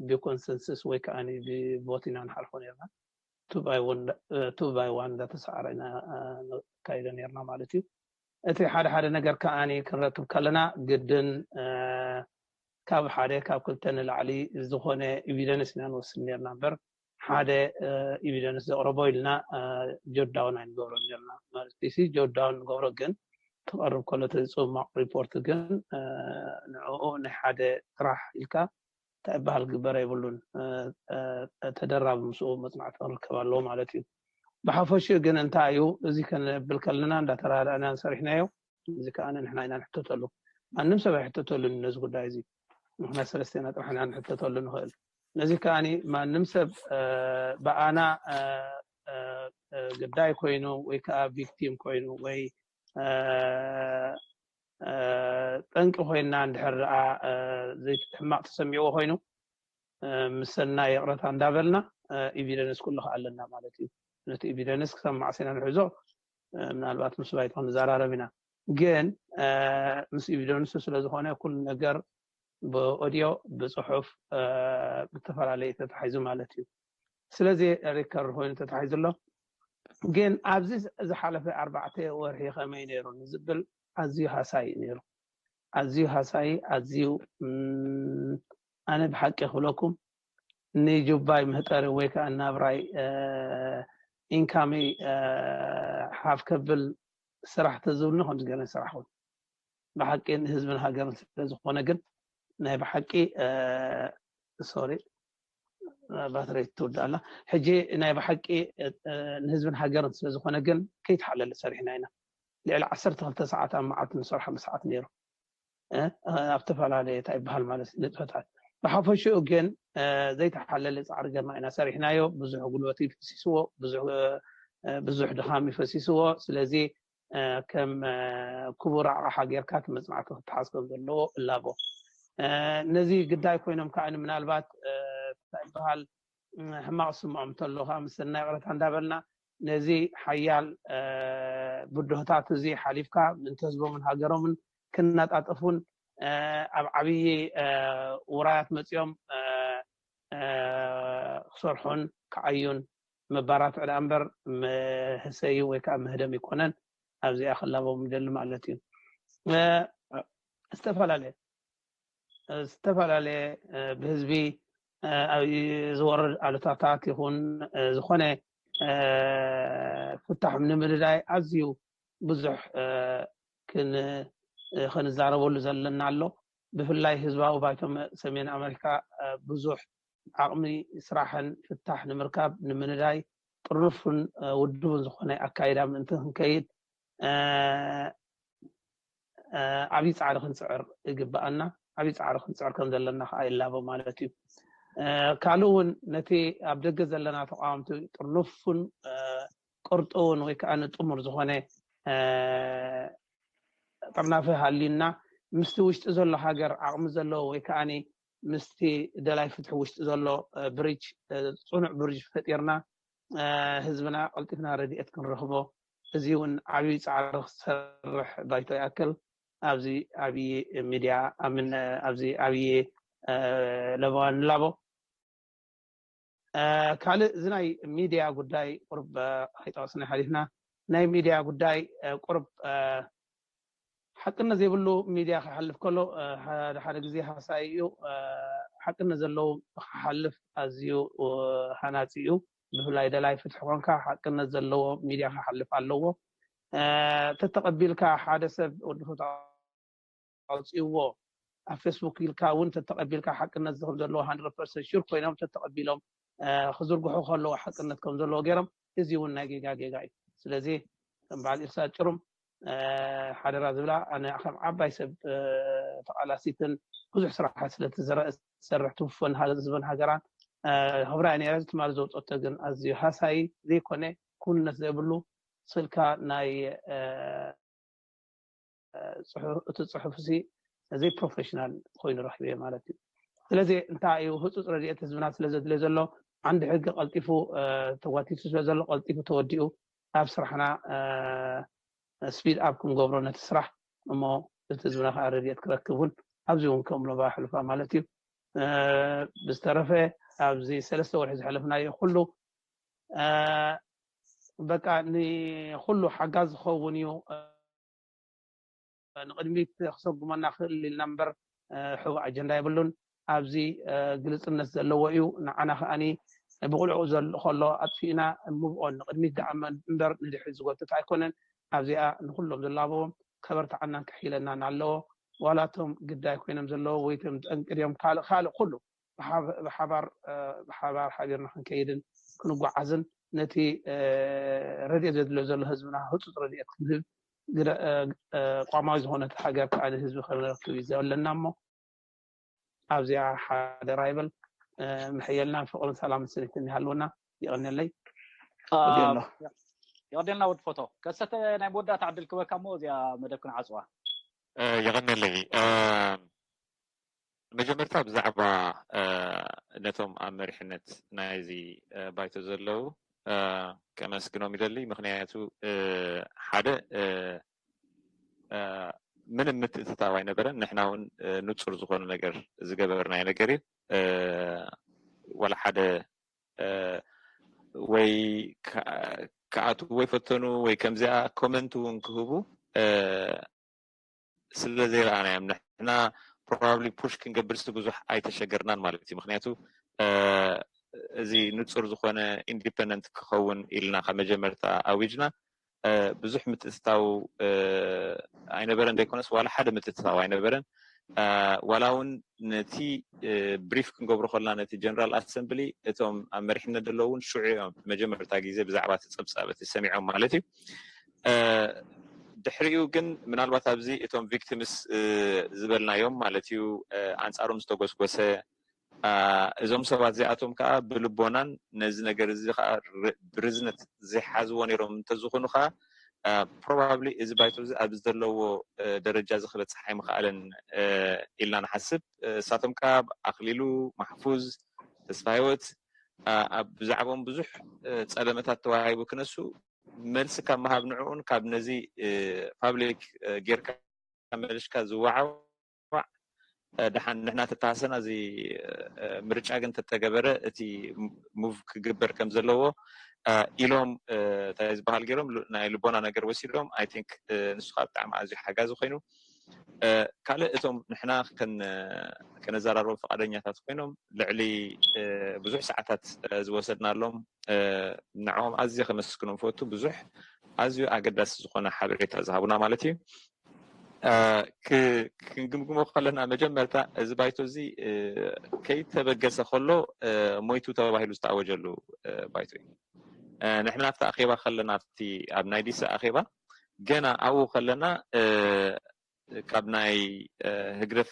ብኮንሰንሰስ ወይ ከዓ ብቮት ኢና ንሓልፎ ነርና። ቱ ባይ ዋን፣ እ፣ ቱ ባይ ዋን እንዳተሰዓረ ኢና፣ እ፣ ነካይዶ ነርና ማለት እዩ። እቲ ሓደ ሓደ ነገር ከዓ ክንረክብ ከለና ግድን፣ እ፣ ካብ ሓደ ካብ ክልተ ንላዕሊ ዝኾነ ኤቪደንስ ኢና ንወስድ ነርና እምበር ሓደ፣ እ፣ ኤቪደንስ ዘቕረቦ ኢልና፣ እ፣ ጆዳውን ኣይንገብሮን ነርና ማለት እዩ። ሲ ጆዳውን ንገብሮ ግን ክቐርብ ከሎ እቲ ዝጽማቕ ሪፖርት ግን፣ እ፣ ንዕኡ ናይ ሓደ ጥራሕ ኢልካ እንታይ ይበሃል ክግበር የብሉን። እ፣ እ፣ ተደራቢ ምስኡ መጽናዕቲ ክርከብ ኣለዎ ማለት እዩ። ብሓፈሽኡ ግን እንታይ እዩ እዚ ክንብል ከለና እንዳተረዳእና ሰሪሕናዮ። እዚ ከዓ ንሕና ኢና ንሕተተሉ። ማንም ሰብ ኣይሕተተሉን ነዚ ጉዳይ እዚ። ንሕና ሰለስቴና ጥራሕ ኢና ንሕተተሉ ንኽእል። ነዚ ከዓ ማንም ሰብ፣ እ፣ ብኣና፣ እ፣ እ፣ እ፣ ግዳይ ኮይኑ ወይ ከዓ ቪክቲም ኮይኑ ወይ፣ እ፣ እ፣ ጠንቂ ኮይና እንድሕር ደኣ፣ እ፣ ዘይ-፣ ሕማቕ ተሰሚዕዎ ኮይኑ፣ እ፣ ምስ ሰናይ ይቕረታ እንዳበልና፣ እ፣ ኤቪደንስ ኩሉ ከዓ ኣለና ማለት እዩ። ነቲ ኤቪደንስ ክሳብ መዓስ ኢና ንሕዞ? እ፣ ምናልባት ምስ ባይቶ ክንዘራረብ ኢና። ግን፣ እ፣ ምስ ኤቪደንስ ስለ ዝኾነ ኩሉ ነገር ብኦድዮ፣ ብጽሑፍ፣ እ፣ ብዝተፈላለየ ተታሒዙ ማለት እዩ። ስለዚ ሪከርድ ኮይኑ ተታሒዙ ኣሎ። ግን ኣብዚ ዝሓለፈ ኣርባዕተ ወርሒ ከመይ ነይሩ ንዝብል ኣዝዩ ሃሳይ እዩ ነይሩ። ኣዝዩ ሃሳይ፣ ኣዝዩ፣ እም፣ ኣነ ብሓቂ ክብለኩም ንጁባይ ምህጠሪ ወይ ከዓ ናብራይ፣ እ፣ ኢንካመይ፣ እ፣ ሓፍ ከብል ስራሕ ተዝብሉኒ ከምዚ ገይረ ሰራሕኹም። ብሓቂ ንህዝብን ሃገርን ስለ ዝኾነ ግን ናይ ብሓቂ፣ እ፣ ሶሪ፣ ባትሪ ትውዳእ ኣላ። ሕጂ ናይ ብሓቂ፣ እ፣ ንህዝብን ሃገርን ስለ ዝኾነ ግን ከይተሓለለ ሰሪሕና ኢና። ልዕሊ ዓሰርተ ክልተ ሰዓት ኣብ መዓልቲ ንሰርሓሉ ሰዓት ነይሩ። እ፣ ኣብ ዝተፈላለየ እንታይ ይበሃል ማለት ንጥፈታት። ብሓፈሽኡ ግን፣ እ፣ ዘይተሓለለ ጻዕሪ ጌርና ኢና ሰሪሕናዮ። ብዙሕ ጉልበት እዩ ፈሲስዎ፣ ብዙሕ፣ እ፣ ብዙሕ ድኻም እዩ ፈሲስዎ። ስለዚ፣ እ፣ ከም፣ እ፣ ክቡር ኣቕሓ ጌርካ እቲ መጽናዕቲ ክትሓዝ ከም ዘለዎ እላቦ። እ፣ ነዚ ግዳይ ኮይኖም ከዓ ምናልባት፣ እ፣ እንታይ ይበሃል፣ እ፣ ሕማቕ ዝስምዖም እንተሎ ከዓ ምስ ሰናይ ይቕረታ እንዳበልና ነዚ ሓያል፣ እ፣ ብድሆታት እዚ ሓሊፍካ ምእንቲ ህዝቦምን ሃገሮምን ክነጣጠፉን፣ እ፣ ኣብ ዓብዪ፣ እ፣ ውራያት መጺኦም፣ እ፣ እ፣ ክሰርሑን ክዓዩን መባራትዕ ደኣ እምበር መህሰዩ ወይ ከዓ መህደም ኣይኮነን። ኣብዚኣ ክላቦም ይደሊ ማለት እዩ። ዝተፈላለየ ዝተፈላለየ ብህዝቢ ዝወርድ ኣሉታታት ይኹን ዝኾነ ፍታሕ ንምንዳይ ኣዝዩ ብዙሕ ክንዛረበሉ ዘለና ኣሎ። ብፍላይ ህዝባዊ ባይቶ ሰሜን ኣመሪካ ብዙሕ ዓቕሚ ስራሕን ፍታሕ ንምርካብ ንምንዳይ ጥርኑፍን ውድቡን ዝኾነ ኣካይዳ ምእንቲ ክንከይድ ዓብዪ ፃዕሪ ክንፅዕር ይግበኣና። ዓብዪ ፃዕሪ ክንፅዕር ከም ዘለና ከዓ ይላቦ ማለት እዩ። ካልእ እውን ነቲ ኣብ ደገ ዘለና ተቃወምቲ ጥርኑፍን ቅርጡውን ወይ ከዓ ንጥሙር ዝኾነ ጥርናፈ ሃልዩና ምስቲ ውሽጢ ዘሎ ሃገር ዓቕሚ ዘለዎ ወይ ከዓ ምስቲ ደላይ ፍትሒ ውሽጢ ዘሎ ብሪጅ ፅኑዕ ብሪጅ ፈጢርና ህዝብና ቀልጢፍና ረድኤት ክንረኽቦ እዚ እውን ዓብዪ ፃዕሪ ክሰርሕ ባይቶ ይኣክል ኣብዚ ዓብዪ ሚድያ ኣምን ኣብዚ ዓብዪ ለበዋ ንላቦ። ካልእ እዚ ናይ ሚድያ ጉዳይ ቁርብ ኣይጠቐስና ሓሊፍና። ናይ ሚድያ ጉዳይ ቁርብ ሓቅነት ዘይብሉ ሚድያ ክሓልፍ ከሎ ሓደ ሓደ ግዜ ሃሳይ እዩ። ሓቅነት ዘለዎ ክሓልፍ ኣዝዩ ሃናፂ እዩ። ብፍላይ ደላይ ፍትሒ ኮንካ ሓቅነት ዘለዎ ሚድያ ክሓልፍ ኣለዎ። ተተቐቢልካ ሓደ ሰብ ወዲ ኣውፅእዎ ኣብ ፌስቡክ ኢልካ እውን ተተቐቢልካ ሓቅነት ከም ዘለዎ ሃንድረድ ፐርሰንት ሹር ኮይኖም ተተቐቢሎም ክዝርግሑ ከለዎ ሓቅነት ከም ዘለዎ ገይሮም እዚ እውን ናይ ጌጋ ጌጋ እዩ። ስለዚ ከም በዓል ኢርሳ ጭሩም ሓደራ ዝብላ ኣነ ከም ዓባይ ሰብ ተቃላሲትን ብዙሕ ስራሓት ስለትሰርሕ ትውፎን ህዝብን ሃገራን ክብራ ነራ ትማል ዘውፀቶ ግን ኣዝዩ ሃሳይ ዘይኮነ ክውንነት ዘይብሉ ስልካ ናይ እቲ ፅሑፍ ሲ ዘይፕሮፌሽናል ኮይኑ ረኪበ ማለት እዩ። ስለዚ እንታይ እዩ ህፁፅ ረድኤት ህዝብና ስለዘድልዮ ዘሎ ዓንዲ ሕጊ ቀልጢፉ ተጓቲቱ ስለዘሎ ቀልጢፉ ተወዲኡ ኣብ ስራሕና ስፒድ ኣፕ ክንገብሮ ነቲ ስራሕ እሞ እቲ ህዝብና ከዓ ረድኤት ክረክብ እውን ኣብዚ እውን ከምሎ ባሕልፋ ማለት እዩ። ብዝተረፈ ኣብዚ ሰለስተ ወርሒ ዝሓለፍናዮ ኩሉ በቃ ንኩሉ ሓጋዝ ዝኸውን እዩ። ንቕድሚት ክሰጉመና ክእል ኢልና እምበር ሕቡእ ኣጀንዳ የብሉን። ኣብዚ ግልፅነት ዘለዎ እዩ። ንዓና ከዓኒ ብቑልዑ ከሎ ኣጥፊእና ሙቭኦን ንቕድሚት ደኣ እምበር ንድሕሪት ዝጎትት ኣይኮነን። ኣብዚኣ ንኩሎም ዝላበዎም ከበርትዓናን ክሕይለናን ኣለዎ። ዋላቶም ግዳይ ኮይኖም ዘለዉ ወይቶም ጠንቂ ድዮም ካልእ ካልእ ኩሉ ብሓባር ብሓባር ሓቢርና ክንከይድን ክንጓዓዝን ነቲ ረድኤት ዘድልዮ ዘሎ ህዝብና ህፁፅ ረድኤት ክንህብ ቋማዊ ዝኾነት ሃገር ከዓ ንህዝቢ ከነረክብ እዩ ዘለና እሞ ኣብዚኣ ሓደራ ይበል። ምሕየልና ፍቕርን ሰላምን ስኒትን ይሃልወና። ይቐንየለይ። የቐንየልና ወዲ ፎቶ ከሰተ ናይ መወዳእታ ዕድል ክበካ እሞ እዚኣ መደብ ክንዓፅዋ። የቐንየለይ። መጀመርታ ብዛዕባ ነቶም ኣብ መሪሕነት ናይዚ ባይቶ ዘለዉ ከመስግኖም ይደሊ። ምክንያቱ ሓደ ምንም ምትእትታው ኣይነበረን። ንሕና እውን ንፁር ዝኾነ ነገር ዝገበርናዮ ነገር እዩ። ዋላ ሓደ ወይ ክኣትዉ ወይ ፈተኑ ወይ ከምዚኣ ኮመንት እውን ክህቡ ስለ ዘይረኣናዮም ንሕና ፕሮባብሊ ፑሽ ክንገብርሲ ብዙሕ ኣይተሸገርናን ማለት እዩ። ምክንያቱ እዚ ንፁር ዝኾነ ኢንዲፐንደንት ክኸውን ኢልና ካብ መጀመርታ ኣዊጅና ብዙሕ ምትእትታው ኣይነበረን ዘይኮነስ ዋላ ሓደ ምትእትታው ኣይነበረን። ዋላ እውን ነቲ ብሪፍ ክንገብሮ ከለና ነቲ ጀነራል ኣሰምብሊ እቶም ኣብ መሪሕነት ዘለዉ እውን ሽዑ እዮም መጀመርታ ግዜ ብዛዕባ እቲ ፀብፃብ እቲ ሰሚዖም ማለት እዩ። ድሕሪኡ ግን ምናልባት ኣብዚ እቶም ቪክቲምስ ዝበልናዮም ማለት እዩ ኣንፃሮም ዝተጎስጎሰ እዞም ሰባት እዚኣቶም ከዓ ብልቦናን ነዚ ነገር እዚ ከዓ ብርዝነት ዘይሓዝዎ ነይሮም እንተዝኾኑ ከዓ ፕሮባብሊ እዚ ባይቶ እዚ ኣብ ዘለዎ ደረጃ እዚ ክበፅሕ ኣይምኽኣለን ኢልና ንሓስብ። እሳቶም ከዓ ኣክሊሉ ማሕፉዝ፣ ተስፋ ህይወት ኣብ ብዛዕባኦም ብዙሕ ፀለመታት ተዋሂቡ ክነሱ መልሲ ካብ ምሃብ ንዕኡን ካብ ነዚ ፓብሊክ ጌርካ መልሽካ ዝወዓዋዕ ደሓን ንሕና ተተሃሰና እዚ ምርጫ ግን ተተገበረ እቲ ሙቭ ክግበር ከም ዘለዎ ኢሎም እንታይ ዝበሃል ገይሮም ናይ ልቦና ነገር ወሲዶም። I think ንሱ ከዓ ብጣዕሚ ኣዝዩ ሓጋዚ ኮይኑ ካልእ እቶም ንሕና ከነዘራርቦም ፍቃደኛታት ኮይኖም ልዕሊ ብዙሕ ሰዓታት ዝወሰድናሎም ንዕኦም ኣዝየ ከመስግኖም ፈቱ። ብዙሕ ኣዝዩ ኣገዳሲ ዝኾነ ሓበሬታ ዝሃቡና ማለት እዩ። ክንግምግሞ ከለና መጀመርታ እዚ ባይቶ እዚ ከይተበገሰ ከሎ ሞይቱ ተባሂሉ ዝተኣወጀሉ ባይቶ እዩ። ንሕና ኣብቲ ኣኼባ ከለና ኣብቲ ኣብ ናይ ዲሲ ኣኼባ ገና ኣብኡ ከለና ካብ ናይ ህግደፍ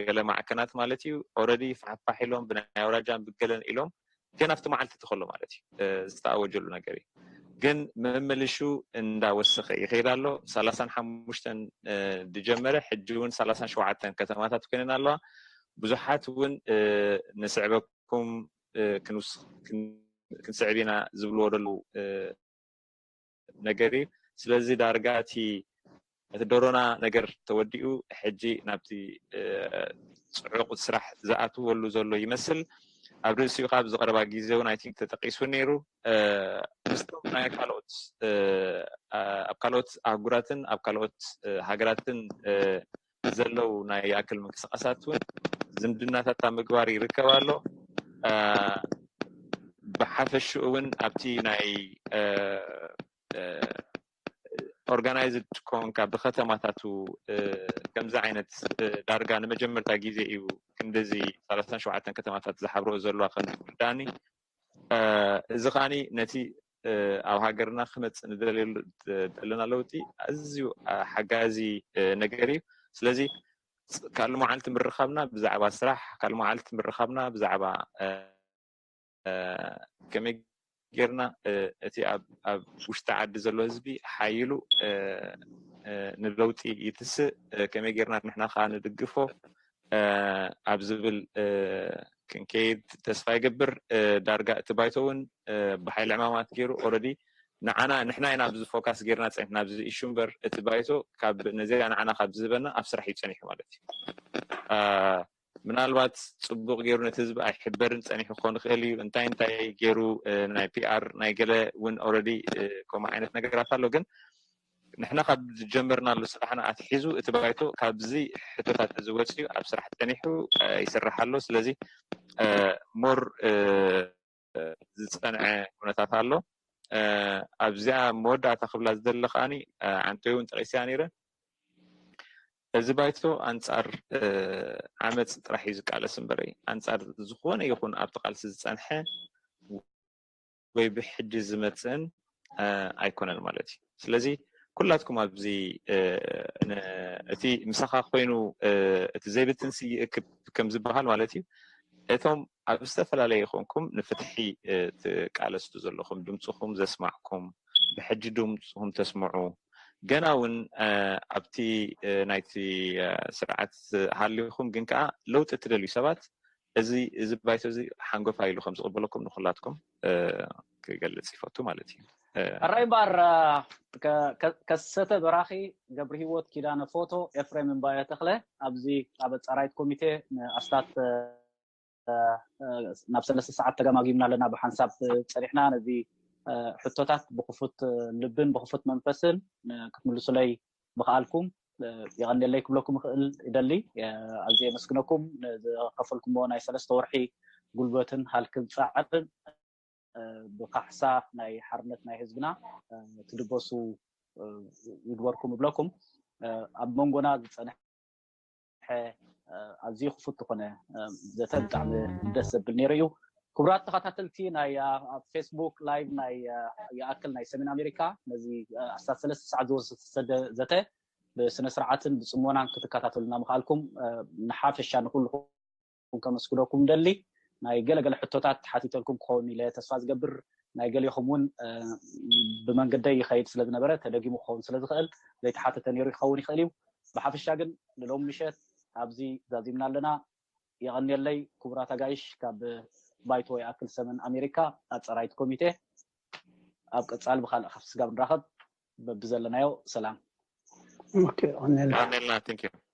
ገለ ማዕከናት ማለት እዩ ኦረዲ ፋሕፋሕ ኢሎም ብናይ ኣውራጃን ብገለን ኢሎም ገና ኣብቲ መዓልቲ እቲ ከሎ ማለት እዩ ዝተኣወጀሉ ነገር እዩ። ግን መመልሹ እንዳወሰኸ ይኸይድ ኣሎ። ሰላሳን ሓሙሽተን ዝጀመረ ሕጂ እውን ሰላሳን ሸውዓተን ከተማታት ኮይነን ኣለዋ። ብዙሓት እውን ንስዕበኩም ክንስዕብ ኢና ዝብልዎ ዘለዉ ነገር እዩ። ስለዚ ዳርጋ እቲ እቲ ደሮና ነገር ተወዲኡ ሕጂ ናብቲ ፅዑቕ ስራሕ ዝኣትወሉ ዘሎ ይመስል። ኣብ ርእሲኡ ካብ ዝቐረባ ግዜ እውን ኣይ ቲንክ ተጠቂሱ ነይሩ። ምስቶም ናይ ካልኦት ኣብ ካልኦት ኣህጉራትን ኣብ ካልኦት ሃገራትን ዘለዉ ናይ ይኣክል ምንቅስቃሳት እውን ዝምድናታት ኣብ ምግባር ይርከብ ኣሎ። ብሓፈሽኡ እውን ኣብቲ ናይ ኦርጋናይዝድ ኮንካ ብከተማታቱ ከምዚ ዓይነት ዳርጋ ንመጀመርታ ግዜ እዩ ክንደዚ ሰላሳን ሸውዓተን ከተማታት ዝሓብረኦ ዘለዋ ከም ዝርዳኒ። እዚ ከዓኒ ነቲ ኣብ ሃገርና ክመፅእ ንደለየሉ ዘለና ለውጢ ኣዝዩ ሓጋዚ ነገር እዩ። ስለዚ ካልእ መዓልቲ ምርኻብና ብዛዕባ ስራሕ ካልእ መዓልቲ ምርኻብና ብዛዕባ ከመይ ጌርና እቲ ኣብ ውሽጢ ዓዲ ዘሎ ህዝቢ ሓይሉ ንለውጢ ይትስእ ከመይ ጌርና ንሕና ከዓ ንድግፎ ኣብ ዝብል ክንከይድ ተስፋ ይገብር። ዳርጋ እቲ ባይቶ እውን ብሓይሊ ዕማማት ገይሩ ኦረዲ ንዓና ንሕና ኢና ኣብዚ ፎካስ ጌርና ፀኒሕና ኣብዚ ኢሹ እምበር እቲ ባይቶ ካብ ነዚኣ ንዓና ካብ ዝህበና ኣብ ስራሕ እዩ ፀኒሑ ማለት እዩ። ምናልባት ፅቡቅ ገይሩ ነቲ ህዝቢ ኣይሕበርን ፀኒሑ ክኾን ይኽእል እዩ። እንታይ እንታይ ገይሩ ናይ ፒኣር ናይ ገለ እውን ኦረዲ ከምኡ ዓይነት ነገራት ኣሎ። ግን ንሕና ካብ ዝጀመርናሉ ስራሕና ኣትሒዙ እቲ ባይቶ ካብዚ ሕቶታት እዚ ወፂኡ ኣብ ስራሕ ፀኒሑ ይስራሕ ኣሎ። ስለዚ ሞር ዝፀንዐ ኩነታት ኣሎ። ኣብዚኣ መወዳእታ ክብላ ዝደለ ከዓኒ ዓንቶይ እውን ጠቂስያ ነይረ። እዚ ባይቶ ኣንፃር ዓመፅ ጥራሕ እዩ ዝቃለስ እምበረይ ኣንፃር ዝኾነ ይኹን ኣብቲ ቃልሲ ዝፀንሐ ወይ ብሕጂ ዝመፅእን ኣይኮነን ማለት እዩ። ስለዚ ኩላትኩም ኣብዚ እቲ ምሳኻ ኮይኑ እቲ ዘይብትን ይእክብ ከም ዝበሃል ማለት እዩ። እቶም ኣብ ዝተፈላለየ ይኾንኩም ንፍትሒ ትቃለሱ ዘለኹም ድምፅኹም ዘስማዕኩም ብሕጂ ድምፅኹም ተስምዑ ገና እውን ኣብቲ ናይቲ ስርዓት ሃሊኹም ግን ከዓ ለውጢ እትደልዩ ሰባት እዚ እዚ ባይቶ እዚ ሓንጎፋ ኢሉ ከም ዝቕበለኩም ንኩላትኩም ክገልፅ ይፈቱ ማለት እዩ። ኣራይ እምበኣር ከሰተ በራኺ ገብሪ ህይወት ኪዳነ ፎቶ ኤፍሬም እምባየ ተኽለ ኣብዚ ኣብ ኣፃራይት ኮሚቴ ንኣስታት ናብ ሰለስተ ሰዓት ተገማጊምና ኣለና ብሓንሳብ ፀኒሕና ነዚ ሕቶታት ብክፉት ልብን ብክፉት መንፈስን ክትምልሱለይ ምኽኣልኩም የቐንየለይ ክብለኩም ይኽእል ይደሊ። ኣዝየ የመስግነኩም ንዝኸፈልኩምዎ ናይ ሰለስተ ወርሒ ጉልበትን ሃልክን ፃዕርን ብካሕሳ ናይ ሓርነት ናይ ህዝብና ትድበሱ ይግበርኩም እብለኩም። ኣብ መንጎና ዝፀንሐ ኣዝዩ ክፉት ዝኾነ ዘተ ብጣዕሚ ደስ ዘብል ነይሩ እዩ። ክቡራት ተኸታተልቲ ናይ ኣብ ፌስቡክ ላይቭ ናይ ይኣክል ናይ ሰሜን ኣሜሪካ ነዚ ኣስታት ሰለስተ ሰዓት ዝወሰደ ዘተ ብስነ ስርዓትን ብፅሞናን ክትከታተሉና ምኽኣልኩም ንሓፈሻ ንኩልኩም ከመስግነኩም ደሊ። ናይ ገለገለ ሕቶታት ሓቲተልኩም ክኸውን ኢለ ተስፋ ዝገብር ናይ ገሌኹም እውን ብመንገደይ ይኸይድ ስለ ዝነበረ ተደጊሙ ክኸውን ስለ ዝኽእል ዘይተሓተተ ነይሩ ይኸውን ይኽእል እዩ። ብሓፈሻ ግን ንሎም ምሸት ኣብዚ ዛዚምና ኣለና። የቐንየለይ ክቡራት ኣጋይሽ ካብ ባይቶ ይኣክል ሰመን ኣሜሪካ ኣፀራይት ኮሚቴ ኣብ ቀፃሊ ብካልእ ካብ ስጋብ ንራኸብ በብዘለናዮ ሰላም። Okay, on the Daniel, thank you.